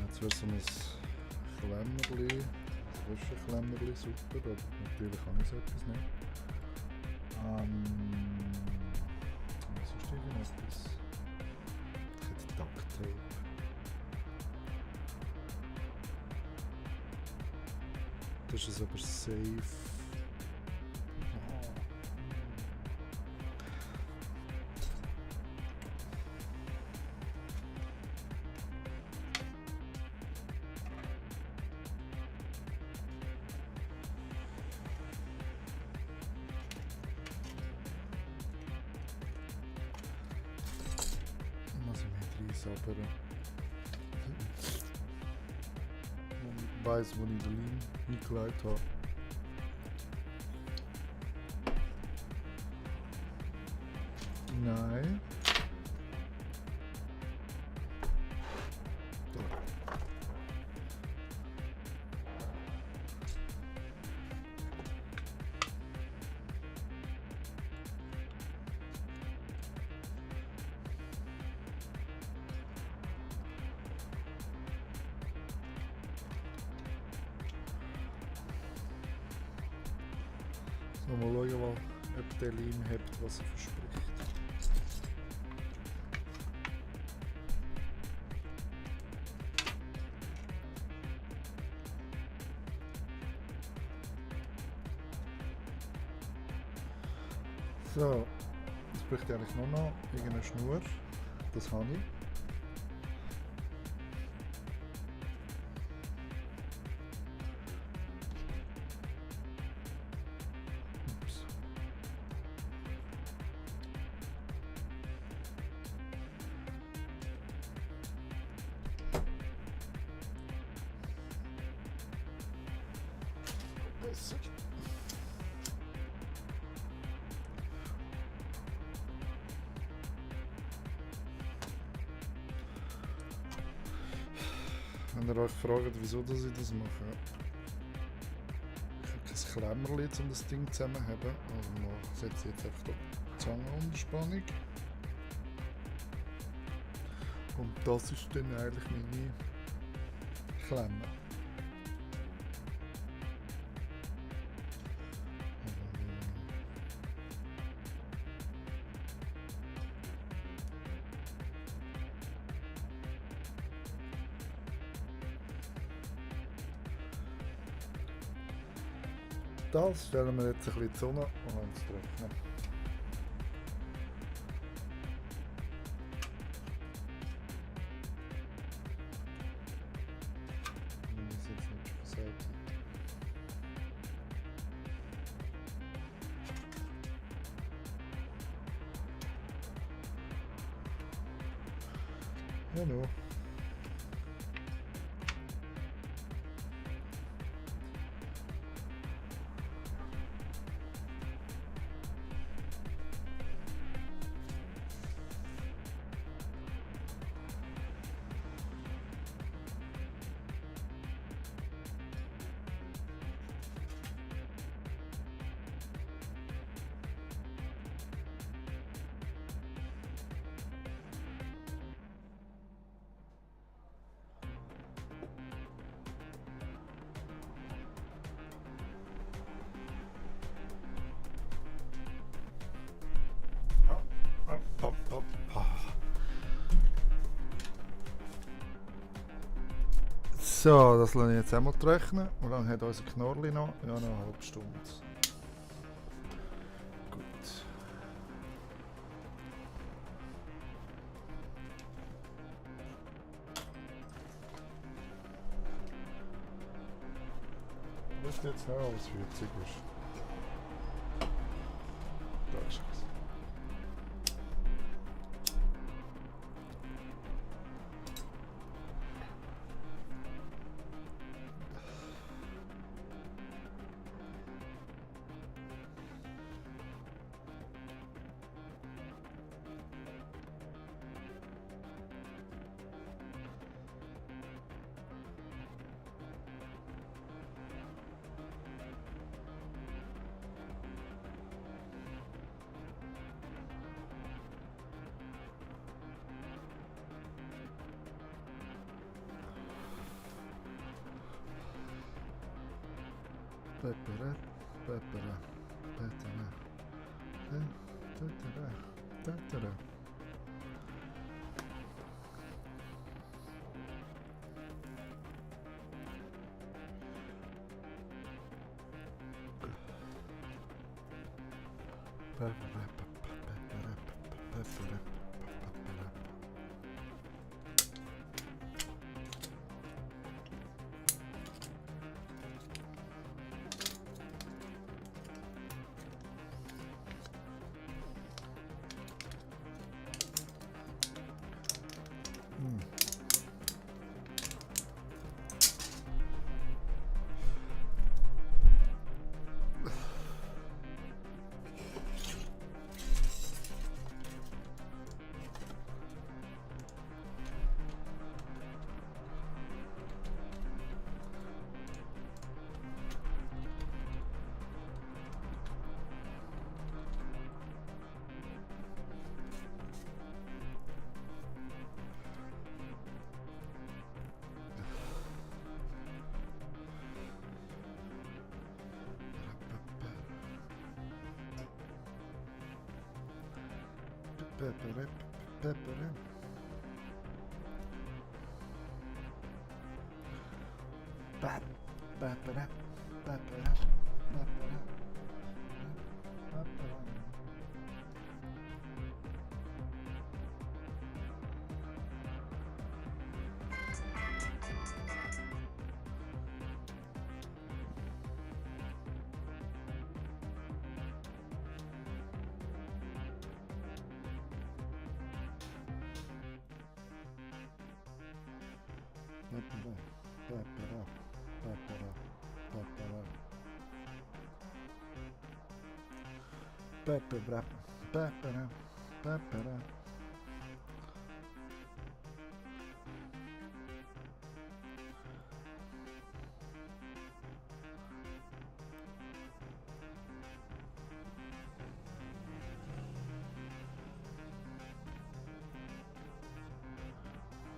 Jetzt wird so ein Klemmerli, Zwischenklemmerli, super, aber natürlich kann ich so etwas nicht. Was ist irgendetwas? Ich hätte Duct Tape. Das ist aber safe. Muss ich mich reinsabbern. Ich weiss, wo ich den Leim eingelegt habe. Nein. Da. So, mal schauen, ob der Leim hebt, was er verspricht. So, jetzt bräuchte ich eigentlich nur noch irgendeine Schnur. Das habe ich. Ups. Besser. Wenn ihr euch fragt, wieso dass ich das mache, ich habe kein Klemmerli, um das Ding zusammenzuhalten. Also ich setze jetzt einfach die Zange unter Spannung. Und das ist dann eigentlich meine Klemme. Das stellen wir jetzt ein bisschen in die Sonne und lassen es trocknen. Das ist jetzt nicht versagt. Ja, no. So, das lasse ich jetzt einmal trocknen. Wie lange hat unser Knorrli noch? Ja, noch eine halbe Stunde. Gut. müsste jetzt noch alles 40 ist. Da ist es. Pepere, pepere, pepere, pepere, pepere. Pepere, pepere, pepere, pepere. Pepere, pepere. Pepere, pepere, pepere.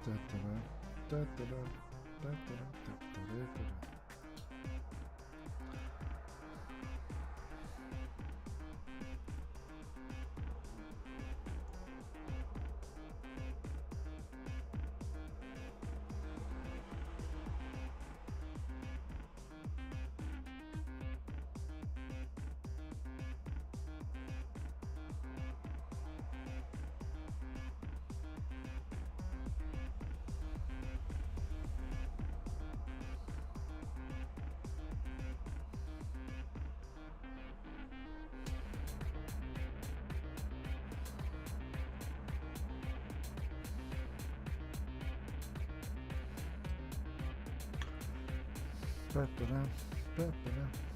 Pepere, pepere, pepere. Pepere, pepere.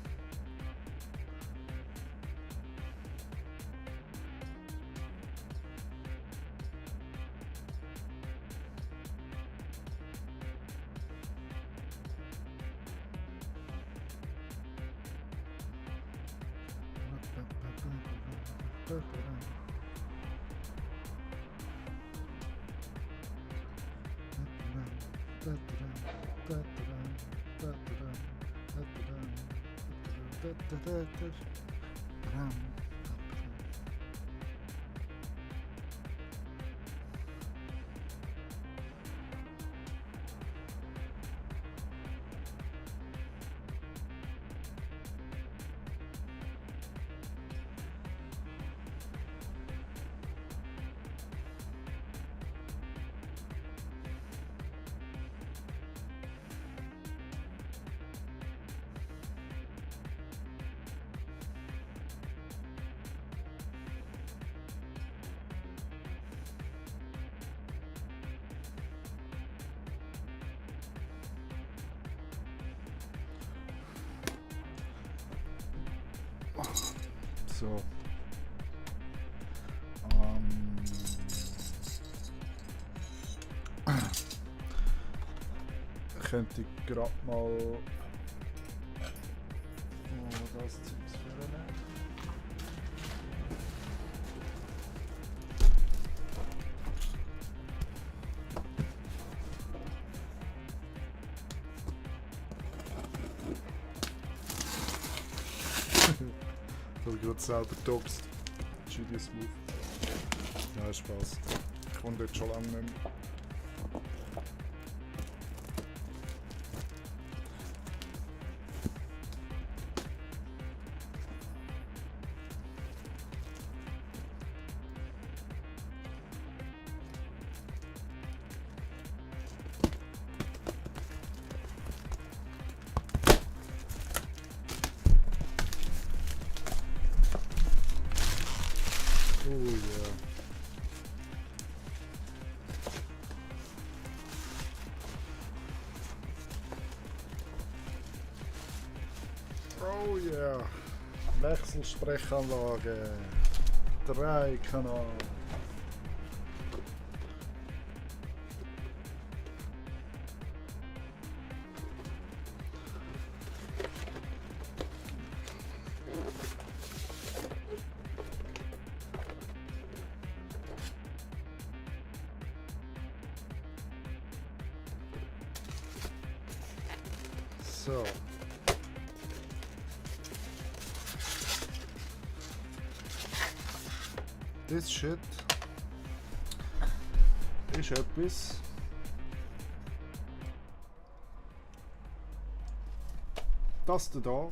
So. Könnte ich gerade mal das Zeugs führen. Ich habe gerade selber gedoxt. Genius Move. Ja, Spaß. Ich wohne dort schon lange nicht mehr. Oh yeah. Wechselsprechanlage. 3 Kanal. So. Das Shit ist etwas. Das da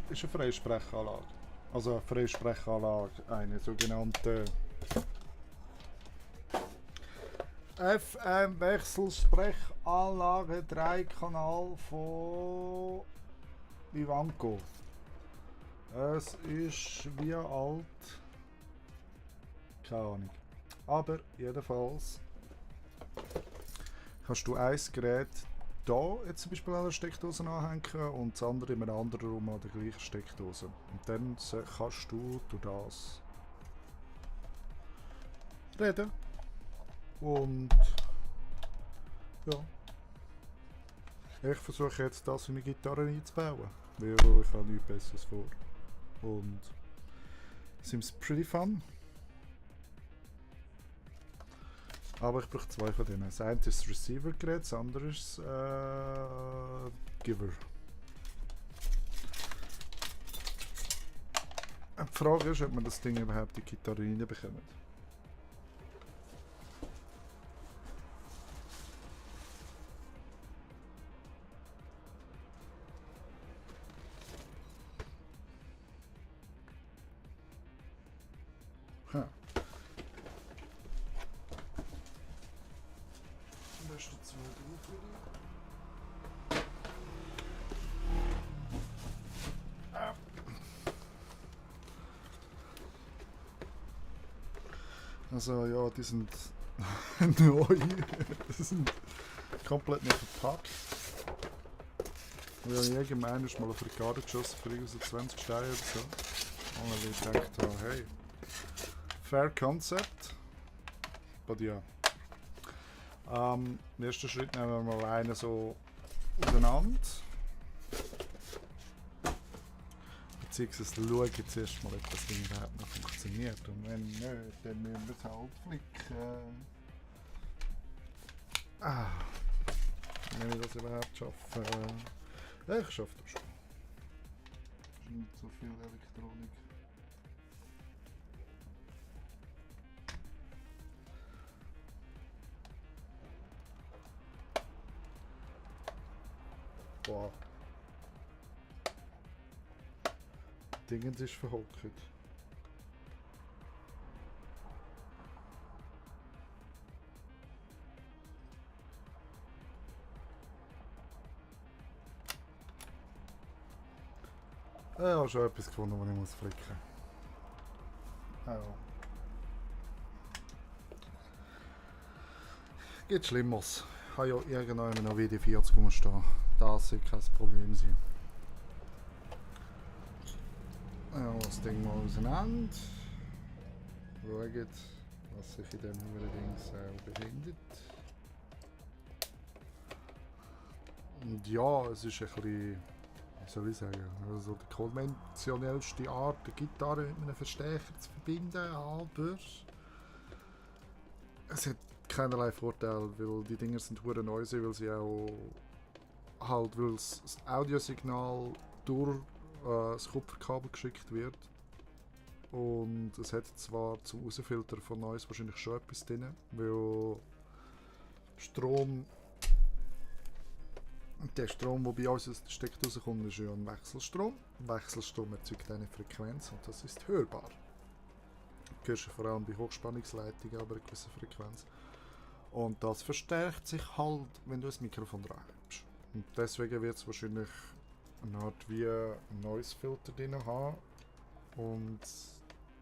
ist eine Freisprechanlage. Also eine Freisprechanlage, eine sogenannte FM-Wechselsprechanlage 3 Kanal von Ivanco. Es ist wie alt. Keine Ahnung. Aber jedenfalls kannst du ein Gerät hier jetzt zum Beispiel an der Steckdose anhängen und das andere in einem anderen Raum an der gleichen Steckdose. Und dann kannst du durch das reden. Und ja. Ich versuche jetzt das in eine Gitarre einzubauen. Weil ich habe nichts Besseres vor. Und seems pretty fun. Aber ich brauche 2 von denen. Das eine ist das Receiver-Gerät, das andere ist Giver. Die Frage ist, ob man das Ding überhaupt in die Gitarre reinbekommt. Also ja, die sind neu. Die sind komplett nicht verpackt. Ich habe irgendwann mal eine Frikade geschossen für irgendwie so 20 Steine oder so. Und dann ich gedacht, hey, fair concept. Aber ja. Im ersten Schritt nehmen wir mal einen so auseinander. Beziehungsweise schauen zuerst mal, ob das Ding überhaupt noch funktioniert. Und wenn nicht, dann müssen wir es halt flicken. Wenn ich das überhaupt schaffe. Ja, ich schaffe das schon. Es ist nicht so viel Elektronik. Boah. Dingens ist verhockt. Ich habe schon etwas gefunden, was ich muss flicken. Ja. Geht Schlimmeres. Ich habe ja irgendwann noch WD-40 rumstehen. Das sollte kein Problem sein. Das Ding mal auseinander. Schaut, was sich in dem Ding befindet. Und ja, es ist ein bisschen, wie soll ich sagen, also die konventionellste Art, eine Gitarre mit einem Verstärker zu verbinden, aber es hat keinerlei Vorteil, weil die Dinger sind hure noisy, weil sie auch halt, weil das Audiosignal durch das Kupferkabel geschickt wird. Und es hat zwar zum Rausfiltern von Noise wahrscheinlich schon etwas drin, weil Strom, der Strom, der bei uns aus der Steckdose rauskommt, ist ja ein Wechselstrom. Wechselstrom erzeugt eine Frequenz und das ist hörbar. Du hörst vor allem bei Hochspannungsleitungen aber eine gewisse Frequenz. Und das verstärkt sich halt, wenn du ein Mikrofon dran hast. Und deswegen wird es wahrscheinlich eine Art wie ein Noise-Filter drin haben. Und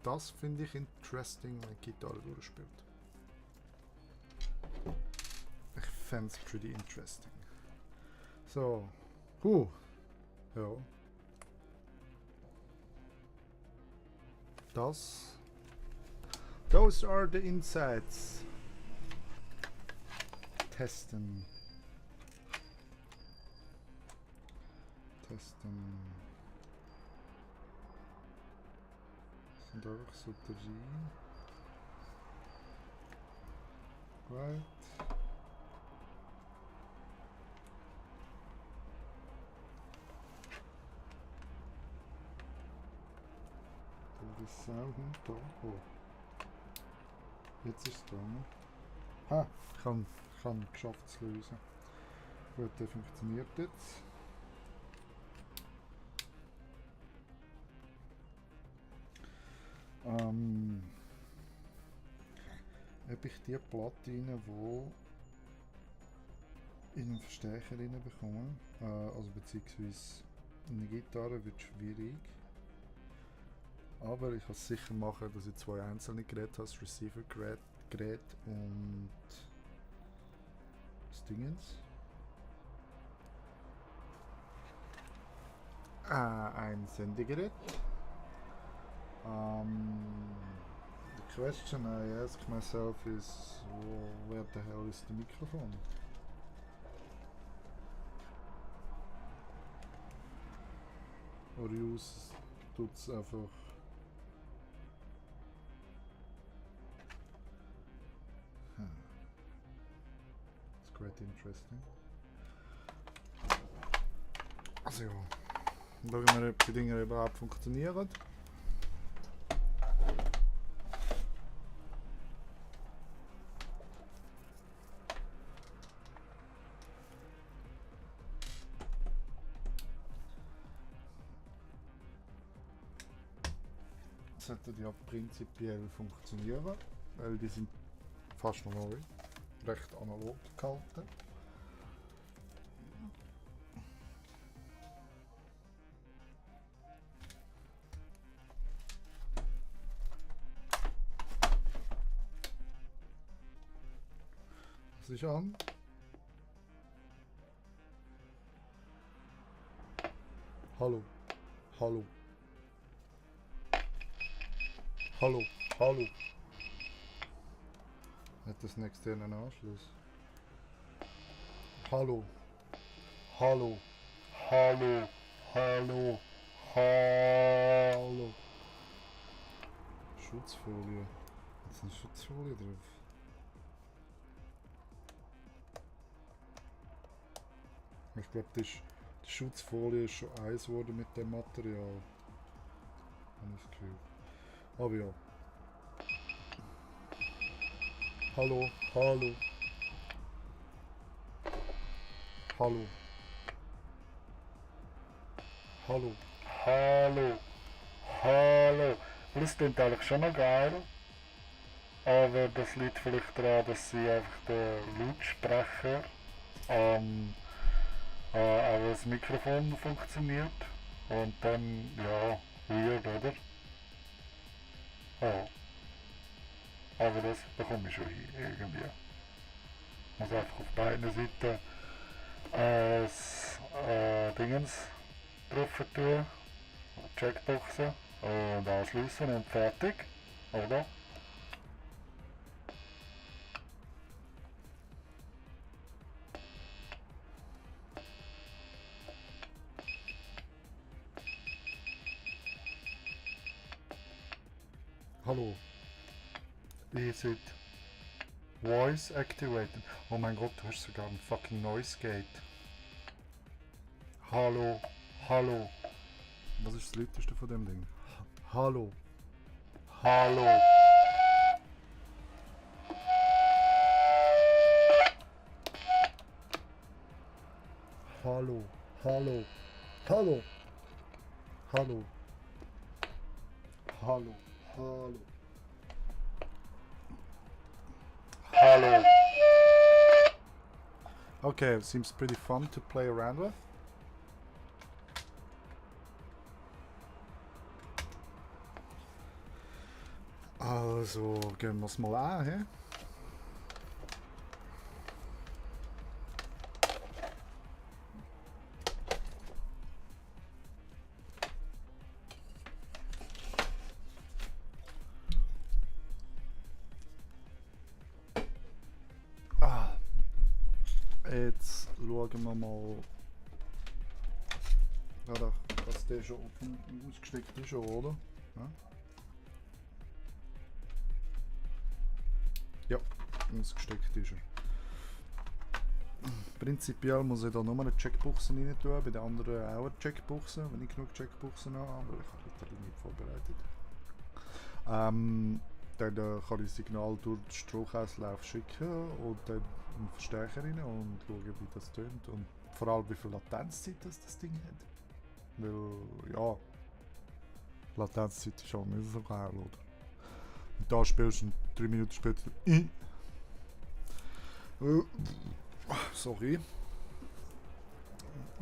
das finde ich interesting, wenn die Gitarre durchspielt. Ich fände es pretty interesting. So. Ja. Those are the insights. Testen. Das sind einfach so drin. Right. Das Sound da. Oh. Jetzt ist es da. Ne? Ha! Ich habe geschafft zu lösen. Gut, der funktioniert jetzt. Ob ich die Platine wo in einen Verstärker rein bekomme, also beziehungsweise in eine Gitarre wird schwierig. Aber ich kann es sicher machen, dass ich zwei einzelne Geräte habe, das Receiver-Gerät und das Dingens. Ein Sendegerät. The question I ask myself is, where the hell is the microphone? Or use tut's einfach. It's quite interesting. Also ja, schauen wir, ob die Dinger überhaupt funktionieren. Sollten ja prinzipiell funktionieren, weil die sind fast noch neu, recht analog gehalten. Das ist an. Hallo, hallo. Hallo, hallo. Hat das nächste einen Anschluss? Hallo, hallo, hallo, hallo, hallo. Schutzfolie. Jetzt ist eine Schutzfolie drauf. Ich glaube, die Schutzfolie ist schon eins geworden mit dem Material. Habe ich das Gefühl. Aber ja. Hallo, hallo. Hallo. Hallo. Hallo. Hallo. Das klingt eigentlich schon noch geil. Aber das liegt vielleicht daran, dass sie einfach den Lautsprecher auch das Mikrofon funktioniert. Und dann, ja, weird, oder? Oh. Aber das bekomme ich schon hin, irgendwie. Ich muss einfach auf beiden Seiten das Dingens drauf tun, Checkboxen, Und anschließen und fertig, oder? Hallo. Is it voice activated? Oh mein Gott, du hast sogar ein fucking Noise Gate. Hallo. Hallo. Was ist das Lauteste von dem Ding? Hallo. Hallo. Hallo. Hallo. Hallo. Hallo. Hallo. Hallo. Hallo. Okay, seems pretty fun to play around with. Also, gehen wir es mal an, hä? Jetzt schauen wir mal, ja, dass der schon ausgesteckt ist, oder? Ja, ausgesteckt ist er. Prinzipiell muss ich da nur eine Checkbox rein tun, bei den anderen auch eine Checkbox, wenn ich genug Checkboxen habe, aber ich habe literally nicht vorbereitet. Dann kann ich das Signal durch den Strohkreislauf schicken und dann einen Verstärker rein und schauen, wie das tönt und vor allem wie viel Latenzzeit das Ding hat. Weil, ja, Latenzzeit ist auch nicht so geil, oder? Und da spielst du 3 Minuten später. Sorry.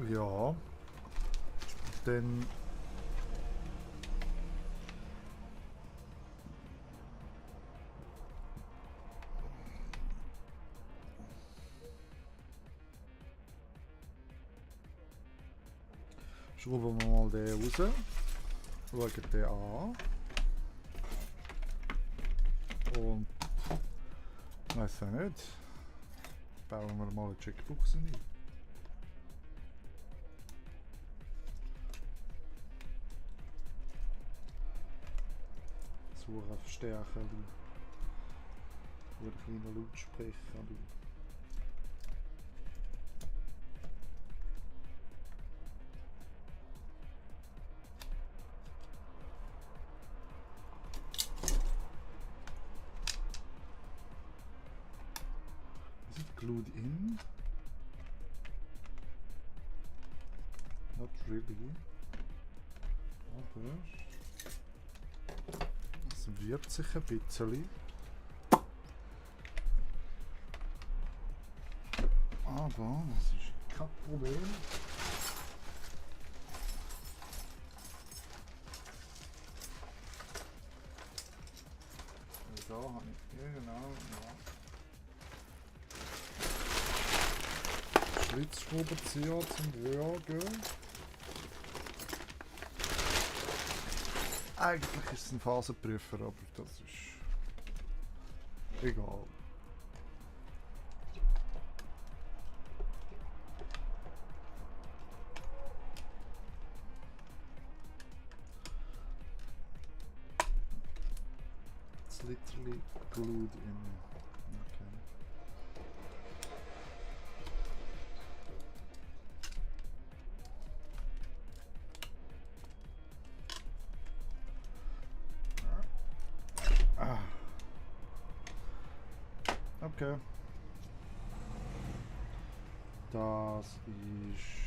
Ja. Dann. Schrauben wir mal den raus. Schauen den an. Und. Weiß ich nicht. Bauen wir mal eine Checkbox rein. Suchen einen Verstärker, oder einen kleinen Lautsprecher. Is it glued in? Not really. Aber es wird sich ein bisschen. Aber das ist kein Problem. Da habe ich genau. Schlitzschraubenzieher zum Rühren. Eigentlich ist es ein Phasenprüfer, aber das ist egal. It's literally glued in. Okay. Okay. Das ist.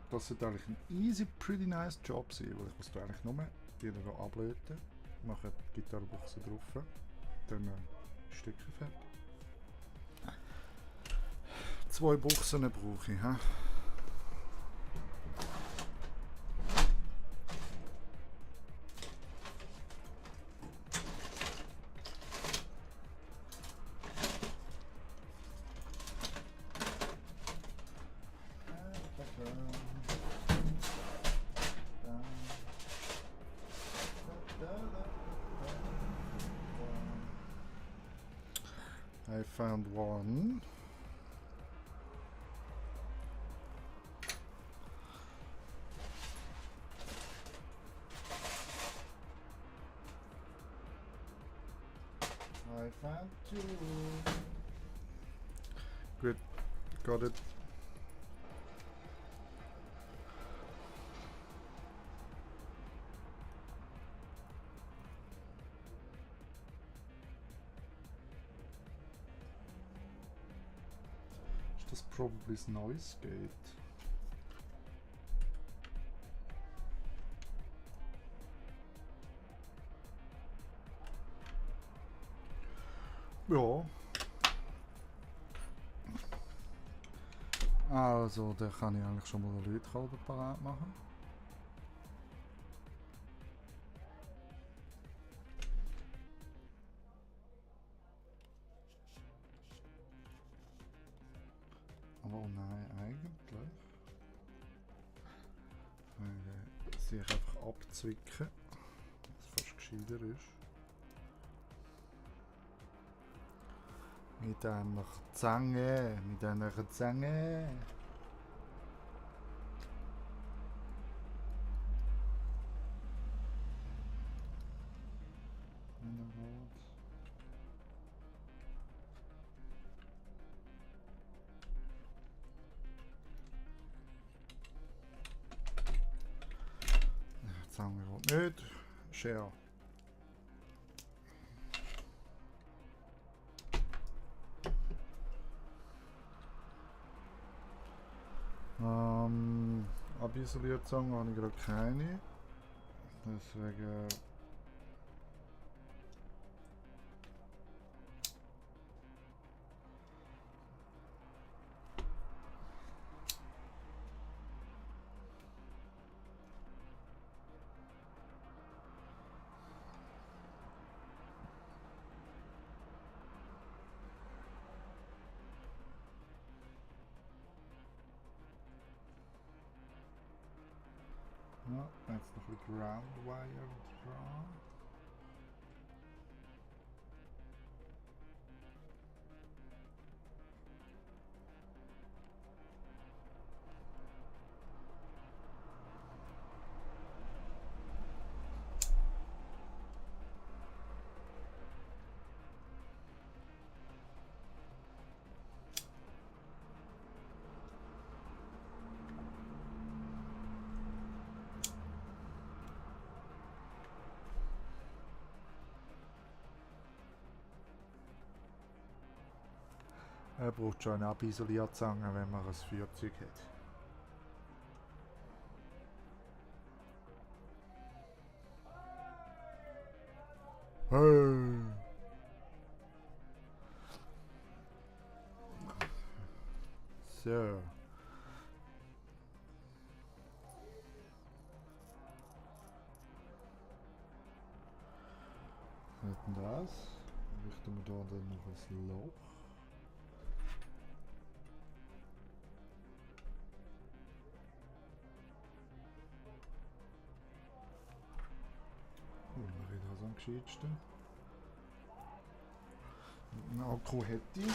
Das sollte eigentlich ein easy, pretty nice Job sein, weil ich muss da eigentlich nur die noch ablöten, nachher die Gitarrenbuchse drauf, dann Stücke fertig. 2 Buchsen brauche ich. He? found one. I found two. Good, got it. Ist das probably das Noise Gate? Ja. Also, da kann ich eigentlich schon mal den Lötkolben parat machen. Aber oh nein, eigentlich. Sie einfach abzwicken, was fast gescheiter ist. Mit einer Zange, mit einer Zange. Zange geht nicht. Schere. Abisolierzange habe ich gerade keine. Deswegen. Ja, jetzt noch ein bisschen Ground Wire dran. Er braucht schon eine Abisolierzange, wenn man ein Feuerzeug hat. Hey. So. Was ist denn das? Richten wir da dann noch ein Loch. Mache ich das am gescheitsten. Einen Akku hätte ich.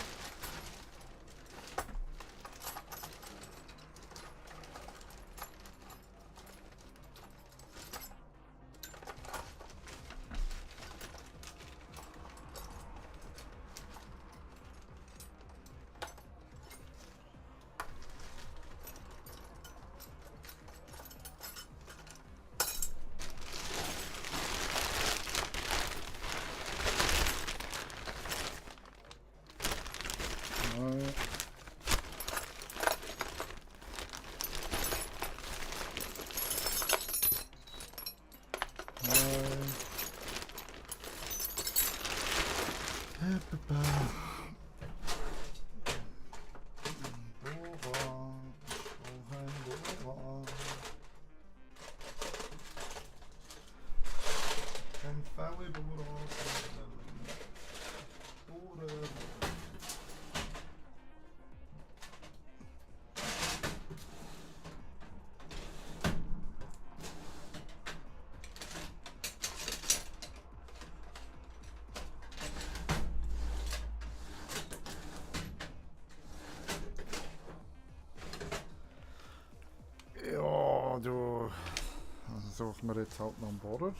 suchen wir jetzt halt noch einen Bohrer.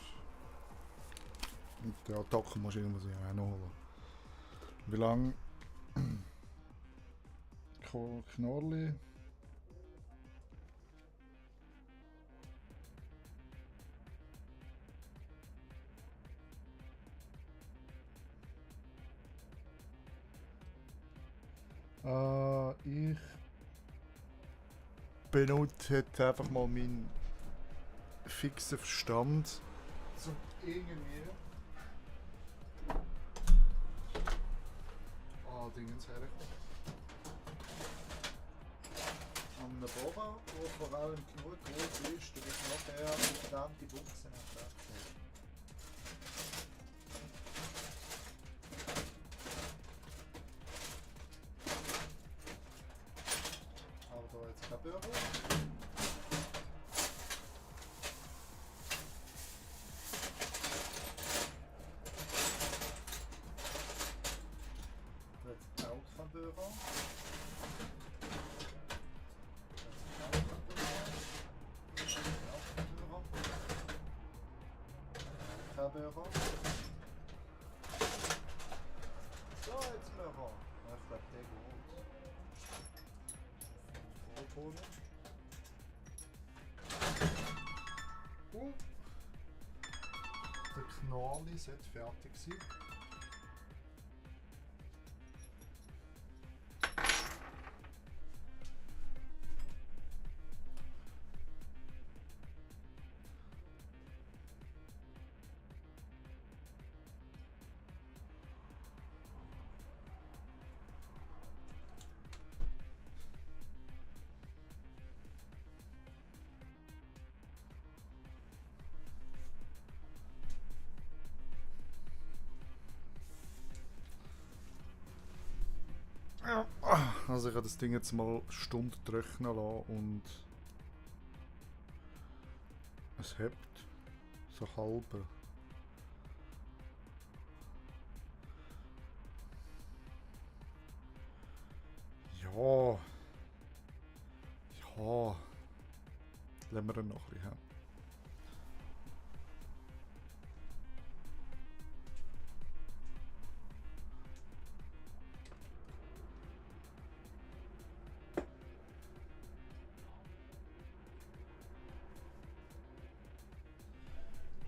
Und die Attackenmaschine muss ich auch noch holen. Wie lange? Knorrli. Ich benutze jetzt einfach mal meinen fixen Verstand zum irgendwie Dingens herkommen. An einem Bohrer, der vor allem genug groß ist, damit nachher verdammte Buchsen wegziehen. Aber da jetzt kein Bohrer. Jetzt auch kein Bohrer. Bohrer. So, jetzt Bohrer. Ich glaube, der geht. Volltonen. Und der Knorrli sollte fertig sein. Also ich habe das Ding jetzt mal eine Stunde trocknen lassen und es hebt so halbe. Ja. Ja. Lassen wir ihn noch ein bisschen haben.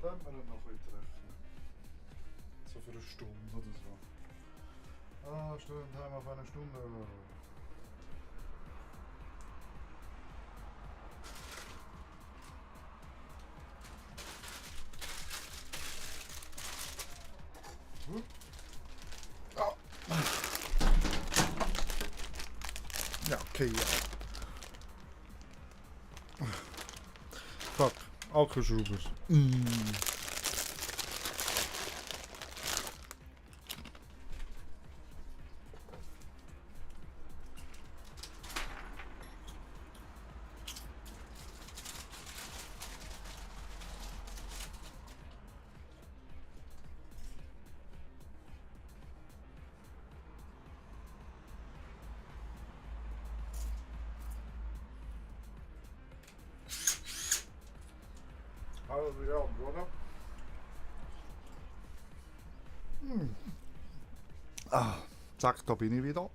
Lassen wir ihn noch ein bisschen trocknen. So für eine Stunde oder so. Ah, Stunde haben wir auf eine Stunde. Ja, okay, ja. Fuck, Akkuschrauber. Also ja, oder? Ah, zack, da bin ich wieder.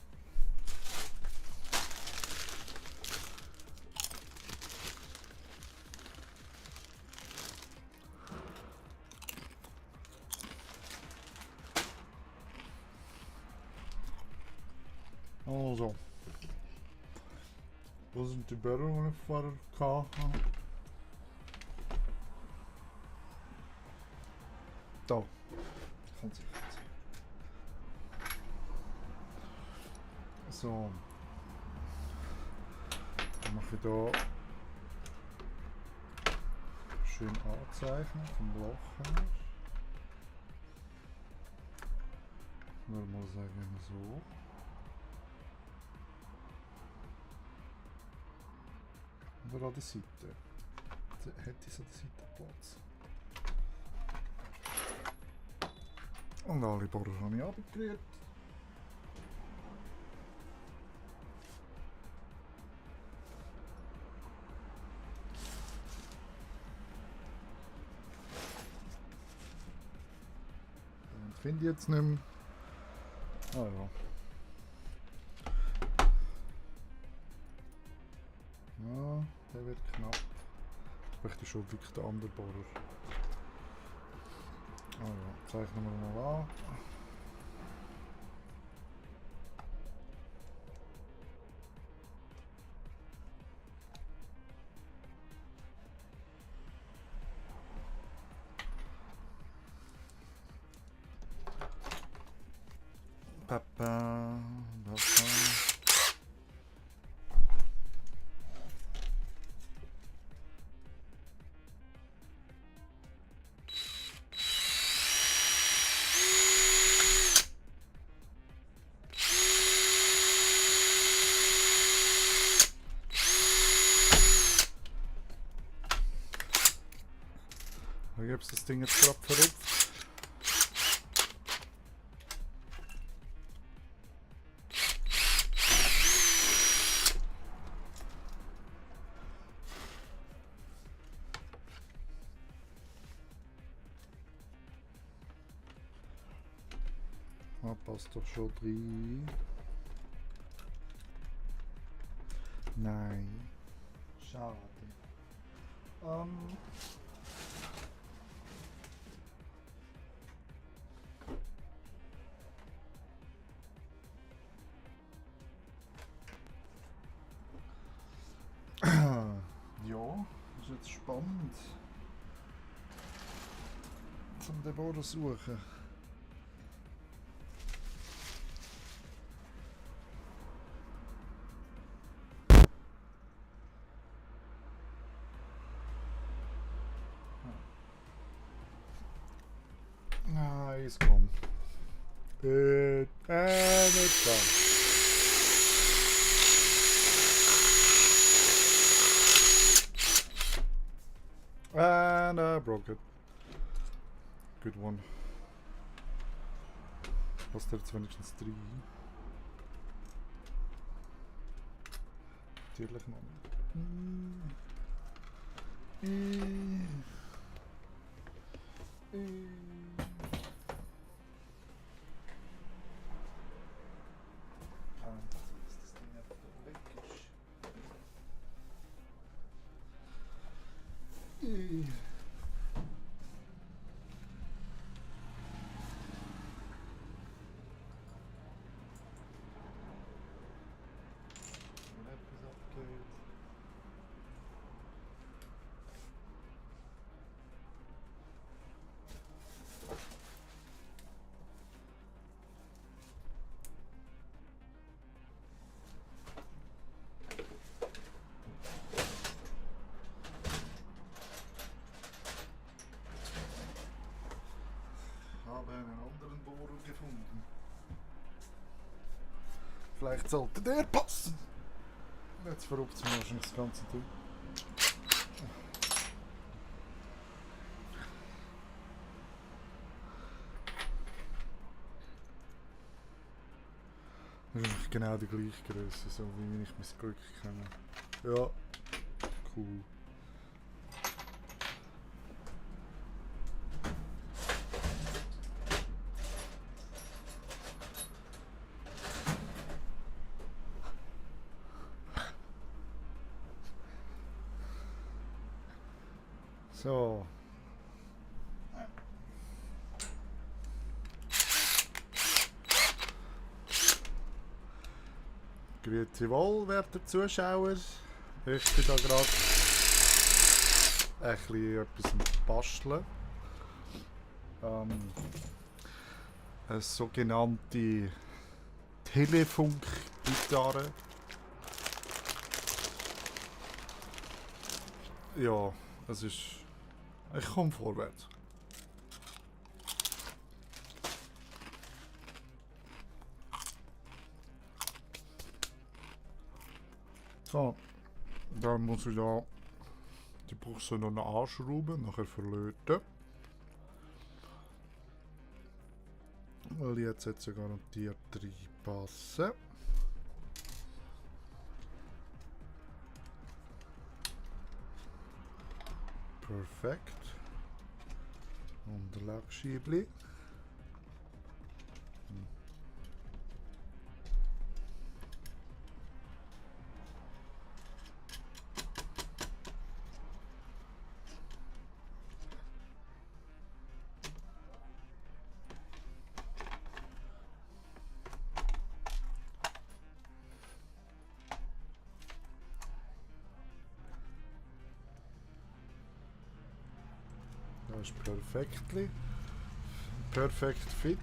Also, wo sind die Bälle, die ich vorher hatte? Da. Kann sich jetzt. So. Dann mache ich hier schön anzeichnen vom Loch her. Ich würde mal sagen so. Oder an der Seite. Hätte ich so an der Seite Platz. Und alle Bohrer habe ich abgerührt. finde ich jetzt nicht mehr. Ah ja. Ja, der wird knapp. Ich möchte schon wirklich den anderen Bohrer. Ah ja, zeichnen wir mal an. Papa, Papa. Da gibt es das Ding jetzt gerade verrückt. Ah, passt doch schon drin. Nein. Schade. Ja, ist jetzt spannend. Zum den Bohrer suchen. Nein, es kommt. Nicht dran. And I broke it. Good one. Passt jetzt wenigstens 3. Natürlich noch nicht. Dass das Ding einfach weg ist. Wenn etwas abgeht. Ich habe einen anderen Bohrer gefunden. Vielleicht sollte der passen. Jetzt verrückt es mir wahrscheinlich das ganze Ding. Das ist eigentlich genau die gleiche Größe, so wie ich mein Glück kenne. Ja, cool. So. Grüezi wohl, werte Zuschauer. Ich bin da gerade ein bisschen etwas am Basteln. Eine sogenannte Telefunkgitarre. Ja, es ist... Ich komme vorwärts. So, dann muss ich da die Buchse noch anschrauben, nachher verlöten. Weil jetzt hat sie garantiert reinpassen. Perfekt. Unterlagsscheibli. Das ist perfekt fit.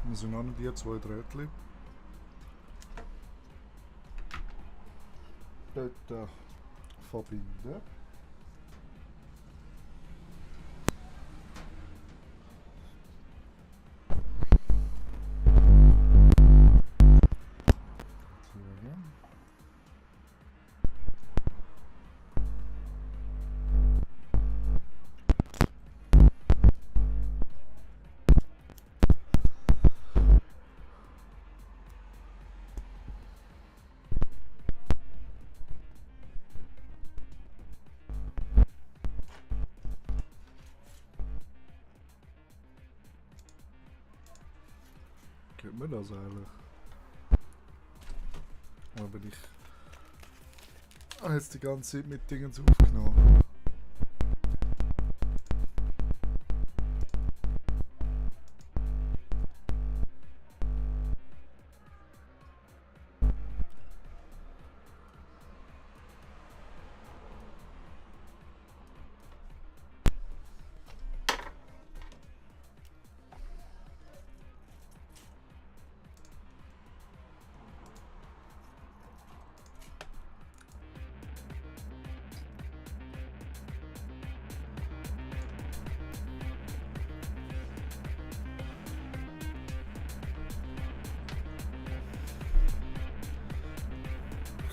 Wir sind noch die 2 Drähtchen. Dort verbinden. Geht mir das eigentlich? Aber ich habe jetzt die ganze Zeit mit Dingen aufgenommen.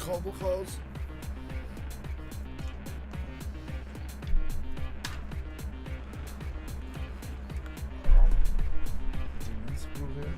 Kabelchaos. Dingens probiert.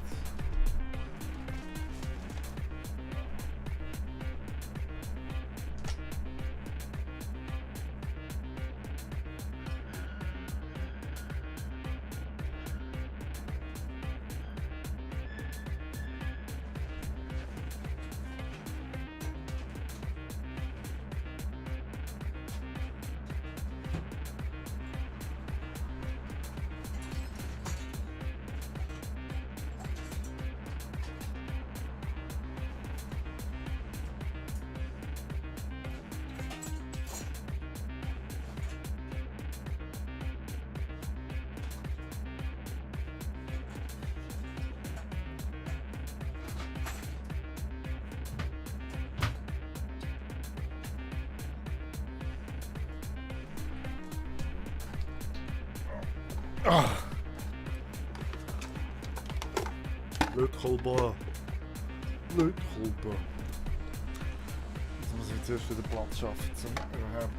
Lötkolber. Lötkolber. Jetzt muss ich zuerst wieder Platz schaffen, um überhaupt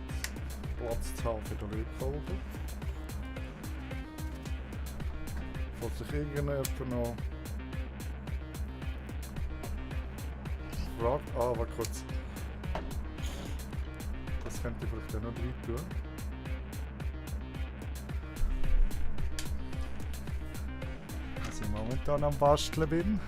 Platz zu haben für den Lötkolber. Falls sich irgendjemand noch fragt, warte kurz. Das könnte ich vielleicht auch noch rein tun. Dass ich momentan am Basteln bin.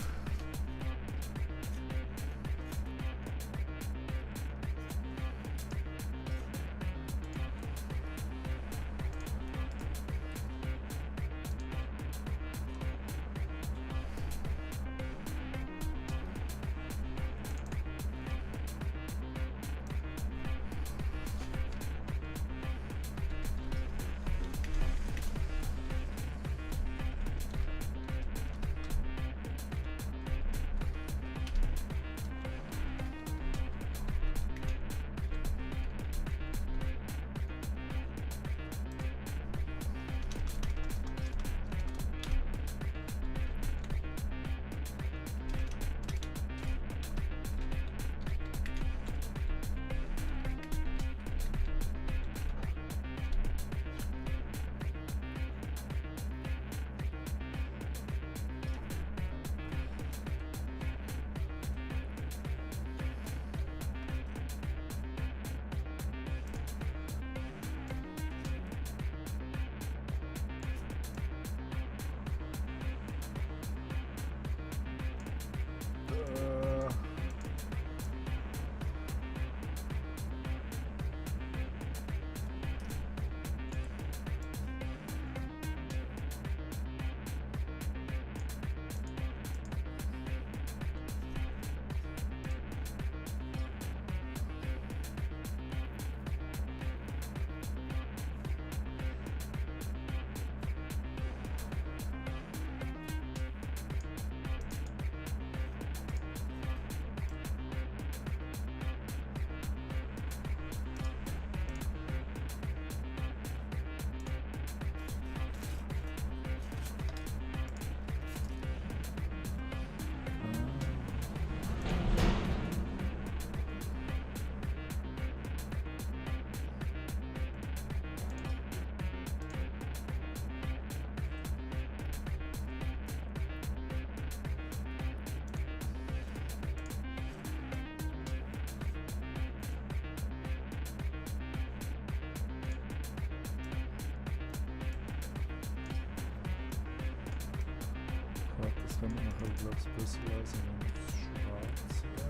können wir nachher, glaube ich, besser lesen, wenn es schwarz wäre.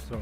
So.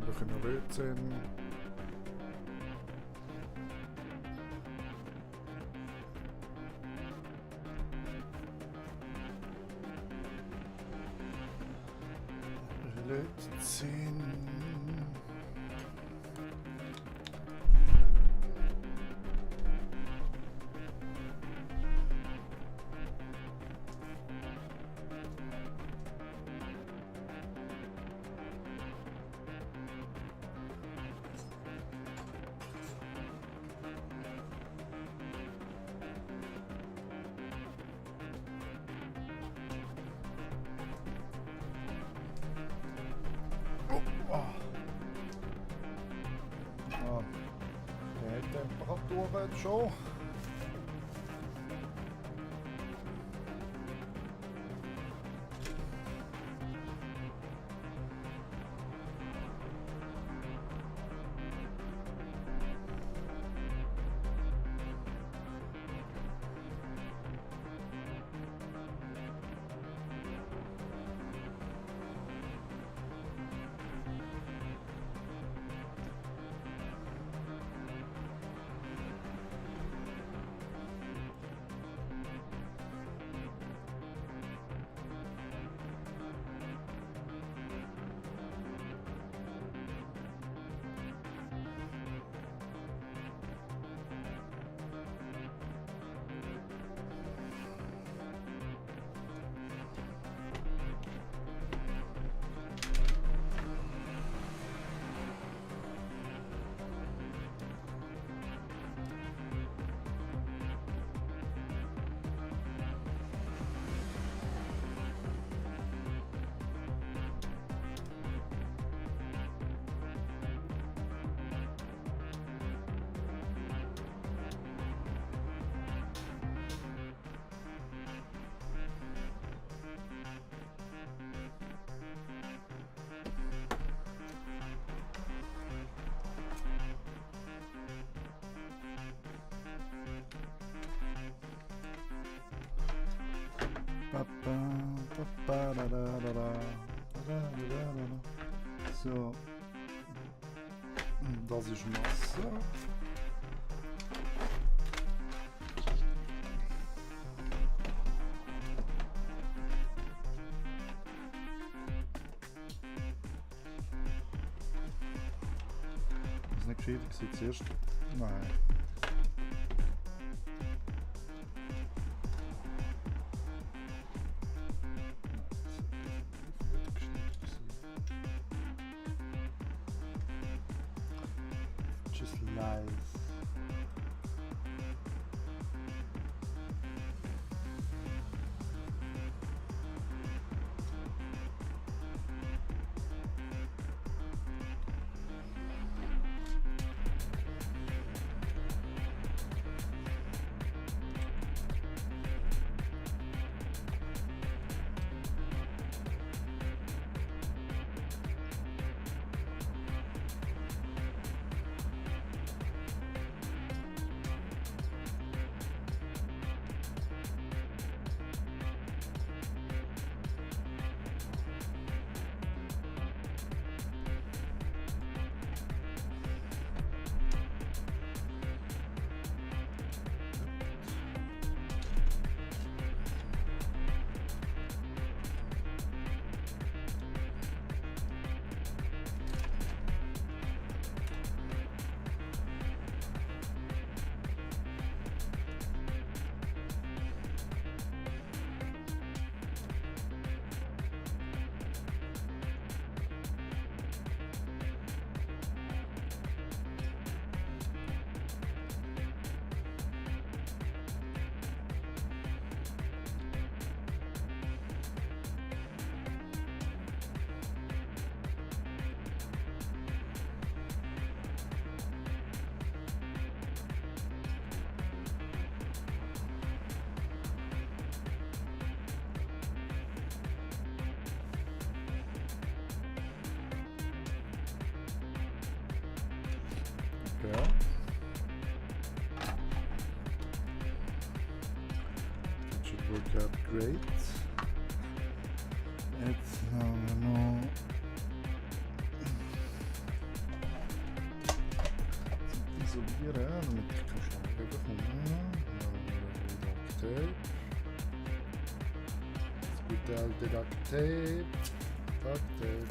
Wir können lösen. Lösen. Die Temperatur jetzt schon. So, das ist Masse. Das ist nicht gescheit gewesen zuerst. Nein. Just lies. Okay. That should work out great. Jetzt haben wir noch zum Isolieren, damit ich keinen Schlag bekomme. Duct Tape. Das gute alte Duct Tape. Duct Tape.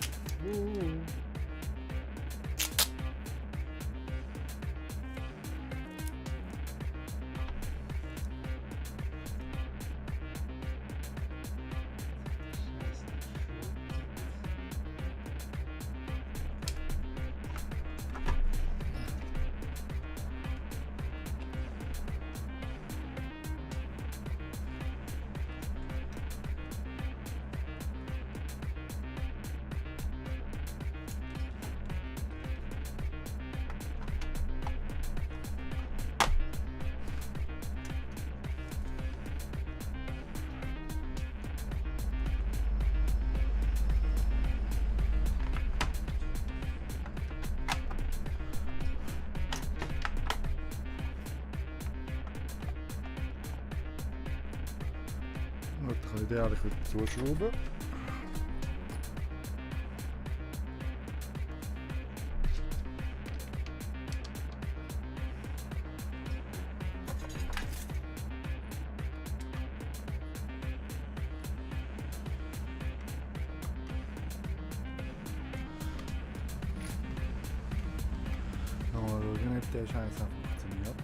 Dann kann ich den eigentlich wieder zuschrauben. Mal schauen, ob der Scheiß auch funktioniert.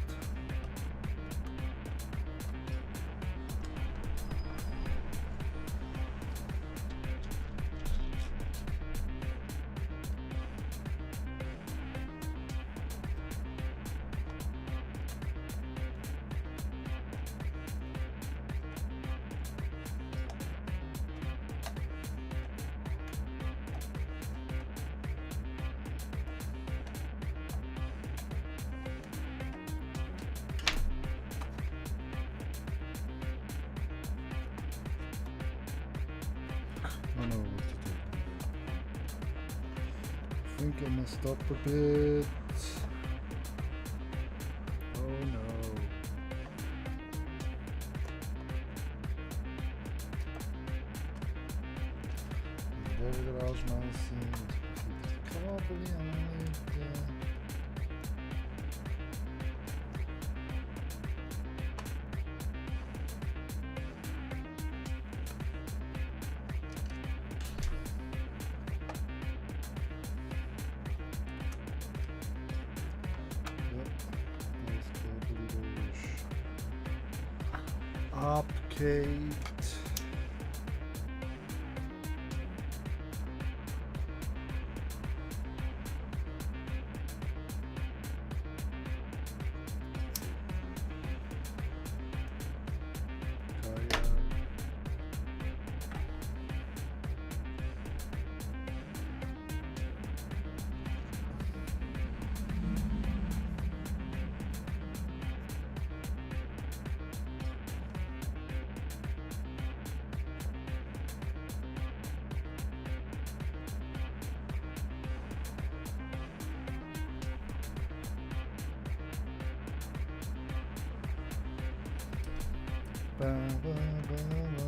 Oh no, what to do? I think I messed up a bit. Oh no. Der wieder rausschmeißen. Das Kabel anlegen. Update. Ba, ba, ba, ba, ba.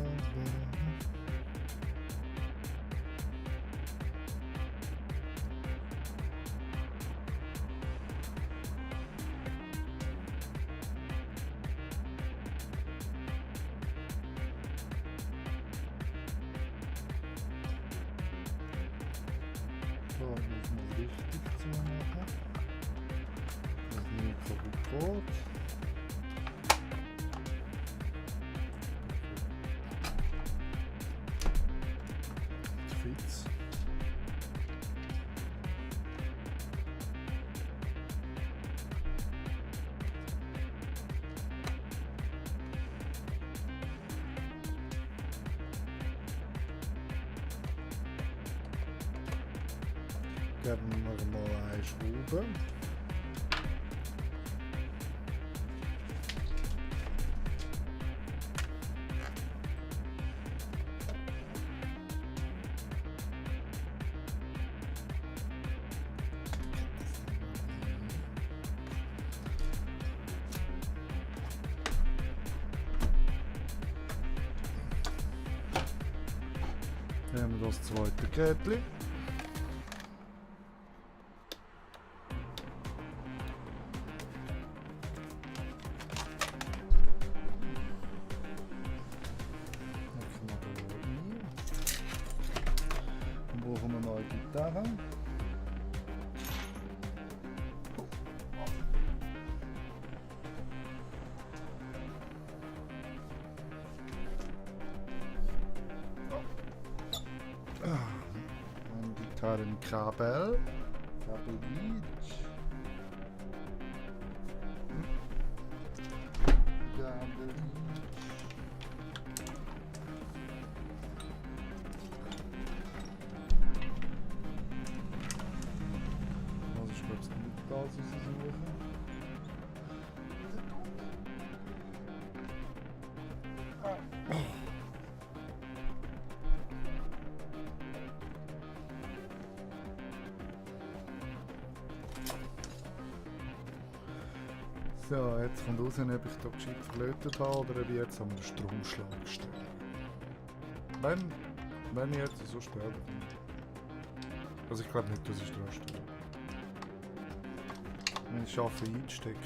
So, das mal richtig zu machen. Das nicht kaputt geht. Fits. Geben wir mal eine Schraube. Nehmen wir das zweite Gerätchen. Dann brauchen wir eine neue Gitarre. Ein Gitarrenkabel. Kabelitsch. Also ich glaube, es nicht das raussuchen. So, jetzt kommt raus, ob ich hier gescheit verlötet habe oder ob ich jetzt an den Stromschlag stelle. Wenn ich jetzt so stelle. Also ich glaube nicht, dass ich dran stelle. Wenn ich schaffe einstecken.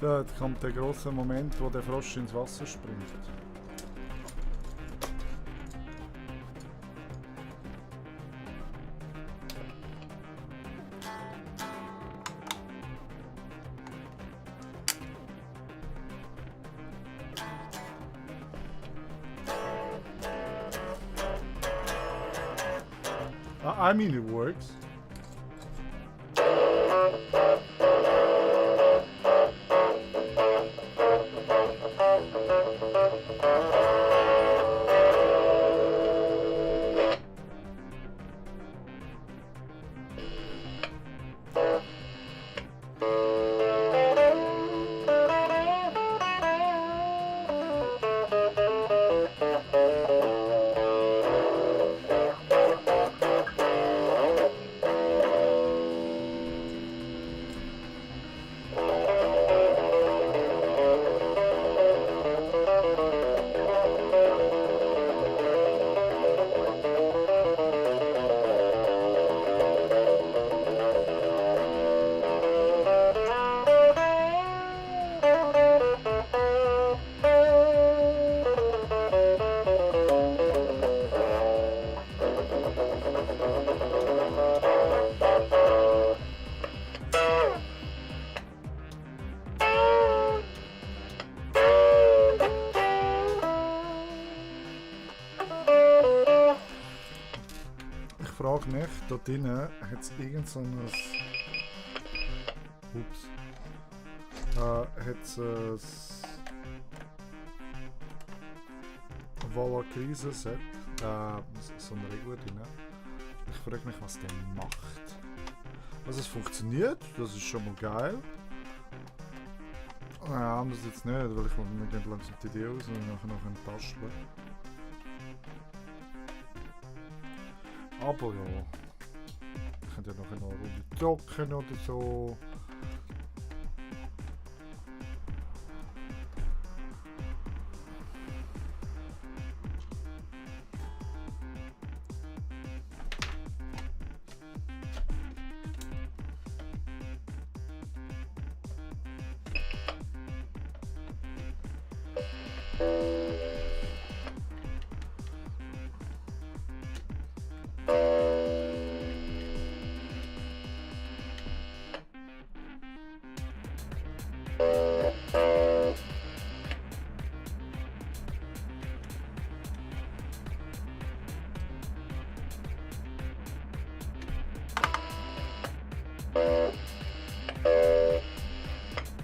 So, jetzt kommt der grosse Moment, wo der Frosch ins Wasser springt. I mean it works. Ich frage mich, da drinnen hat es irgend so ein... Ups. Hat es ein Valkyrie-Set. So eine Regel drin. Ich frage mich, was der macht. Also es funktioniert, das ist schon mal geil. Ja, anders jetzt nicht, weil ich mir geht langsam die Idee aus und nachher noch ein Tasten. Aber ja, ich könnte ja noch eine Runde zocken oder so.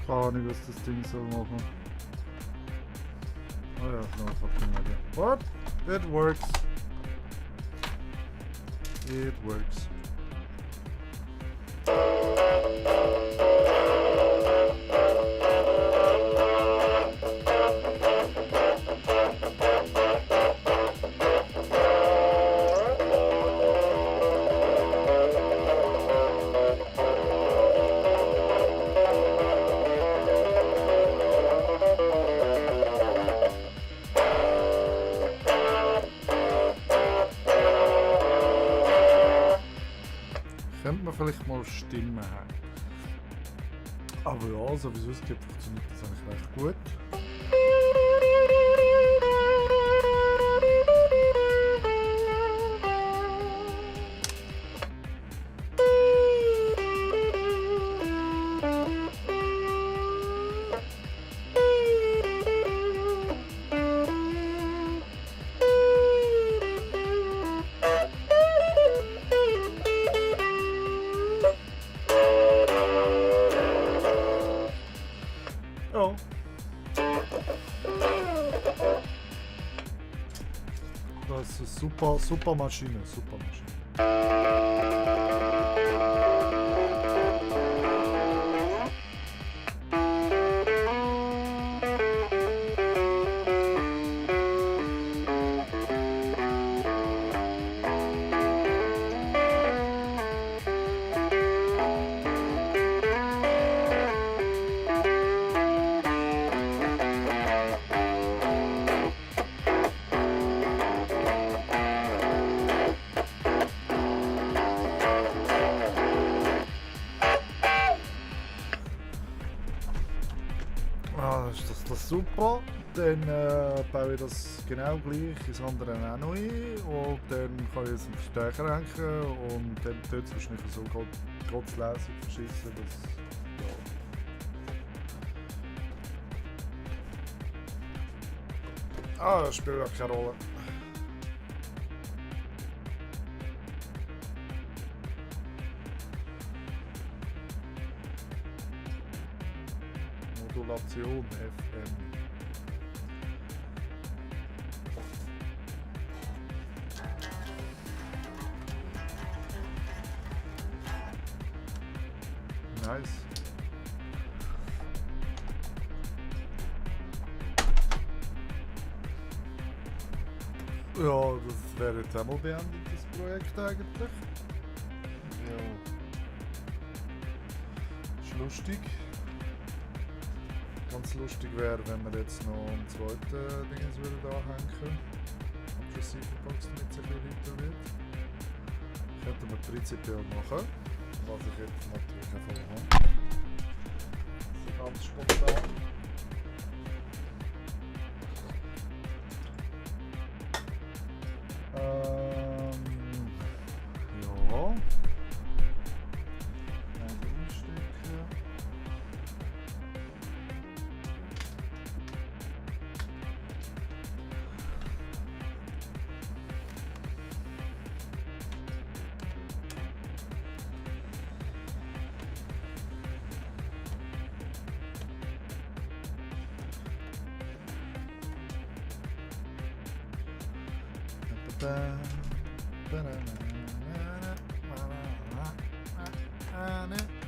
Keine Ahnung, was das Ding soll machen. Oh ja, no fucking idea. What? It works. It works. vielleicht mal Stimmen haben. Aber ja, so wie es aussieht, funktioniert das eigentlich recht gut. Ja. Das ist eine super Maschine, super Maschine. Ist das super. Dann baue ich das genau gleich ins andere auch noch ein und dann kann ich es einen Verstärker hängen und dann tut es wahrscheinlich so trotz Lesung verschissen, dass ja. Das spielt auch keine Rolle. Modulation FM. Nice. Ja, das wäre jetzt einmal beendet, das Projekt eigentlich. Ja. Ist lustig. Ganz lustig wäre, wenn wir jetzt noch einen zweiten Dingens würden anhängen. Obfusivebox, damit es ein bisschen weiter wird. Könnten wir prinzipiell machen. Was ich jetzt natürlich auch vorhabe. So ganz spontan. Ja. Einstecken.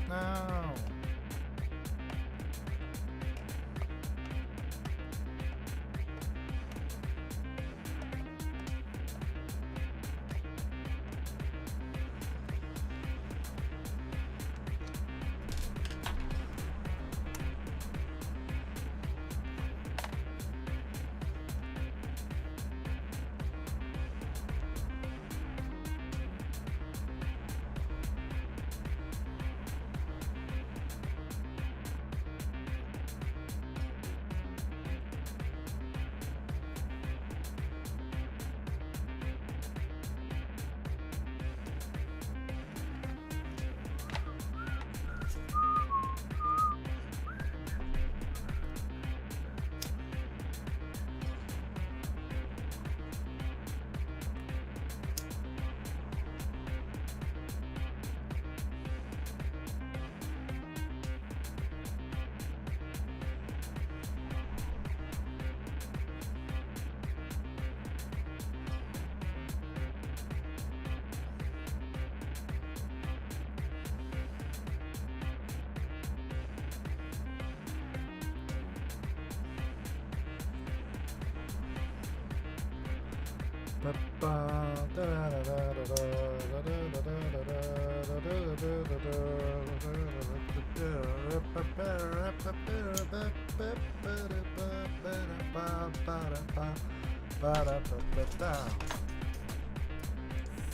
No.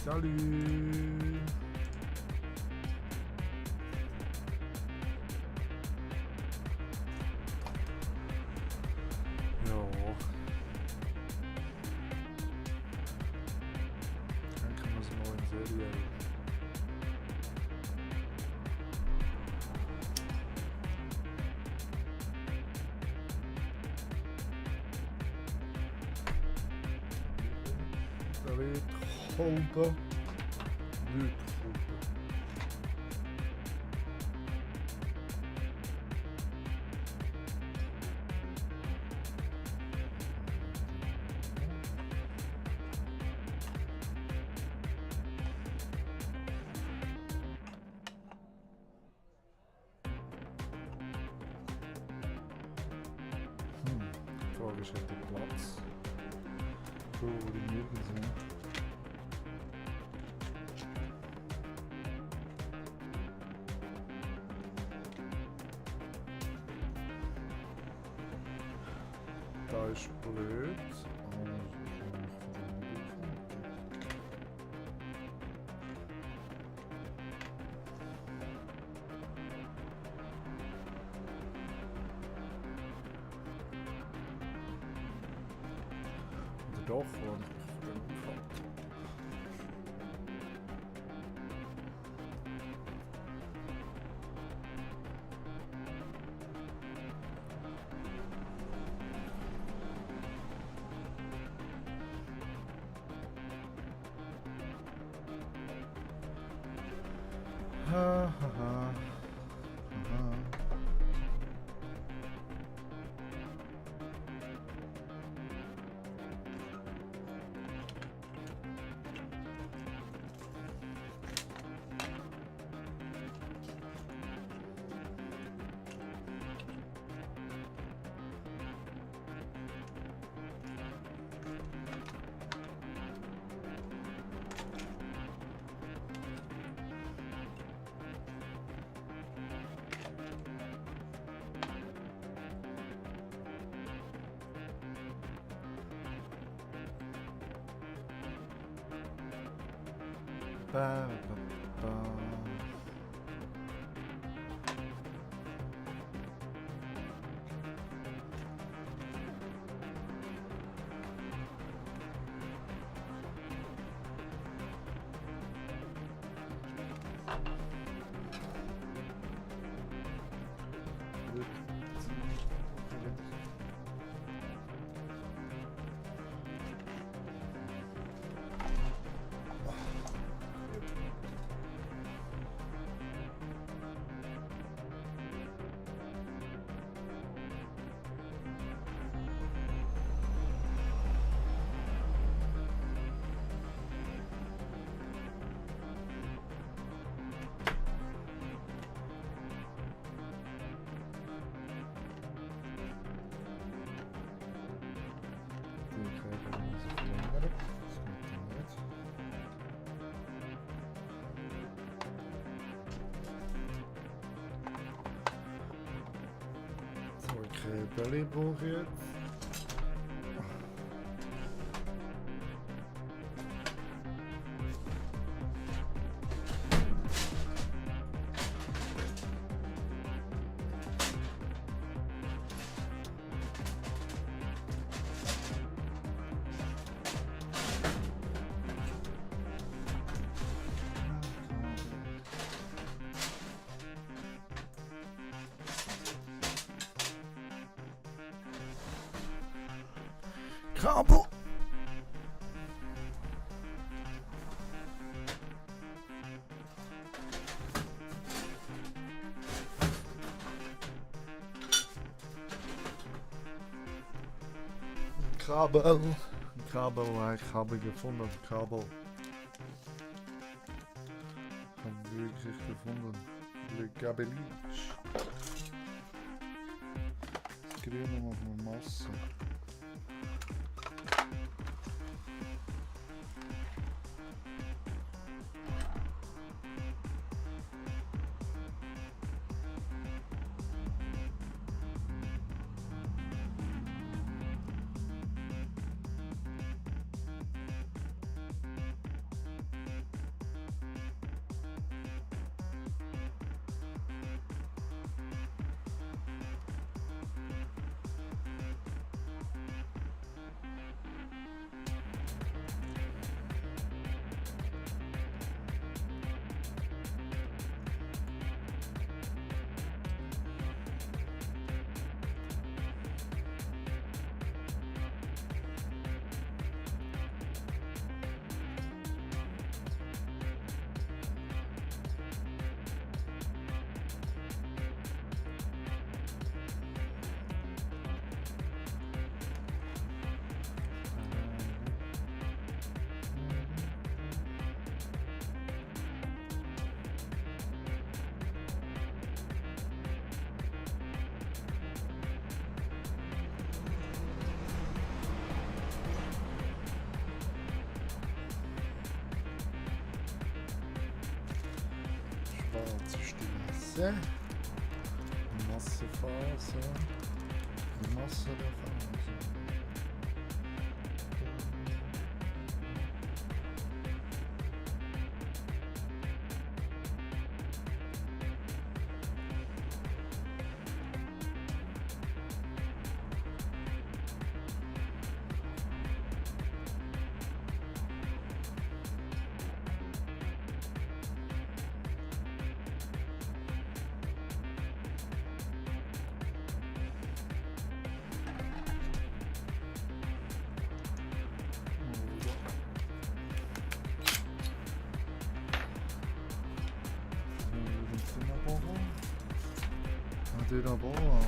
Salut. Ja. Dann können wir es mal in Serie. Da wird Holder. Wird Holder. Die Frage ist, hat der Platz? So, wo die Möbel sind. Da ist blöd. Oder doch, wo ich mich für den aufhalte. Ha, ha, ha. Aha. Ba, ba, ba. So, okay, Belly brauche ich jetzt. Kabel! Kabel! Kabel, ich habe gefunden. Kabel. Haben wir wirklich gefunden. Le Kabelinsch. Das Grüne auf eine Masse. Quarzstraße. Massephase. Masse der Phase. Dynabora.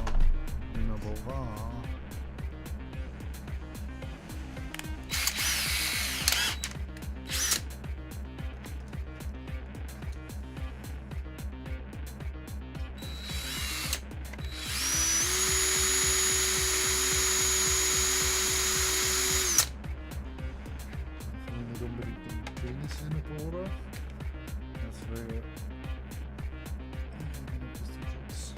Nicht unbedingt den Penis hinbohren. Das wäre etwas zum Schutz.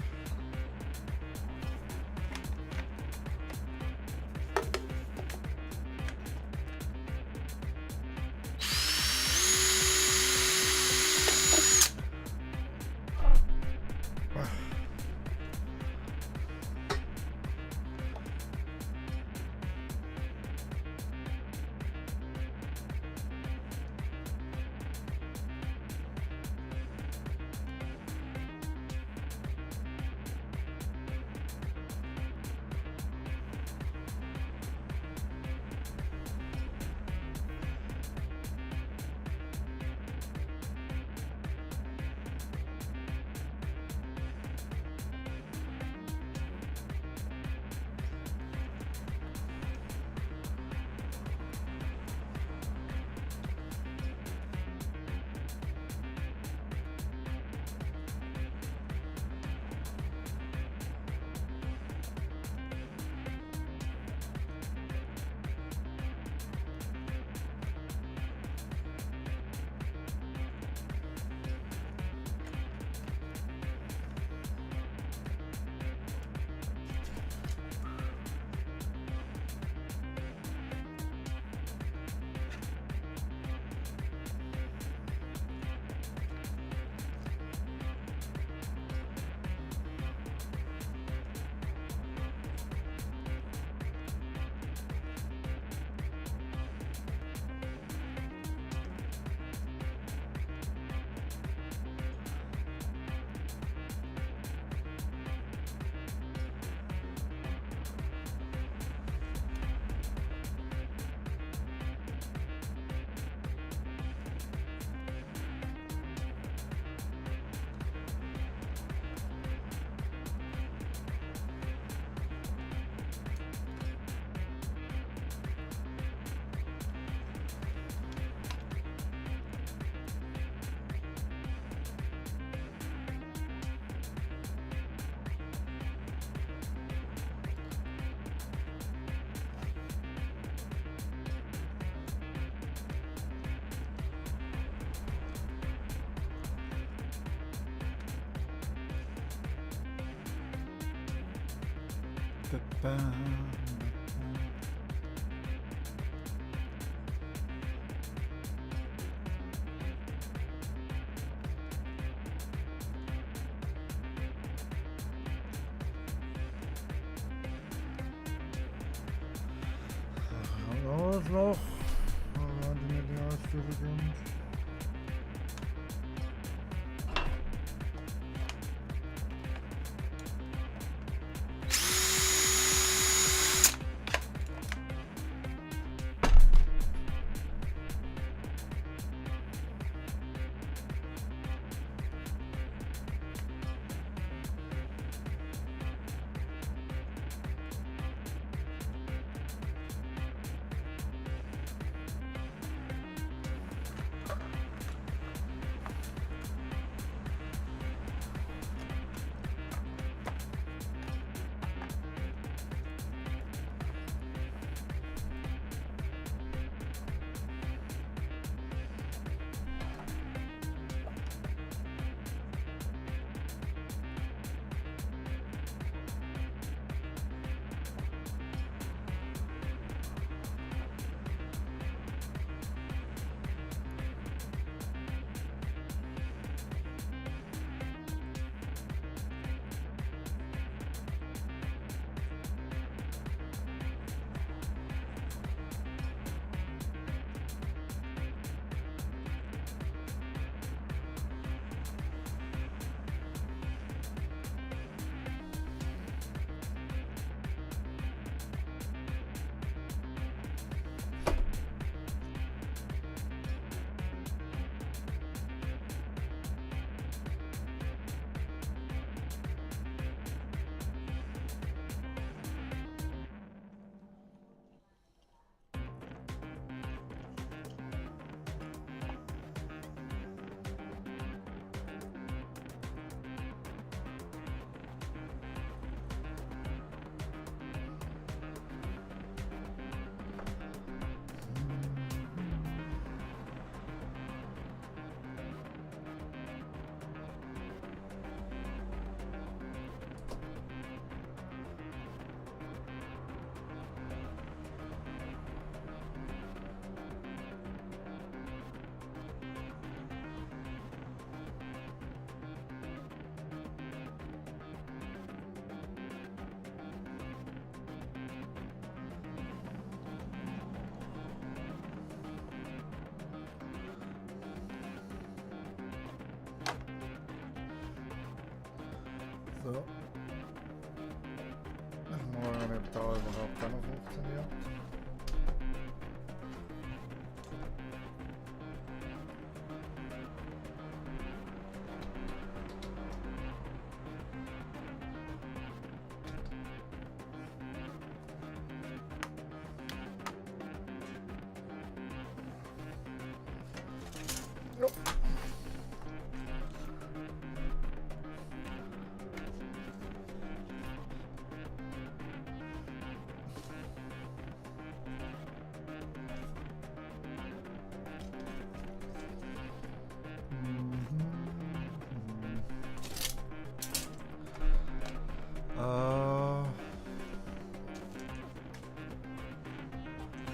Was noch? Waren die mit der Ausführung? So. Ich muss mal schauen, ob da überhaupt auch noch funktioniert.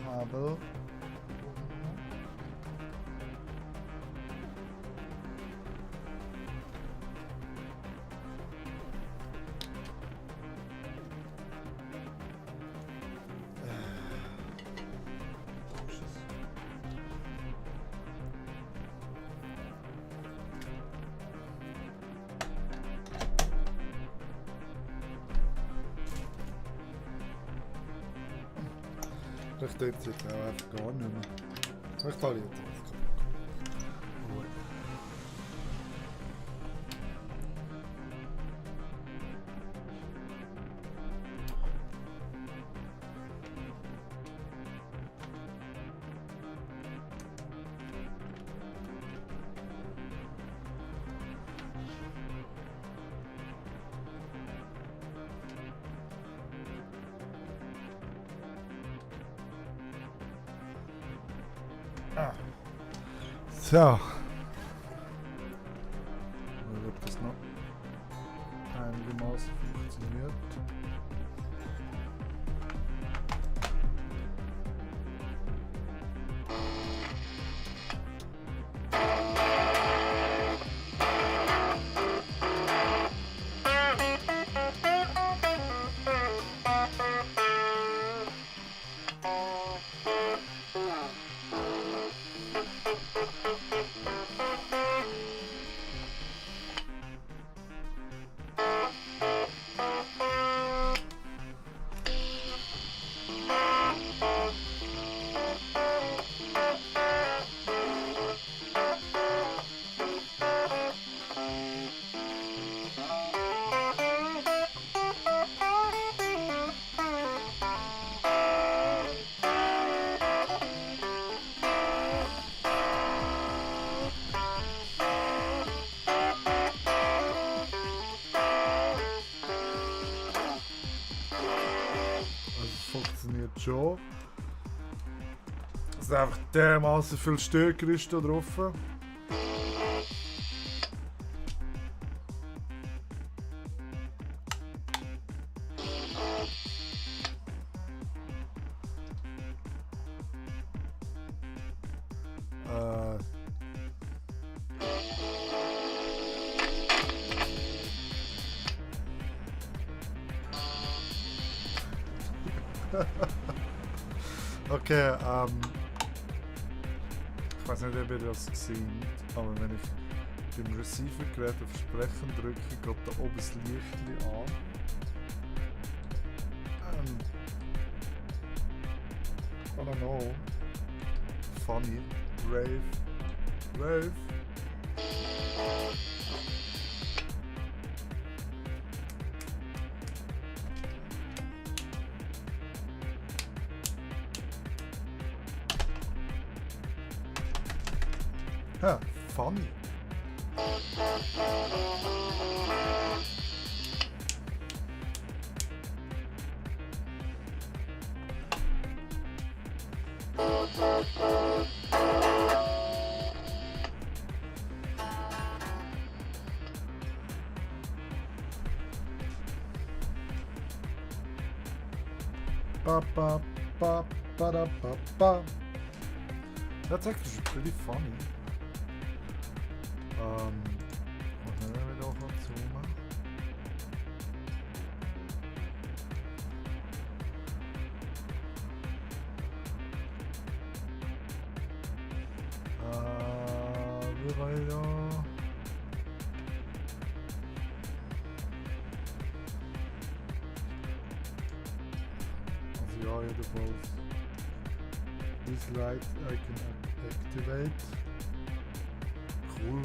Kabel. Vielleicht tut es jetzt auch einfach gar nicht mehr. Vielleicht falle ich jetzt alles kaputt. Ruhe. So. Mal ob das noch einigermaßen funktioniert. Funktioniert schon. Es ist einfach dermaßen viel stärker ist da drauf. Okay, ich weiß nicht, ob ihr das gesehen habt, aber wenn ich beim Receiver-Gerät auf Sprechen drücke, geht da oben das Licht an. I don't know. Funny. Rave. Ja, funny. That's actually pretty funny. Und dann werden wir auch noch zoomen. Wie war ja? Ja, jedenfalls. This light I can activate. Cool.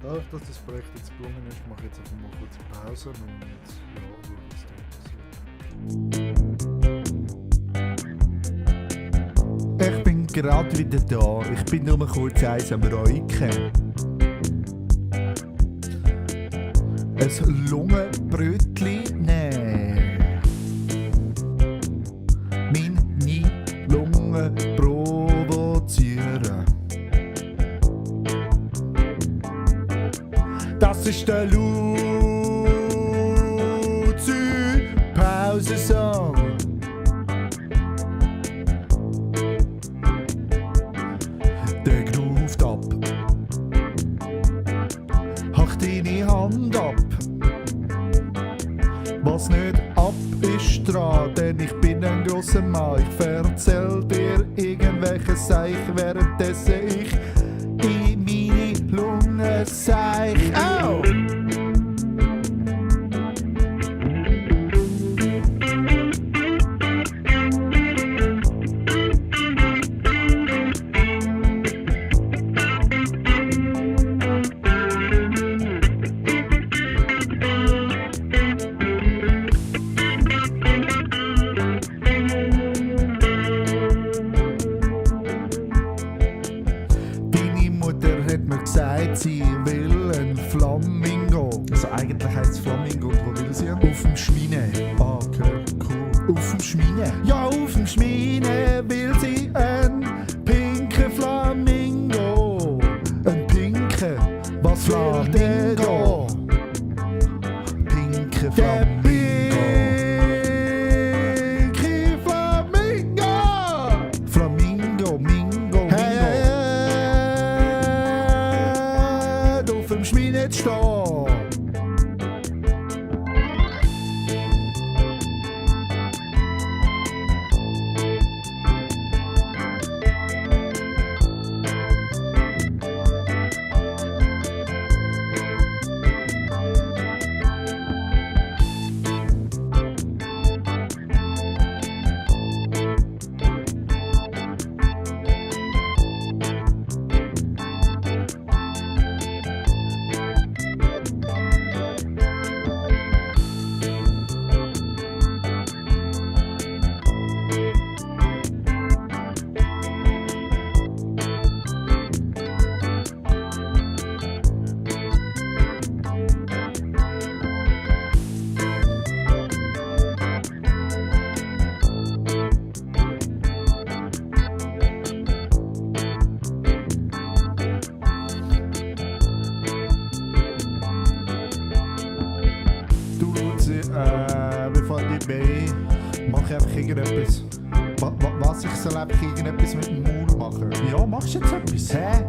Dadurch, dass das Projekt jetzt gelungen ist, mache ich jetzt einfach mal kurz Pause und ja, was da passiert. Ich bin gerade wieder da. Ich bin nur kurz eins am Räuchen. Ein Lungenbrötchen nehmen. Meine Lungen provozieren. Das ist der Luzi-Pause-Song. Der groovt ab. Hach deine Hand ab. Was nicht ab ist dran, denn ich bin ein grosser Mann. Ich erzähl dir irgendwelche Seich, währenddessen ich in meine Lunge seich. Au! Sie will ein Flamingo. Also eigentlich heisst es Flamingo und wo will sie? Auf dem Schmine. Ah, okay, cool. Auf dem Schmine? Ja, auf dem Schmine will sie ein pinker Flamingo. Ein pinker? Was will der da? Pinker Flamingo. Pinker Flamingo. Flamingo, Mingo, Mingo. Auf dem Schmine stehen. Bevor ich bei mache ich einfach irgendetwas. Was? Ich soll einfach irgendetwas mit dem Maul machen? Ja, machst du jetzt etwas? Hä?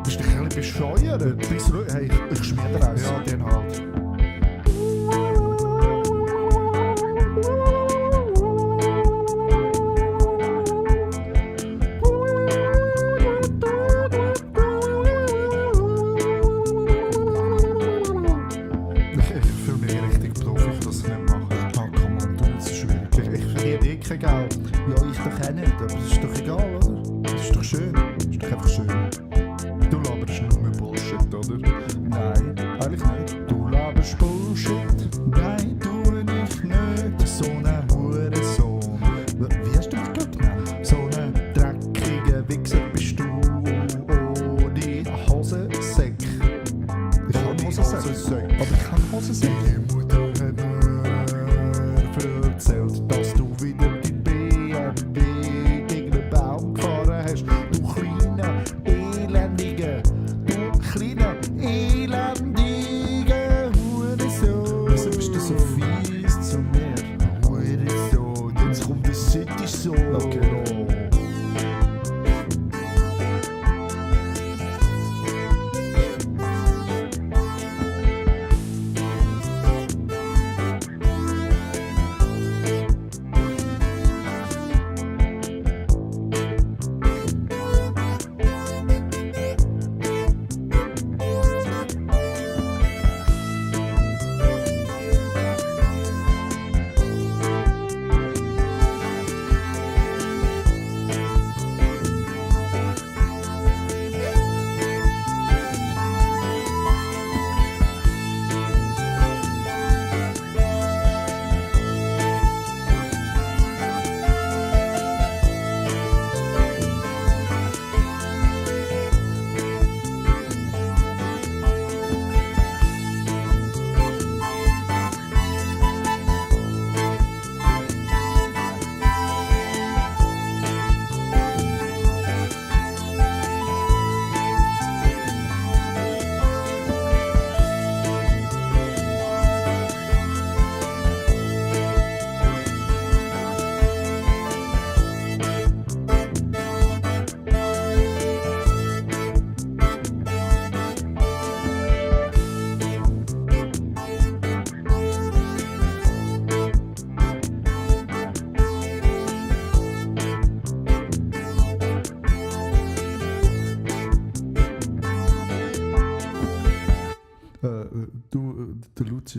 Bist du ein bisschen bescheuert? Hey, ich schmier dir aus. Ja, den halt.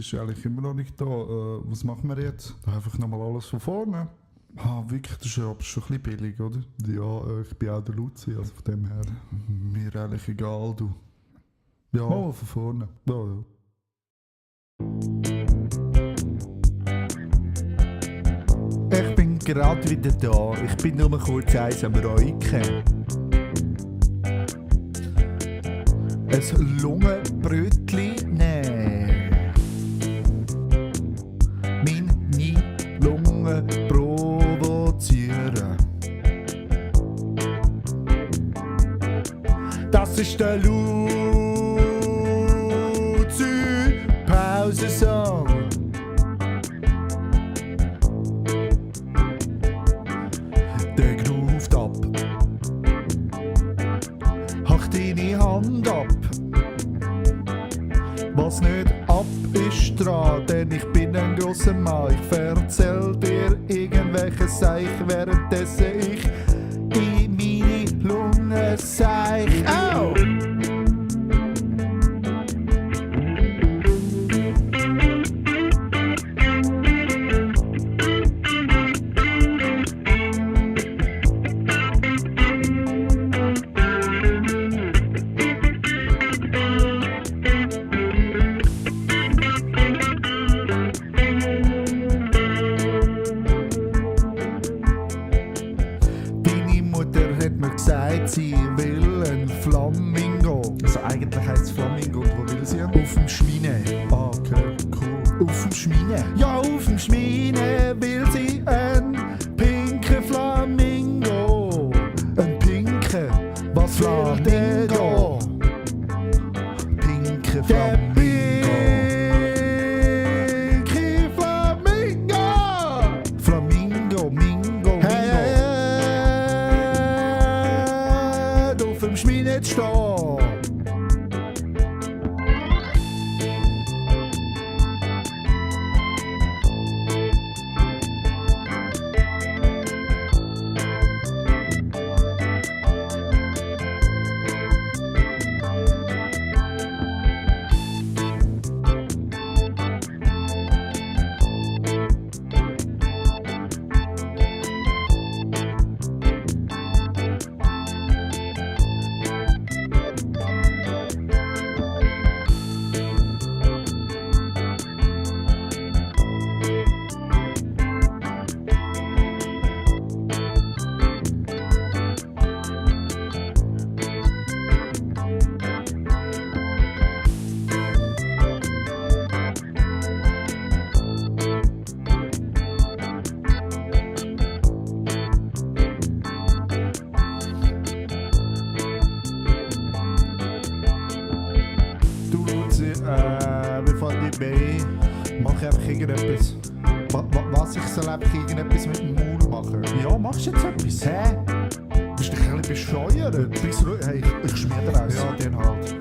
ist eigentlich immer noch nicht da. Was machen wir jetzt? Einfach nochmal alles von vorne. Wirklich, das ist aber schon ein bisschen billig, oder? Ja, ich bin auch der Luzi, also von dem her. Mir eigentlich egal, du. Ja, mal von vorne. Ja, ja. Ich bin gerade wieder da. Ich bin nur kurz eins am Räuchen. Ein Lungenbrötli nehmen. Meine Lungen provozieren. Das ist der Luzi-Pausensong. Der ruft ab. Hach deine Hand ab. Was nicht ab ist dran, denn ich bin ein grosser Mann. Ich erzähl dir irgendwelche Seich, währenddessen ich in meine Lunge seich. Au! Sie will ein Flamingo. Also eigentlich heisst es Flamingo. Und wo will sie? Auf dem Schmine. Okay, cool. Auf dem Schmine? Ja, auf dem Schmine will sie ein pinken Flamingo. Ein pinken? Was fehlt denn da? Pinken Flamingo. Pinke Flamingo. Flamingo, Mingo, Mingo. Hey. Auf dem Schmine stehen. Bevor ich bei mache ich einfach irgendetwas. Was ich soll einfach irgendetwas mit dem Maul machen? Ja, machst du jetzt etwas? Hä? Bist du ein bisschen bescheuert? Hey, ich schmier dir aus. Ja, den halt.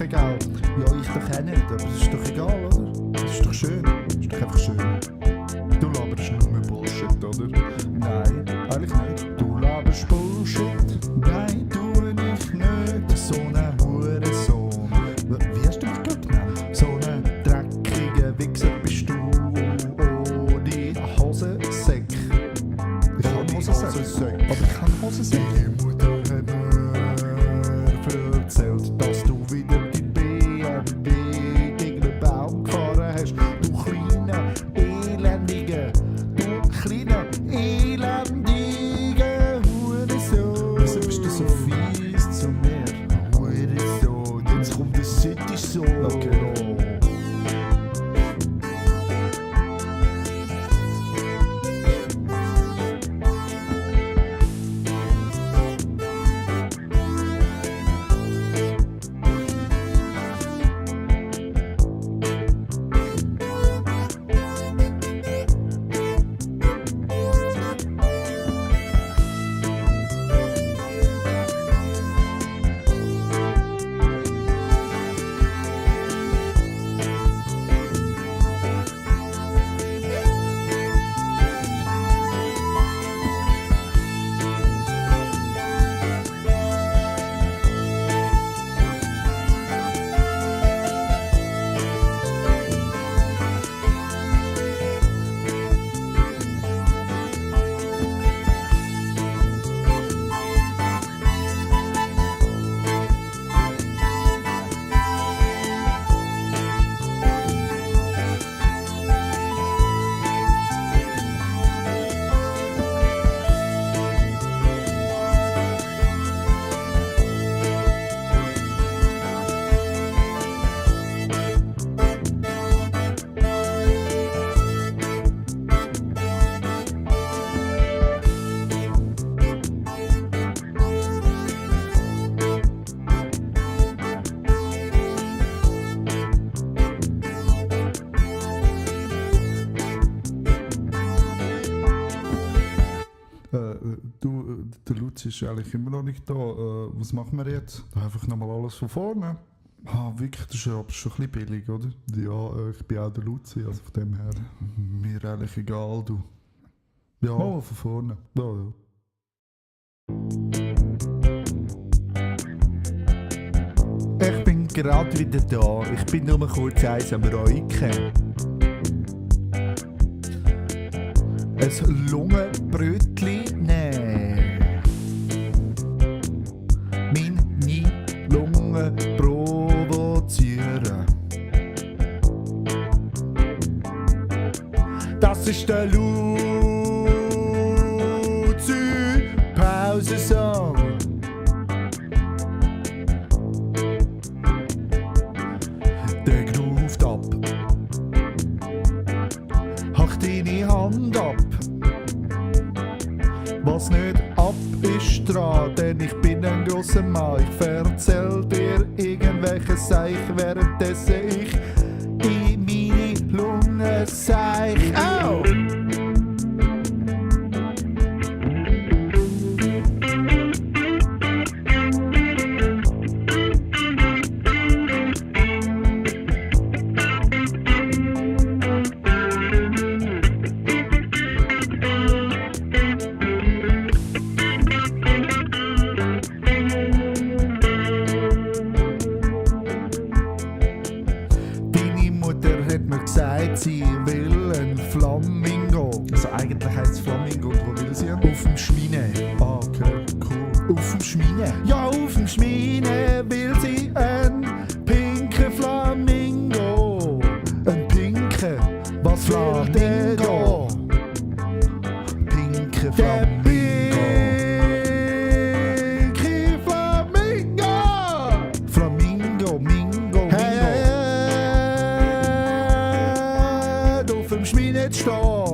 Geld. Ja, ich doch auch nicht, aber das ist doch egal, oder? Das ist doch schön. Das ist doch einfach schön. Du laberst nur mehr Bullshit, oder? Nein, eigentlich nicht. Du laberst Bullshit. Nein, tu ich nicht. So ein Hurensohn. Wie hast du mich gerade genannt? So ein dreckiger Wichser bist du. Oh, die Hosensäck. Ich habe Hosensäck. Aber ich habe Hosensäck. Deine Mutter hat mir erzählt, dass du wieder gegen den Baum gefahren hast. Du kleiner, elendiger, Hurensohn. Wieso bist du so fies zu mir? Hurensohn, jetzt kommt der City-Sohn. Okay. Der Lutz ist eigentlich immer noch nicht da. Was machen wir jetzt? Einfach nochmal alles von vorne. Wirklich, das ist aber schon ein bisschen billig, oder? Ja, ich bin auch der Luzi, also von dem her. Mir eigentlich egal, du. Ja, von vorne. Ja. Ich bin gerade wieder da. Ich bin nur kurz eins am Räuchen. Ein Lungenbrötli nehmen. Meine Lungen provozieren. Das ist der Luzi-Pause-Song. Der groovt ab. Hach deine Hand ab. Was nicht ab ist dran, denn ich bin ein grosser Mann. Ich erzähl dir irgendwelche Seich, währenddessen ich in meine Lunge seich. Au! Sie will ein Flamingo. Also eigentlich heisst es Flamingo. Und wo will sie? Auf dem Schmine. Okay, cool. Auf dem Schmine? Ja, auf dem Schmine will sie ein pinker Flamingo. Ein pinker? Was will der da? Pinker Flamingo. Pinker Flamingo. Flamingo, Mingo, Mingo. Auf dem Schmine stehen.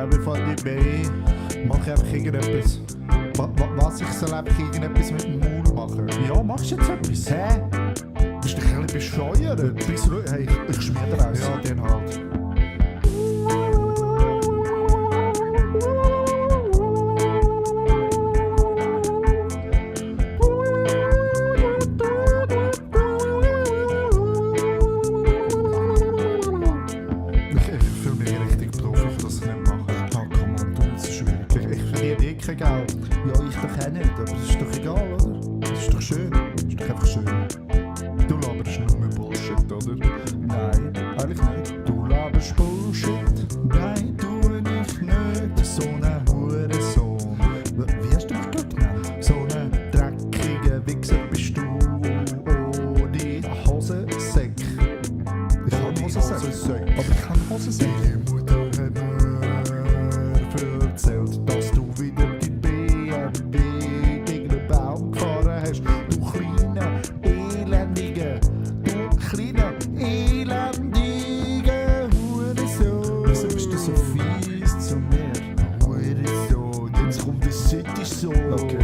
Bevor ich bei, mache ich einfach irgendetwas. Was? Ich soll einfach irgendetwas mit dem Maul machen? Ja, machst du jetzt etwas? Hä? Bist du ein bisschen bescheuert? Hey, ich schmier dir aus. Ja, den halt. Geld. Ja, ich doch auch nicht, aber das ist doch egal, oder? Das ist doch schön. Das ist doch einfach schön. Du laberst nur Bullshit, oder? Nein, eigentlich nicht. Du laberst Bullshit. Nein, tu ich nicht. So ein Hurensohn. Wie hast du mich gerade genannt? So ein dreckiger Wichser bist du. Ohne Hosensäck. Ich habe Hosensäck. Aber ich habe Hosensäck. Deine Mutter hat mir erzählt, dass du wieder gegen den Baum gefahren hast. Du kleiner, elendiger Hurensohn. Wieso bist du so fies zu mir? Hurensohn, jetzt kommt der City-Sohn. Okay.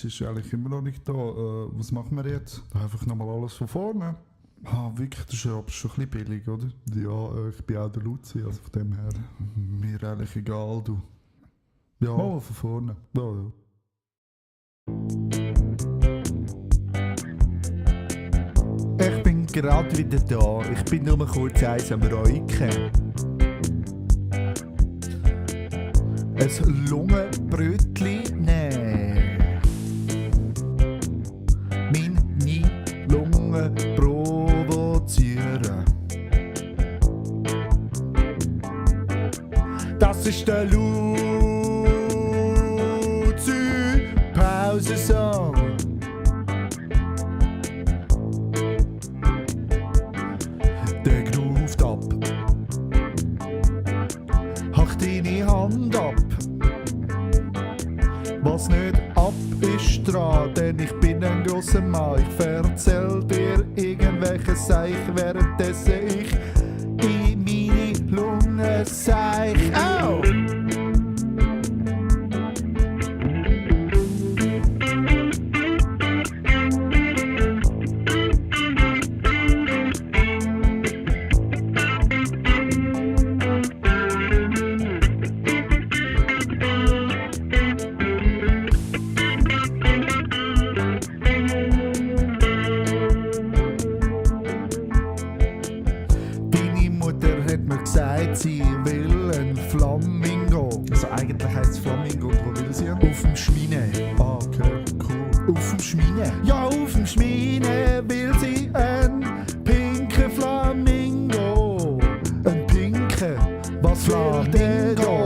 ist eigentlich immer noch nicht da. Was machen wir jetzt? Einfach nochmal alles von vorne. Wirklich, das ist aber schon ein bisschen billig, oder? Ja, ich bin auch der Luzi, also von dem her. Mir eigentlich egal, du. Ja, von vorne. Ja. Ich bin gerade wieder da. Ich bin nur mal kurz eins am Räuchen. Ein Lungenbrötli nehmen. Meine Lunge provozieren. Das ist der Luzi-Pause-Song. Der groovt ab. Hach deine Hand ab. Was nicht ab ist dran, denn ich bin ein grosser Mann. Ich erzähl dir irgendwelche Seich, währenddessen ich in meine Lunge seich. Au! Sie will ein Flamingo. Also eigentlich heisst es Flamingo. Und wo will sie? Auf dem Schmine. Okay, cool. Auf dem Schmine? Ja, auf dem Schmine will sie ein pinken Flamingo. Ein pinken? Was Flamingo?